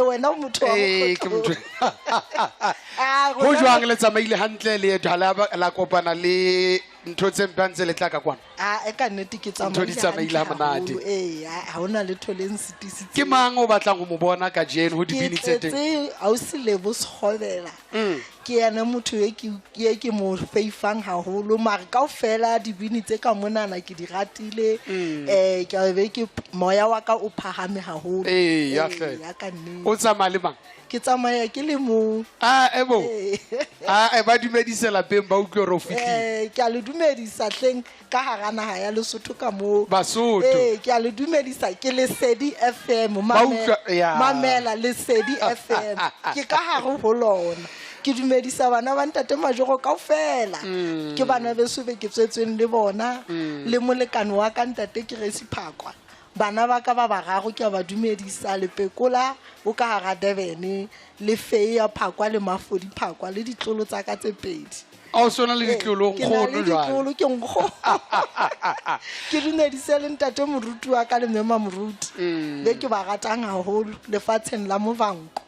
Wena o motho wa ke motho. Ho jwang le tsamaile hantle leeto ha la kopana le ntho tse mpe ntse le tla ka kwana? Ah, e ka nnete ke tsamaile. Ntho di tsamaile ha monate. Ha hona letho le nsitisitseng. Ke mang o batlang ho mo bona kajeno ho dibini tse teng? Ke tletse ausi Lebo Sekgobela. Ke yena motho e ke mo feifang haholo mare kaofela dibini tse ka monana ke di ratile. Ke a be ke moya wa ka o phahame haholo. Ya hle. Ya ka nnete. O tsamaya le mang? Ke tsamaya ke le mong. Ah, ebo. Ah, ba dumedise lapeng ba utlwe hore o fihlile. Ke a le dumedisa hleng ka hara naha ya Lesotho ka moo. Basotho. Ke a le dumedisa ke Lesedi FM. Mamela Lesedi FM. Ke ka hare ho lona. Ke dumedisa bana ba ntate Majoro kaofela. Ke bana beso be ke tswetsweng le bona. Le molekane wa ka ntate ke Resi Phakwa. Bana ba ka ba bararo ke a ba dumedisa Lepekola o ka hara Durban le Feya Phakwa le Mafodi Phakwa le ditlolo tsa ka tse pedi. A o sona le ditlolo nkgono jwale? Ditlolo ke nkgono. Ke dumedise le ntate moruti wa ka le mme Mamoruti. Be ke ba ratang haholo lefatsheng la Movanko.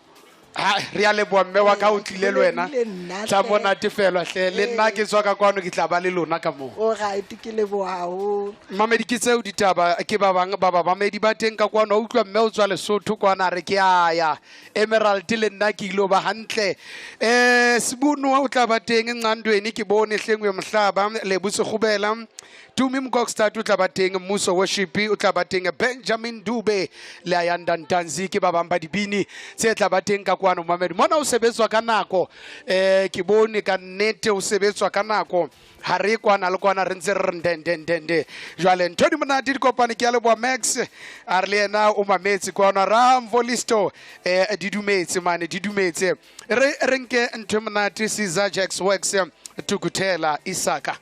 Ha re a leboha mme wa ka o tlile le wena. Tla bona tefelwa hle le nna ke tswa ka kwano ke tla ba le lona ka moo. O right ke leboha haholo. Mamedi ke tseo ditaba ke ba bang ba bamamedi ba teng ka kwano. O utlwa mme o tswa Lesotho kwana re ke a ya Emerald le nna ke ilo ba hantle. Sibuno o tla ba teng Nqandweni ke bone hlengwe mohlaba Lebo Sekgobela. Tumi Mkokstad o tla ba teng, Mmuso Worship o tla ba teng, Benjamin Dube le Ayanda Ntanzi ke ba bang ba dibini tse tla ba teng ka kwano mamedi. Mona o sebetswa ka nako. Ke bone ka nnete o sebetswa ka nako. Ha re kwana le kwana re ntse re ndendendende. Jwale ntho di monate di kopane ke a leboha Max a re le yena o mametse kwana Ramvolisto di dumetse mane di dumetse. Re nke ntho monate Caesar Jacks Works Tukuthela Isaka.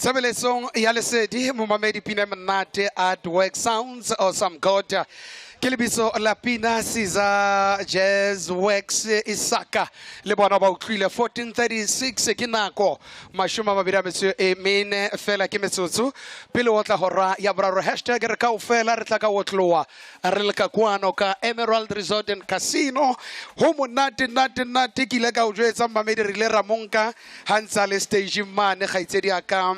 Tshebeletsong ya lesedi momamedi pina e monate at work sounds awesome god ke lebitso la pina Caesar Jazz Works Isaka le bona ba utlwile 14:36 ke nako 24 fela ke metsotso pele o tla hora ya boraro. Hashtag re kaofela re tla ka otloa re le ka kwano ka Emerald Resort and Casino. Ho monate nate nate ke ile ka o jwetsa mmamedi re ile ra monka ha ntse a le stage mane kgaitsedi ya ka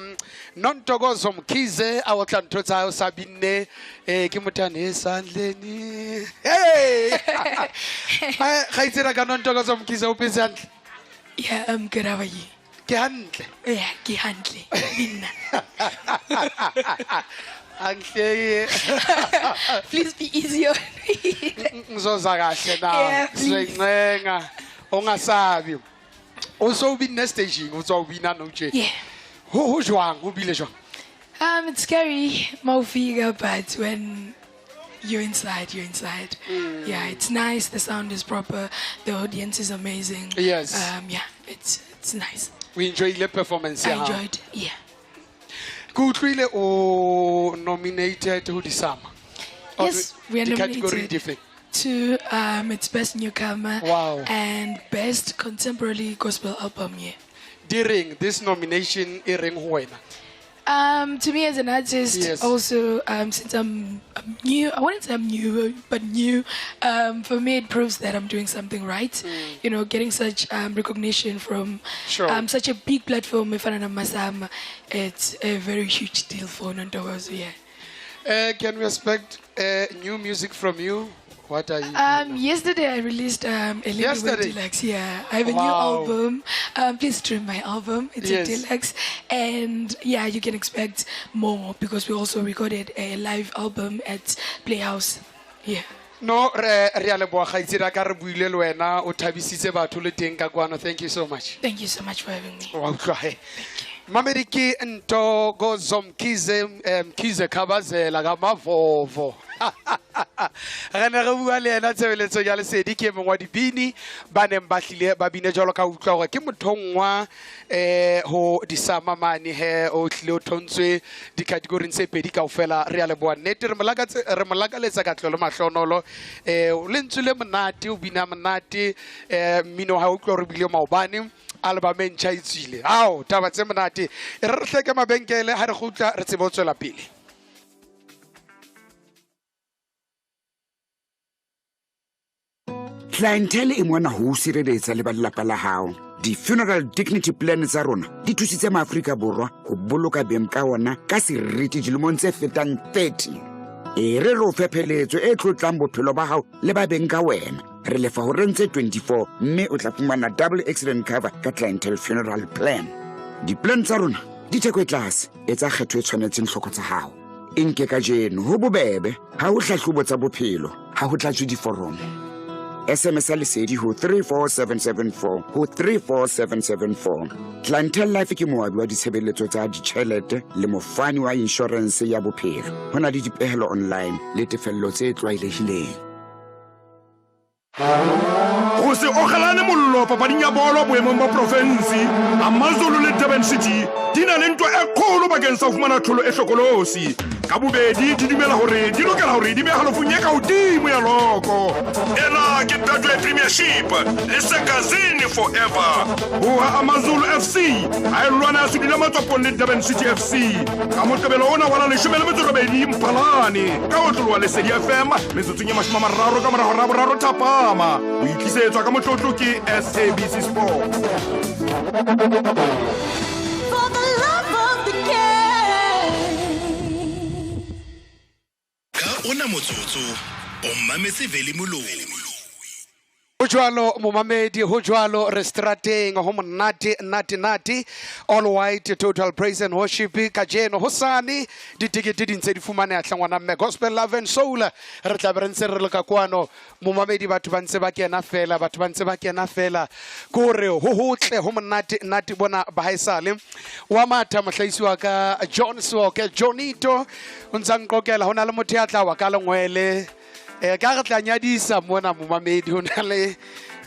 Nontokozo Mkhize a otla ntho tsa hae o sa binne ke motho a ne sandleni. Hey! Kgaitsedi ya ka Nontokozo Mkhize o phetse hantle? Yeah, I'm good. How are you? Ke hantle. Yeah, ke hantle. Le nna. Angihleki. Please be easy on me. Ngizoza kahle na. Yeah, please. Sizoyincenga. Ungasabi. O so o binne staging, o tswa o bina nou tje. Yeah. Ho jwang, ho bile jwang? It's scary, Maufika, but when you're inside, you're inside. Yeah, it's nice. The sound is proper. The audience is amazing. Yes. Yeah, it's nice. We enjoyed the performance I ya hao. enjoyed. Yeah. Ke utlwile o nominated ho di-SAMA. Or Yes, we are di-category nominated di feng? to it's best newcomer. Wow. And best contemporary gospel album. Yeah. Di reng this nomination e reng ho wena? To me as an artist, Yes. also, since I'm new, I wouldn't say I'm new, but new, for me it proves that I'm doing something right. You know, getting such recognition from Sure. such a big platform, Ifana Masam, it's a very huge deal for Nontokozo, yeah. Can we expect new music from you? What are you Yesterday I released a Lindiwe Yesterday? Deluxe. Yeah, I have a new Wow. album. Please stream my album. It's Yes. a deluxe, and yeah, you can expect more because we also recorded a live album at Playhouse. Yeah. No, re a leboha kgaitsedi a ka re buile le wena o thabisitse batho le teng ka kwano. Thank you so much. Thank you so much for having me. Wa utlwa he. Mamedi ke Ntokozo Mkhize, Mkhize Khabazela ka Mavovo. Re ne re bua le yena tshebeletsong ya lesedi ke e mongwe wa dibini ba neng ba hlile ba bine jwalo ka utlwa hore ke mothong wa ho di-SAMA mane he o hlile o thontswe di-category tse pedi kaofela. Re a leboha nnete, re mo lakaletsa katleho le mahlonolo. Lentswe le monate, o bina monate, mmino wa hae o utlwa hore o bile maobane, album e ntjha e tswile. Ao, taba tse monate. E re re hleke mabenkele, ha re kgutla re tsebe ho tswela pele. Clientele e mona ho o sireletsa le ba lelapa la hao. Di-funeral dignity plan tsa rona di thusitse maAfrika Borwa ho boloka beng ka ona ka seriti dilemong tse fetang 30. E re re o fe pheletso e tlotlang bophelo ba hao le ba beng ka wena. Re lefa horeng tse 24 mme o tla fumana double accident cover ka Clientele funeral plan. Di-plan tsa rona di theko e tlase, etsa kgetho e tshwanetseng tlhoko tsa hao. E nke kajeno ho bobebe, ha ho hlahlobo tsa bophelo, ha ho tlatswe diforomo. SMS ya lesedi ho 34774 ho 34774. Clientele Life ke moabi wa ditshebeletso tsa ditjhelete le mofani wa inshorense ya bophelo. Ho na le dipehelo online le tefello tse tlwaelehileng. Go se ogelane mollo papading ya bolo boemong ba profensi, Amazulu le Durban City di na le ntwa e kgolo bakeng sa ho fumana tlholo e hlokolosi. Ka bobedi di dumela hore di lokela hore di be halofong e ka hodimo ya loko. Ena ke Betway Premiership le Sekazini forever. Boha Amazulu FC ha e lwana ya sedula matswapong le Durban City FC. Ka Moqebelo ona wa la 18 Mphalane ka ho tloloha Lesedi FM metsotsong e 30 ka mora hora ya boraro thapama. O itlisetswa ka motlotlo ke SABC Sport. For the love of the game. Ka ona motsotso o mametse Veli Moloi. Ho jwalo momamedi, ho jwalo re strateng, ho monate nate nate. All white total praise and worship kajeno hosane ditekete di ntse di fumaneha hle ngwana mme. Gospel Love and Soul re tla be re ntse re le ka kwano momamedi, batho ba ntse ba kena fela, batho ba ntse ba kena fela. Ke hore ho hotle, ho monate nate bona ba haesale. Wa matha mohlahisi wa ka John Soke, Johnito o ntsa nqokela, ho na le motho ya tla wa ka lengwele. Ka re tla nyadisa mona momamedi, ho na le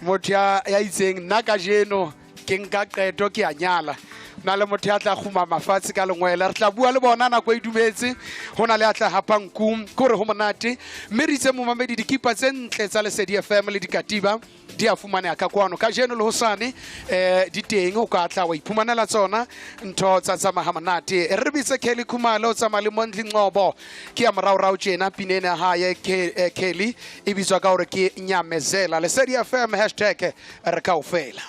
motho ya itseng nna kajeno ke nka qeto ke a nyala. Na le motho ya tla kgumama fatshe ka lengwele. Re tla bua le bona nako e dumetse. Ho na le a tla hapang nku, ke hore ho monate. Mme re itse momamedi dikipa tse ntle tsa Lesedi FM le dikatiba di a fumaneha ka kwano. Kajeno le hosane di teng, o ka tla wa iphumanela tsona ntho tsa tsamaya ha monate. Re bitse Kelly Khumalo, o tsamaya le Mondli Ngcobo. Ke ya moraorao tjena pina ena ya hae, Kelly, e bitswa ka hore ke Nyamezela. Lesedi FM hashtag re kaofela.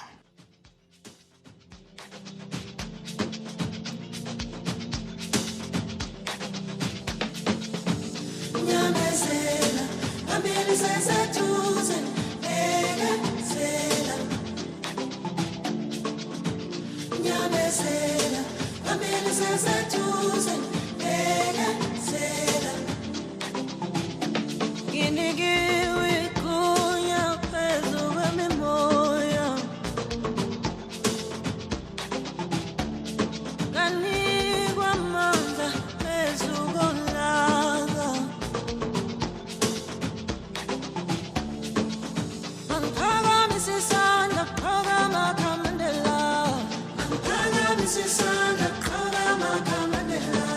Nyamezela, phambili seseduze, bekezela. Nyamezela, phambili seseduze, bekezela. Nginikiwe igunya phezu kwemimoya. Nganikwa amandla phezu kolaka. Ngiphakamisa isandla, phakama kaMandela. Ngiphakamisa isandla, phakama kaMandela.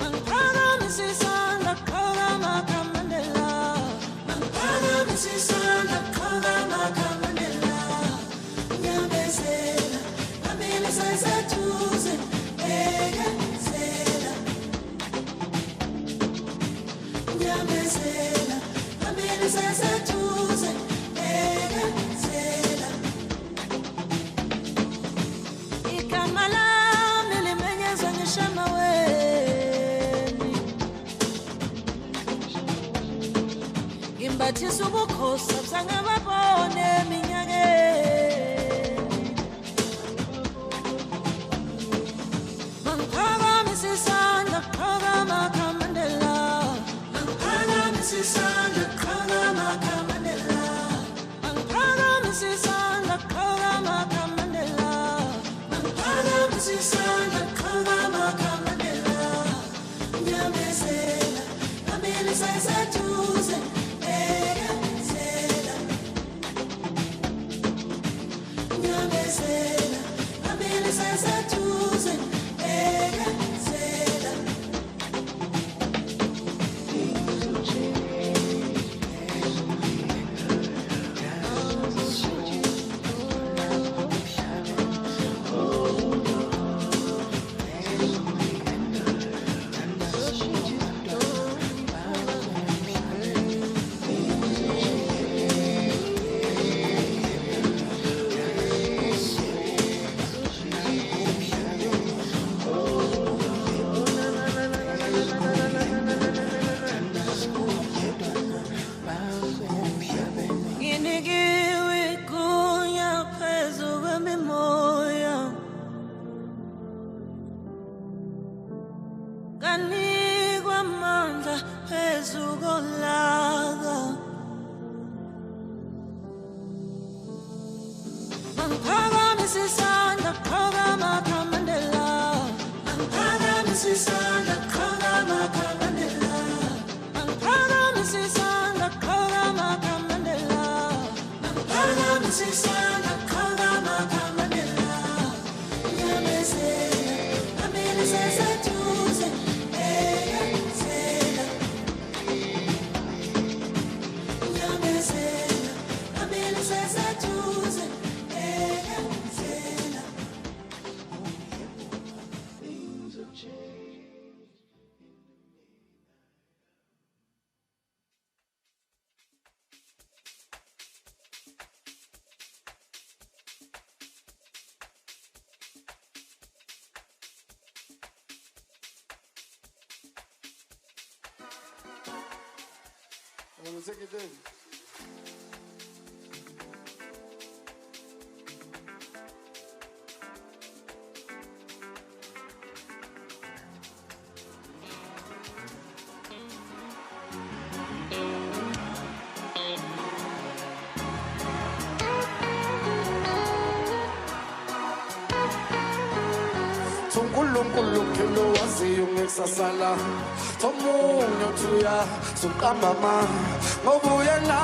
Ngiphakamisa isandla, phakama kaMandela. Ngiphakamisa isandla, phakama kaMandela. Nyamezela, phambili seseduze, bekezela. Nyamezela, phambili seseduze, bekezela. Igama lami limenyezwa ngisho emaweni. Ngimbathisa ubukhosi abazange babone eminyakeni. Mangiphakamisa isandla, phakama kaMandela. Mangiphakamisa isandla, phakama kaMandela. Mangiphakamisa isandla, phakama kaMandela. Mangiphakamisa isandla, phakama kaMandela. Nyamezela, phambili seseduze, bekezela. Nyamezela, phambili seseduze, bekezela. Nginikiwe igunya phezu kwemimoya. Nganikwa amandla phezu kolaka. Mangiphakamisa isandla, phakama kaMandela. Mangiphakamisa isandla, phakama kaMandela. Mangiphakamisa isandla, phakama kaMandela. Mangiphakamisa isandla, phakama kaMandela. Nyamezela, phambili seseduze, bekezela. Nyamezela, phambili seseduze, bekezela. Take it in. uNkulunkulu phela waziyo ngekusasa la Thomunye uthuya suqamba ngoba uyena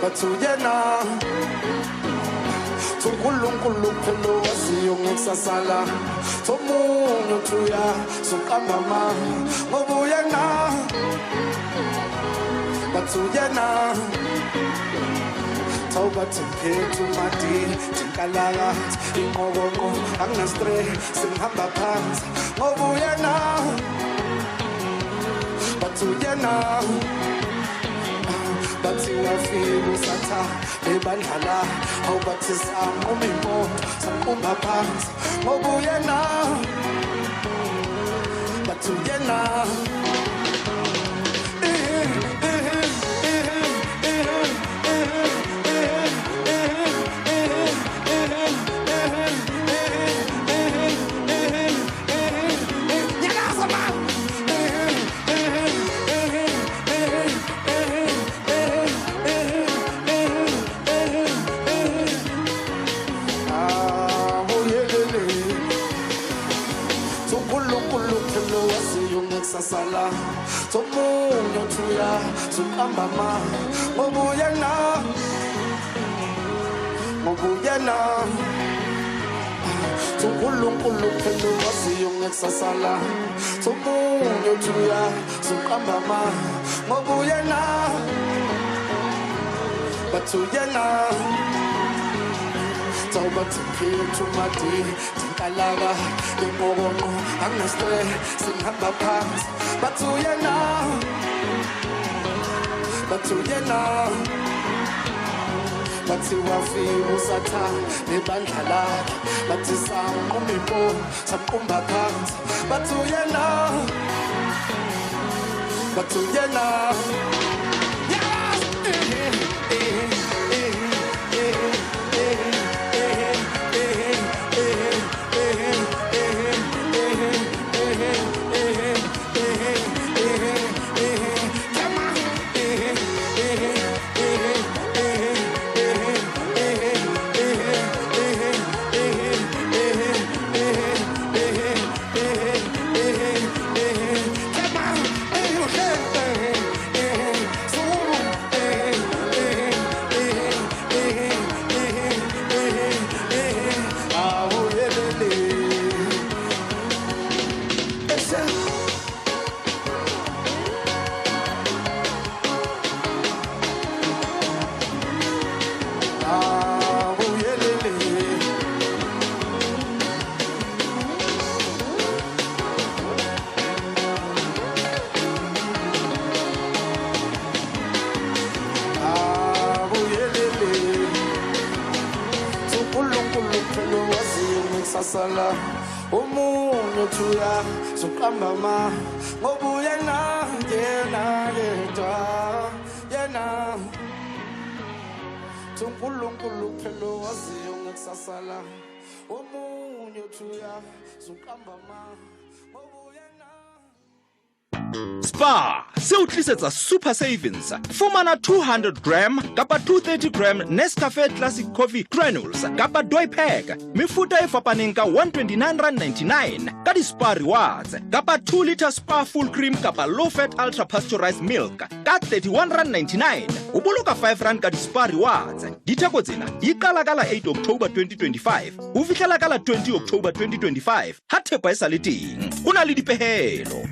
bathi uyena uNkulunkulu kuphela owaziyo ngekusasa la omunye uthi uya suqamba amanga ngoba uyena bathi uyena Tawubathi ngiphethe umadi tinkalakathi inqokonqo angina-stress sengihamba phansi ngoba uyena bathi uyena bathi wafika usatha ebandla la awubathi sanquma impondo sanqumba phansi ngoba uyena bathi uyena. Sala omunye uthi uya suqamba amanga ngoba uyena ngoba uyena uNkulunkulu kuphela owaziyo ngekusasa la omunye uthi uya suqamba amanga ngoba uyena bathi uyena Tawubathi ngiphethe umadi tinkalaka inqokonqo angina-stress sengihamba phansi bathi uyena bathi uyena bathi wafika usatha nebandla lakhe bathi sanquma impondo samqumba phansi bathi uyena bathi uyena. Sala omunye uthi uya suqamba amanga ngoba uyena yena yedwa yena uNkulunkulu kuphela owaziyo ngekusasa la omunye uthi uya suqamba amanga. Spar se o tlisetsa Super Savings. Fumana 200 gram kapa 230 gram Nescafe Classic Coffee Granules kapa Doy Pack mefuta e fapaneng ka R129.99 ka di-Spar Rewards kapa 2 liter Spar Full Cream kapa Low Fat Ultra Pasteurized Milk ka R31.99. O boloka R5 ka di-Spar Rewards. Ditheko tsena di qala ka la 8 October 2025 ho fihlela ka la 20 October 2025 ha thepa e sa le teng. Ho na le dipehelo.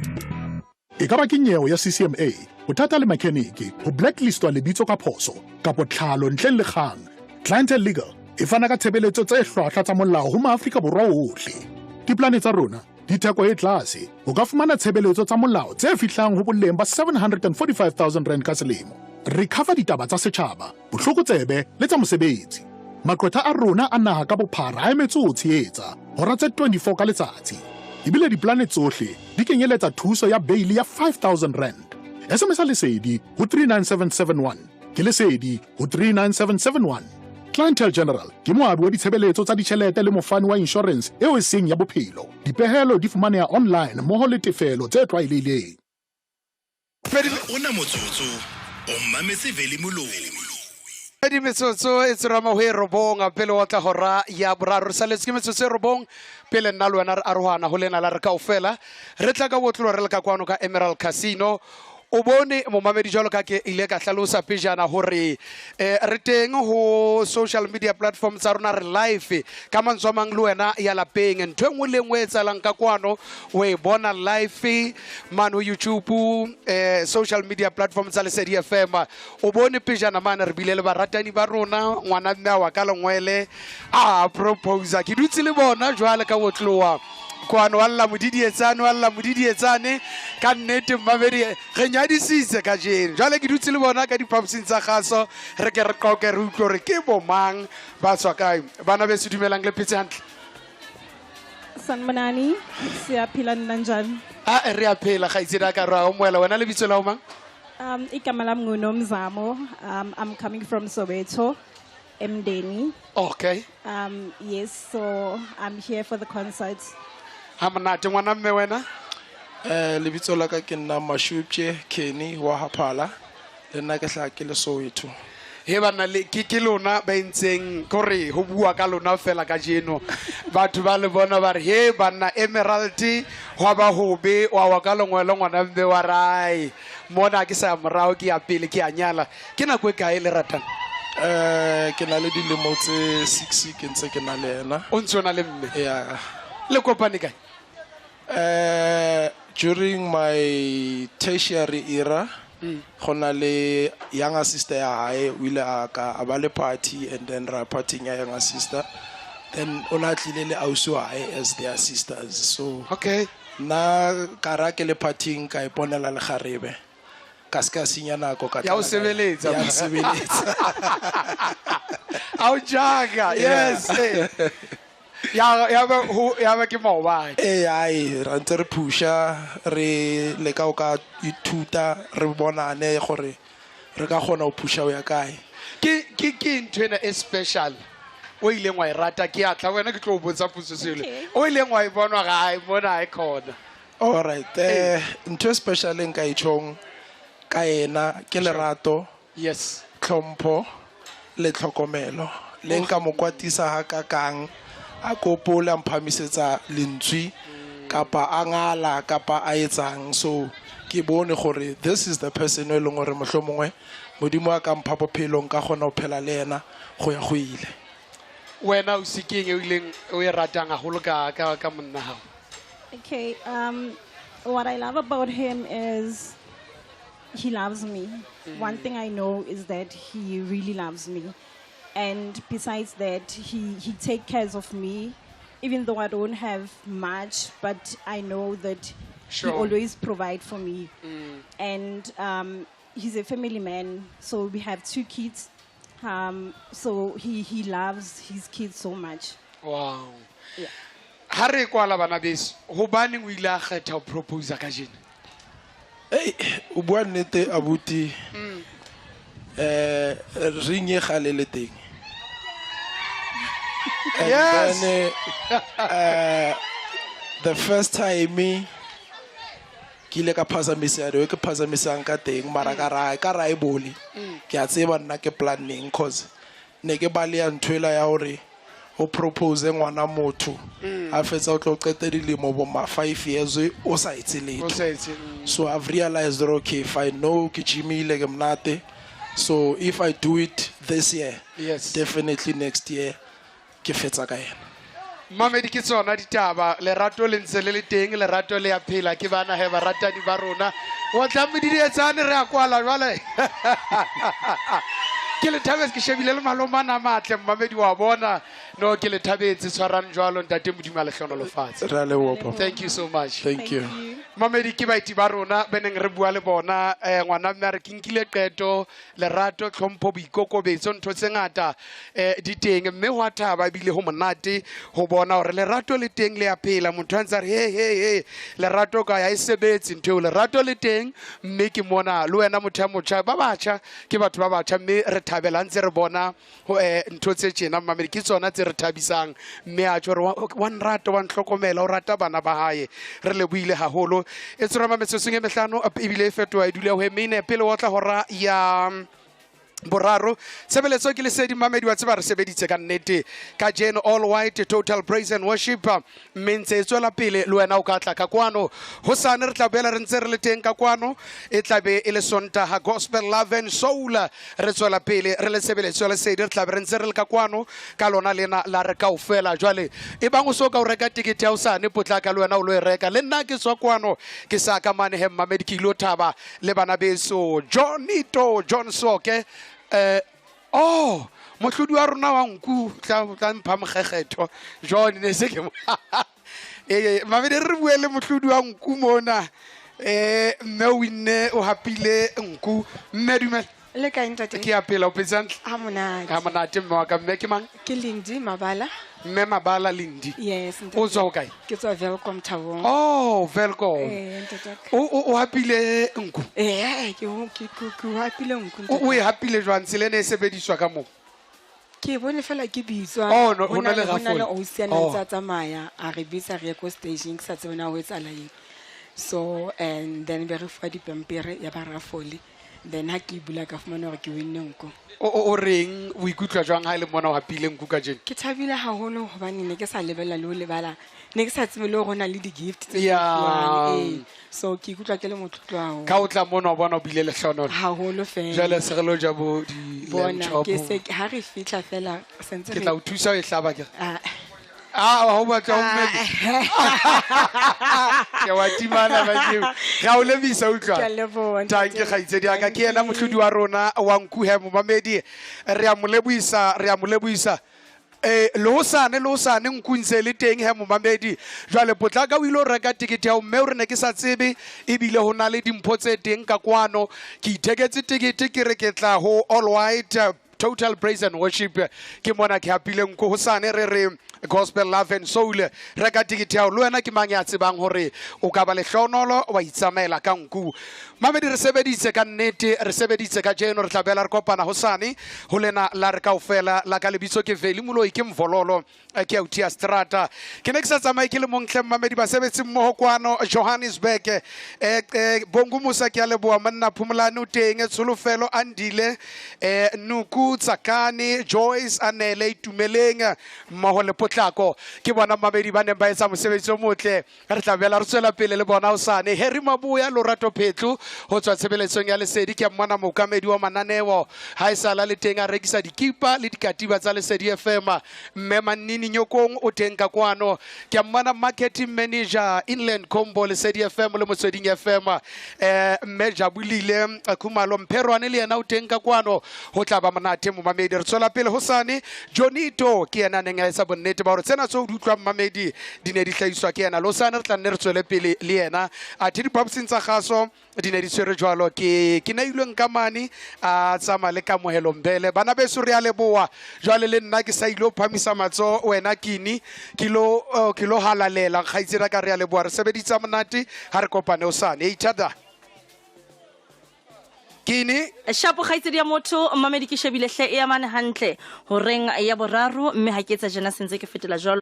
E ka ba ke nyewe ya CCMA, bothata le mechanic, ho blacklistwa lebitso ka phoso, kapo tlhalo ntleng le kgang. Clientele Legal e fana ka tshebeletso tse hlwahlwa tsa molao ho maAfrika Borwa ohle. Diplane tsa rona di theko e tlase. O ka fumana tshebeletso tsa molao tse fihlang ho boleng ba R745 000 ka selemo. Re cover ditaba tsa setjhaba, bohlokotsebe le tsa mosebetsi. Maqwetha a rona a naha ka bophara a emetse ho tshehetsa hora tse 24 ka letsatsi. Ebile diplane tsohle di kenyeletsa thuso ya beili ya R5 000. SMS Lesedi ho 39771. Ke Lesedi ho 39771. Clientele General ke moabi wa ditshebeletso tsa ditjhelete le mofani wa insurance eo e seng ya bophelo. Dipehelo di fumaneha online mmoho le tefelo tse tlwaelehileng. Ona motsotso o mametse Veli Moloi. Pedi metsotso e tserama ho e robong pele wa tla hora ya boraro. Re saletse ke metsotso e robong pele nna le wena re arohana ho lena la re kaofela. Re tla ka botlolo re le ka kwano ka Emerald Casino. O bone momamedi jwalo ka ke ile ka hlalosa pejana hore re teng ho social media platform tsa rona, re live ka mantswe a mang le wena ya lapeng. Ntho e nngwe le nngwe e etsahalang ka kwano o e bona live mane ho YouTube, social media platform tsa Lesedi FM. O bone pejana mane re bile le baratani ba rona, ngwana mme a wa ka lengwele a proposa. Ke dutse le bona jwale ka botloa kwano, wa lla modidietsane, wa lla modidietsane. Ka nnete mmamedi, re nyadisitse kajeno. Jwale ke dutse le bona ka diphaposing tsa kgaso, re ke re qoke, re utlwe hore ke bomang, ba tswa kae. Bana beso, dumelang, le phetse hantle? Sanibonani, siyaphila, ninjani? A re a phela, kgaitsedi a ka re a omoela. Wena lebitso la o mang? Igama lami nguNomzamo. I'm coming from Soweto, Emdeni. Yes, so I'm here for the concert. Ha monate. Ngwana mme, wena? Lebitso la ka ke nna Mashupje Kenny wa Haphala, le nna ke hlaha ke le Soweto. He banna, le ke lona ba entseng kore ho bua ka lona fela kajeno. Batho ba le bona ba re, he banna, Emerald hwa ba hobe wa wa ka lengwele, ngwana mme wa rae mona ke sa ya morao, ke ya pele, ke ya nyala. Ke nako e kae le ratang? Ke na le dilemo tse 6 ke ntse ke na le ena. O ntse o na le mme? Yeah. Le kopane kae? During my tertiary era, go na le younger sister ya hae, o ile a ka a ba le party, and then ra partying ya younger sister, then o na tlile le ausi wa hae as their sisters, so nna ka ra ke le partying, ka iponela le kgarebe, ka se ka senya nako ka Ya o tlala ka- sebeletsa. Ya nsebeletsa. A o jaka? Yes, eh. Ya ba ho ya ba ke maobane. Ee, ai ra ntse re phusha, re leka o ka ithuta, re bonane gore re ka kgona ho phusha ho ya kae. Ke ntho ena e special o ileng wa e rata? Ke atla wena, ke tlo o botsa potso sele. Okay. O ileng wa e bonwa gae mona e khona. Alright, ntho e special e nka e tjhong ka ena ke lerato, tlhompho le tlhokomelo. Le nka mo kwatisa ha kakang, a kopole a mphamisetsa lentswe kapa a ngala kapa a etsang. So ke bone gore this is the person e leng gore mohlomongwe Modimo a ka mpha bophelo, nka kgona ho phela le ena go ya go ile. Wena o se keng e o ileng o e ratang haholo ka monna hao? Okay, what I love about him is he loves me. One thing I know is that he really loves me. And besides that, he takes care of me, even though I don't have much, but I know that he always provide for me. And he's a family man, so we have two kids. So he loves his kids so much. Wow. Yeah. Ha re kwala, bana beso, hobaneng o ile a kgetha ho proposa kajeno? Ei, o bua nnete abuti, ring e gale le teng. And then, the first time ke ile ka phazamisa the way ke phazamisang ka teng, mara ka ra e bole. Ke a tseba nna ke planning, cause ne ke baleya ntho ela ya hore o propose ngwana motho, a fetsa o tlo qeta dilemo bo ma 5 years o sa etse letho. O sa etse, So I've realized that, okay, if I know ke gymile, ke monate, so if I do it this year, definitely next year ke fetsa ka ena. Mamedi, ke tsona ditaba. Lerato le ntse le le teng, lerato le ya phela. Ke bana he baratani ba rona wa tla medidietsane. Re a kwala jwale. Ke le thabetse, ke shebile le malomana a matle, mmamedi wa bona. No, ke le thabetse. Tshwarang jwalo, ntate Modimo a le hlonolofatse. Re a leboha, papa. Thank you so much. Thank you. Mamedi, ke baeti ba rona be neng re bua le bona. Ngwana mme a re ke nkile qeto, lerato, tlhompho, boikokobetso, ntho tse ngata di teng, mme ho a thaba ebile ho monate ho bona hore lerato le teng, le a phela. Motho a ntse a re he he he, lerato ka ya e sebetse ntho eo, lerato le teng. Mme ke mona le wena motho ya motjha, ba batjha ke batho ba batjha, mme re thabela ntse re bona ho ntho tse tjena. Mamedi, ke tsona tse re thabisang. Mme a tjho hore wa nrata, wa ntlhokomela, o rata bana ba hae. Re lebohile haholo. E tshwarama metsotsong e mehlano ebile e fetoha e dula ho e mene pele wa tla hora ya Boraro tshebeletso ke lesedi mamedi wa tseba re sebeditse ka nnete kajeno all white total praise and worship mme ntse e tswela pele le wena o ka tla ka kwano. Hosane re tla boela re ntse re le teng ka kwano, e tla be e le Sontaha gospel love and soul. Re tswela pele re le tshebeletso ya lesedi, re tla be re ntse re le ka kwano ka lona lena la re kaofela. Jwale e bang o so ka o reka tekete ya hosane, potlaka le wena o lo e reka. Le nna ke tswa kwano ke sa ka mane he mmamedi, ke ilo thaba le bana beso Johnito John Soke. Oh mohlodi wa rona wa nku tla mpha mokgekgetho John ne se ke mamedi re bue le mohlodi wa nku mona. Mme o winne o hapile nku. Mme dumela. Le kae ntate? Ke a phela, o phetse hantle? Ha monate. Ha monate mme wa ka. Mme ke mang? Ke Lindi Mabala. Mme Mabala Lindi. Yes, ntate. O tswa hokae? Ke tswa Welkom Thabong. Oh, Welkom. Ntate wa ka. O hapile nku? Ke o hapile nku, ntate. O e hapile jwang? Tsela e ne e sebediswa ka moo? Ke bone fela ke bitswa. Oh, no, ho na le Ho na le rafole. ausi a neng Oh. ntse a tsamaya, a re bitsa re ye ko stageng, ke sa tsebe na ho etsahala eng. So, and then be re fuwa dipampiri ya ba rafole. Then ha ke e bula ka fumana hore ke winne nku. O reng, o ikutlwa jwang ha e le mona o hapile nku kajeno? Ke thabile haholo hobane ne ke sa lebella le ho lebala. Ne ke sa tsebe le hore ho na le di-gift tse Ya. fuwang, ee. So ke ikutlwa ke le motlotlo haholo. Ka o tla mona o bona o bile lehlohonolo. Haholo fela. Jwale se re lo ja bo di lamb Bona, chop. ke se ke, ha re fihla fela, sentse Ke re tla o thusa ho e hlaba ke re. Ah. Ah, ha o batla ho mmele. Ke wa timana ba keo. Re a o lebisa, utlwa. Ke a leboha, Tanki ntate. kgaitsedi ya ka, ke yena mohlodi wa rona wa nku he momamedi. Re a mo lebohisa, re a mo lebohisa. Le hosane nku ntse le teng he momamedi. Jwale potlaka o ile ho reka tekete ya hao, mme o re ne ke sa tsebe ebile ho na le dimpho tse teng ka kwano. Ke itheketse tekete ke re ke tla ho All White Total Praise and Worship. Ke mona ke hapile nku. Hosane re re Gospel Love and Soul. Reka tekete ya hao. Le wena ke mang ya tsebang hore o ka ba lehlohonolo wa itsamaela ka nku. Mamedi re sebeditse ka nnete, re sebeditse kajeno, re tla boela re kopana hosane ho lena la re kaofela. La ka lebitso ke Veli Moloi, ke Mvololo, ke auti ya Strata. Ke ne ke sa tsamaye ke le mong hle mmamedi, basebetsi mmoho kwano Johannesburg. Bongu Musa ke a leboha, monna Phumolane o teng, Tsholofelo Andile, Nuku Tsakane, Joyce Anele Itumeleng mmoho le Potlako. Ke bona mmamedi ba neng ba etsa mosebetsi o motle. Re tla boela re tswela pele le bona hosane. Harry Mabuya, Lorato Phetlu ho tswa tshebeletsong ya Lesedi, ke a mmona mookamedi wa mananeo ha e sala le teng a rekisa dikipa le dikatiba tsa Lesedi FM. Mme Manini Nyokong o teng ka kwano. Ke a mmona marketing manager Inland Combo Lesedi FM le Motsweding FM. Mme Jabulile Khumalo Mpherwane le yena o teng ka kwano. Ho tla ba monate momamedi. Re tswela pele hosane. Jonito ke yena a neng a etsa bonnete ba hore tsena tseo di utlwang mamedi di ne di hlahiswa ke yena. Le hosane re tla nne re tswele pele le yena. Athe diphaposing tsa kgaso di ne di tshwerwe jwalo ke neilwe nkamane a tsamaya le Kamohelo Mbele. Bana beso re a leboha. Jwale le nna ke sa ilo phamisa matsoho wena Kini, ke lo halalela kgaitsedi ya ka, re a leboha. Re sebeditse monate, ha re kopane hosane. Each other. Kini? Shapo kgaitsedi ya motho, mmamedi ke shebile hle e amane hantle horeng ya boraro, mme ha ke etsa jena sentse ke fetela jwalo.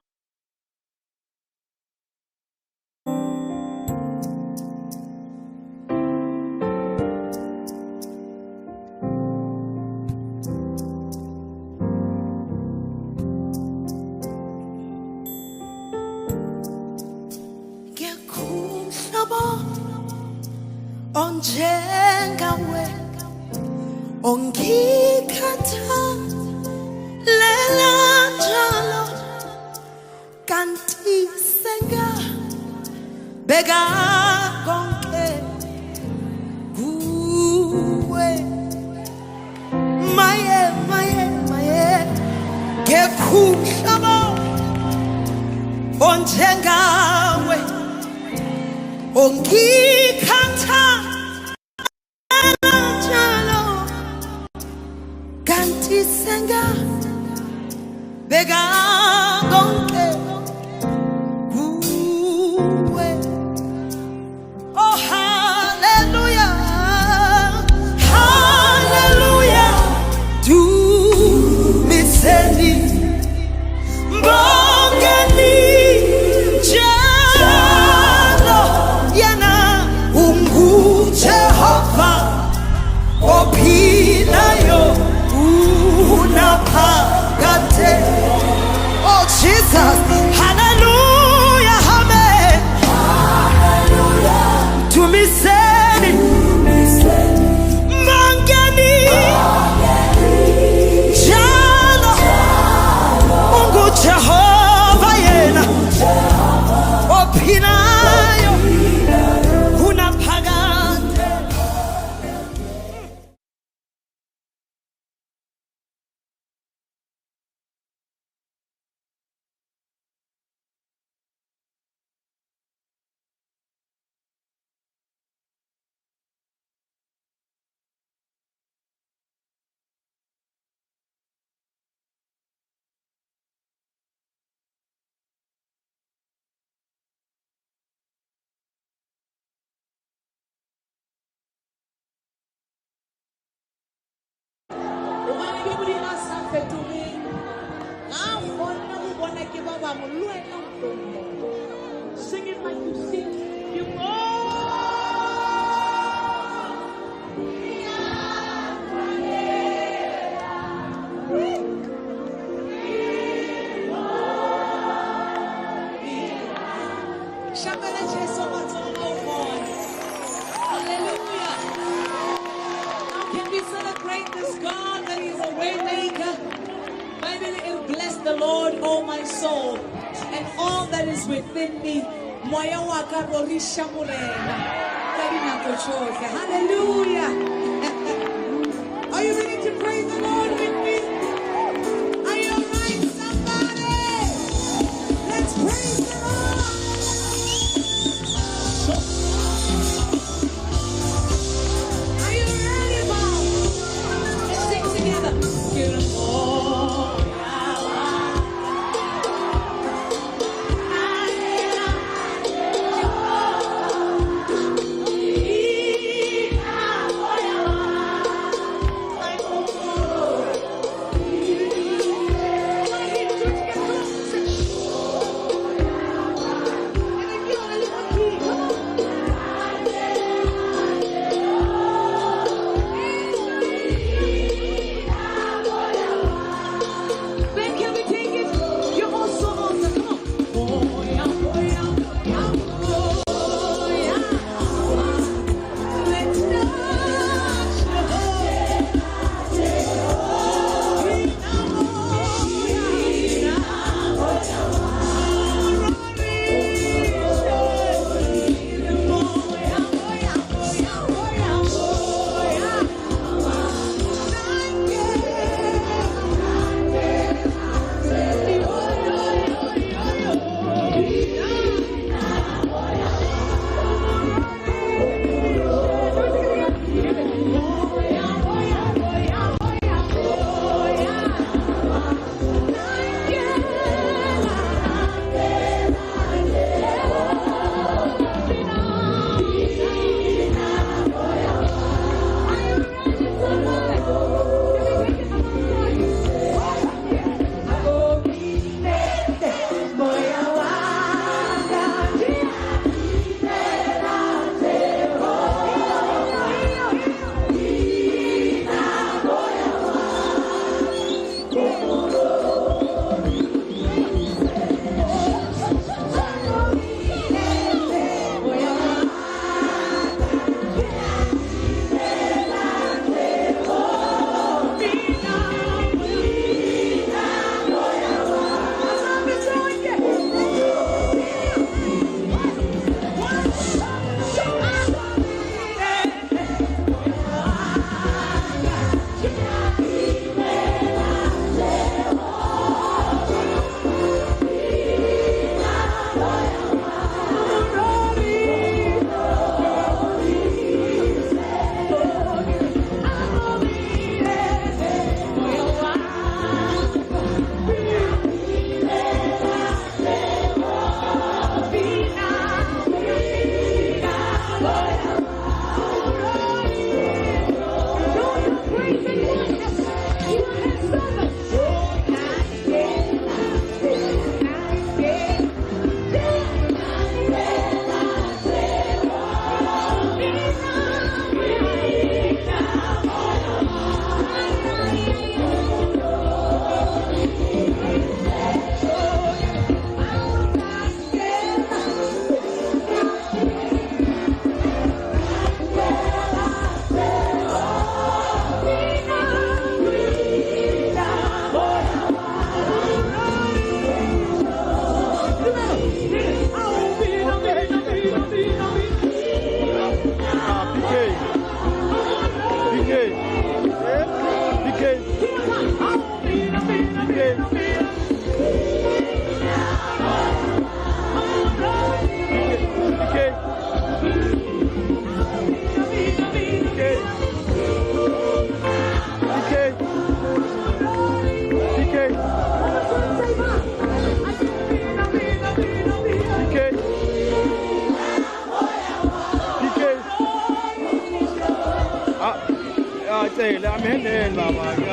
Onjengawe ongikhathalela njalo kanti sengabheka konke kuwe. Maye, maye, maye, ngekhuhlaba onjengawe ongikhathalela njalo kanti sengabheka konke kuwe. Oh, hallelujah, hallelujah, dumiseni mbongeni njalo yena unguJehova ophilayo. Ke Modimo a sa fetogeng. Ga a kgonne go bona ke ba bangwe, le wena o tlo mmona. Sing it like you sing. You Shapela Jesu matsoho a o kgona. Hallelujah. Now can we celebrate this God that is a way maker? Bible, it bless the Lord, oh my soul, and all that is within me. Moya wa ka rorisha Morena ka dinako tsohle. Hallelujah. Are you ready to praise the Lord with me? Are you all right, somebody? Let's praise the Lord. Are you ready, Mom? Let's sing together. Good morning. Ben, can we take it? You're also awesome. Come on. Oh, yeah, oh, yeah, yeah, oh, yeah. Let's touch the Ah, tsela, amen, baba.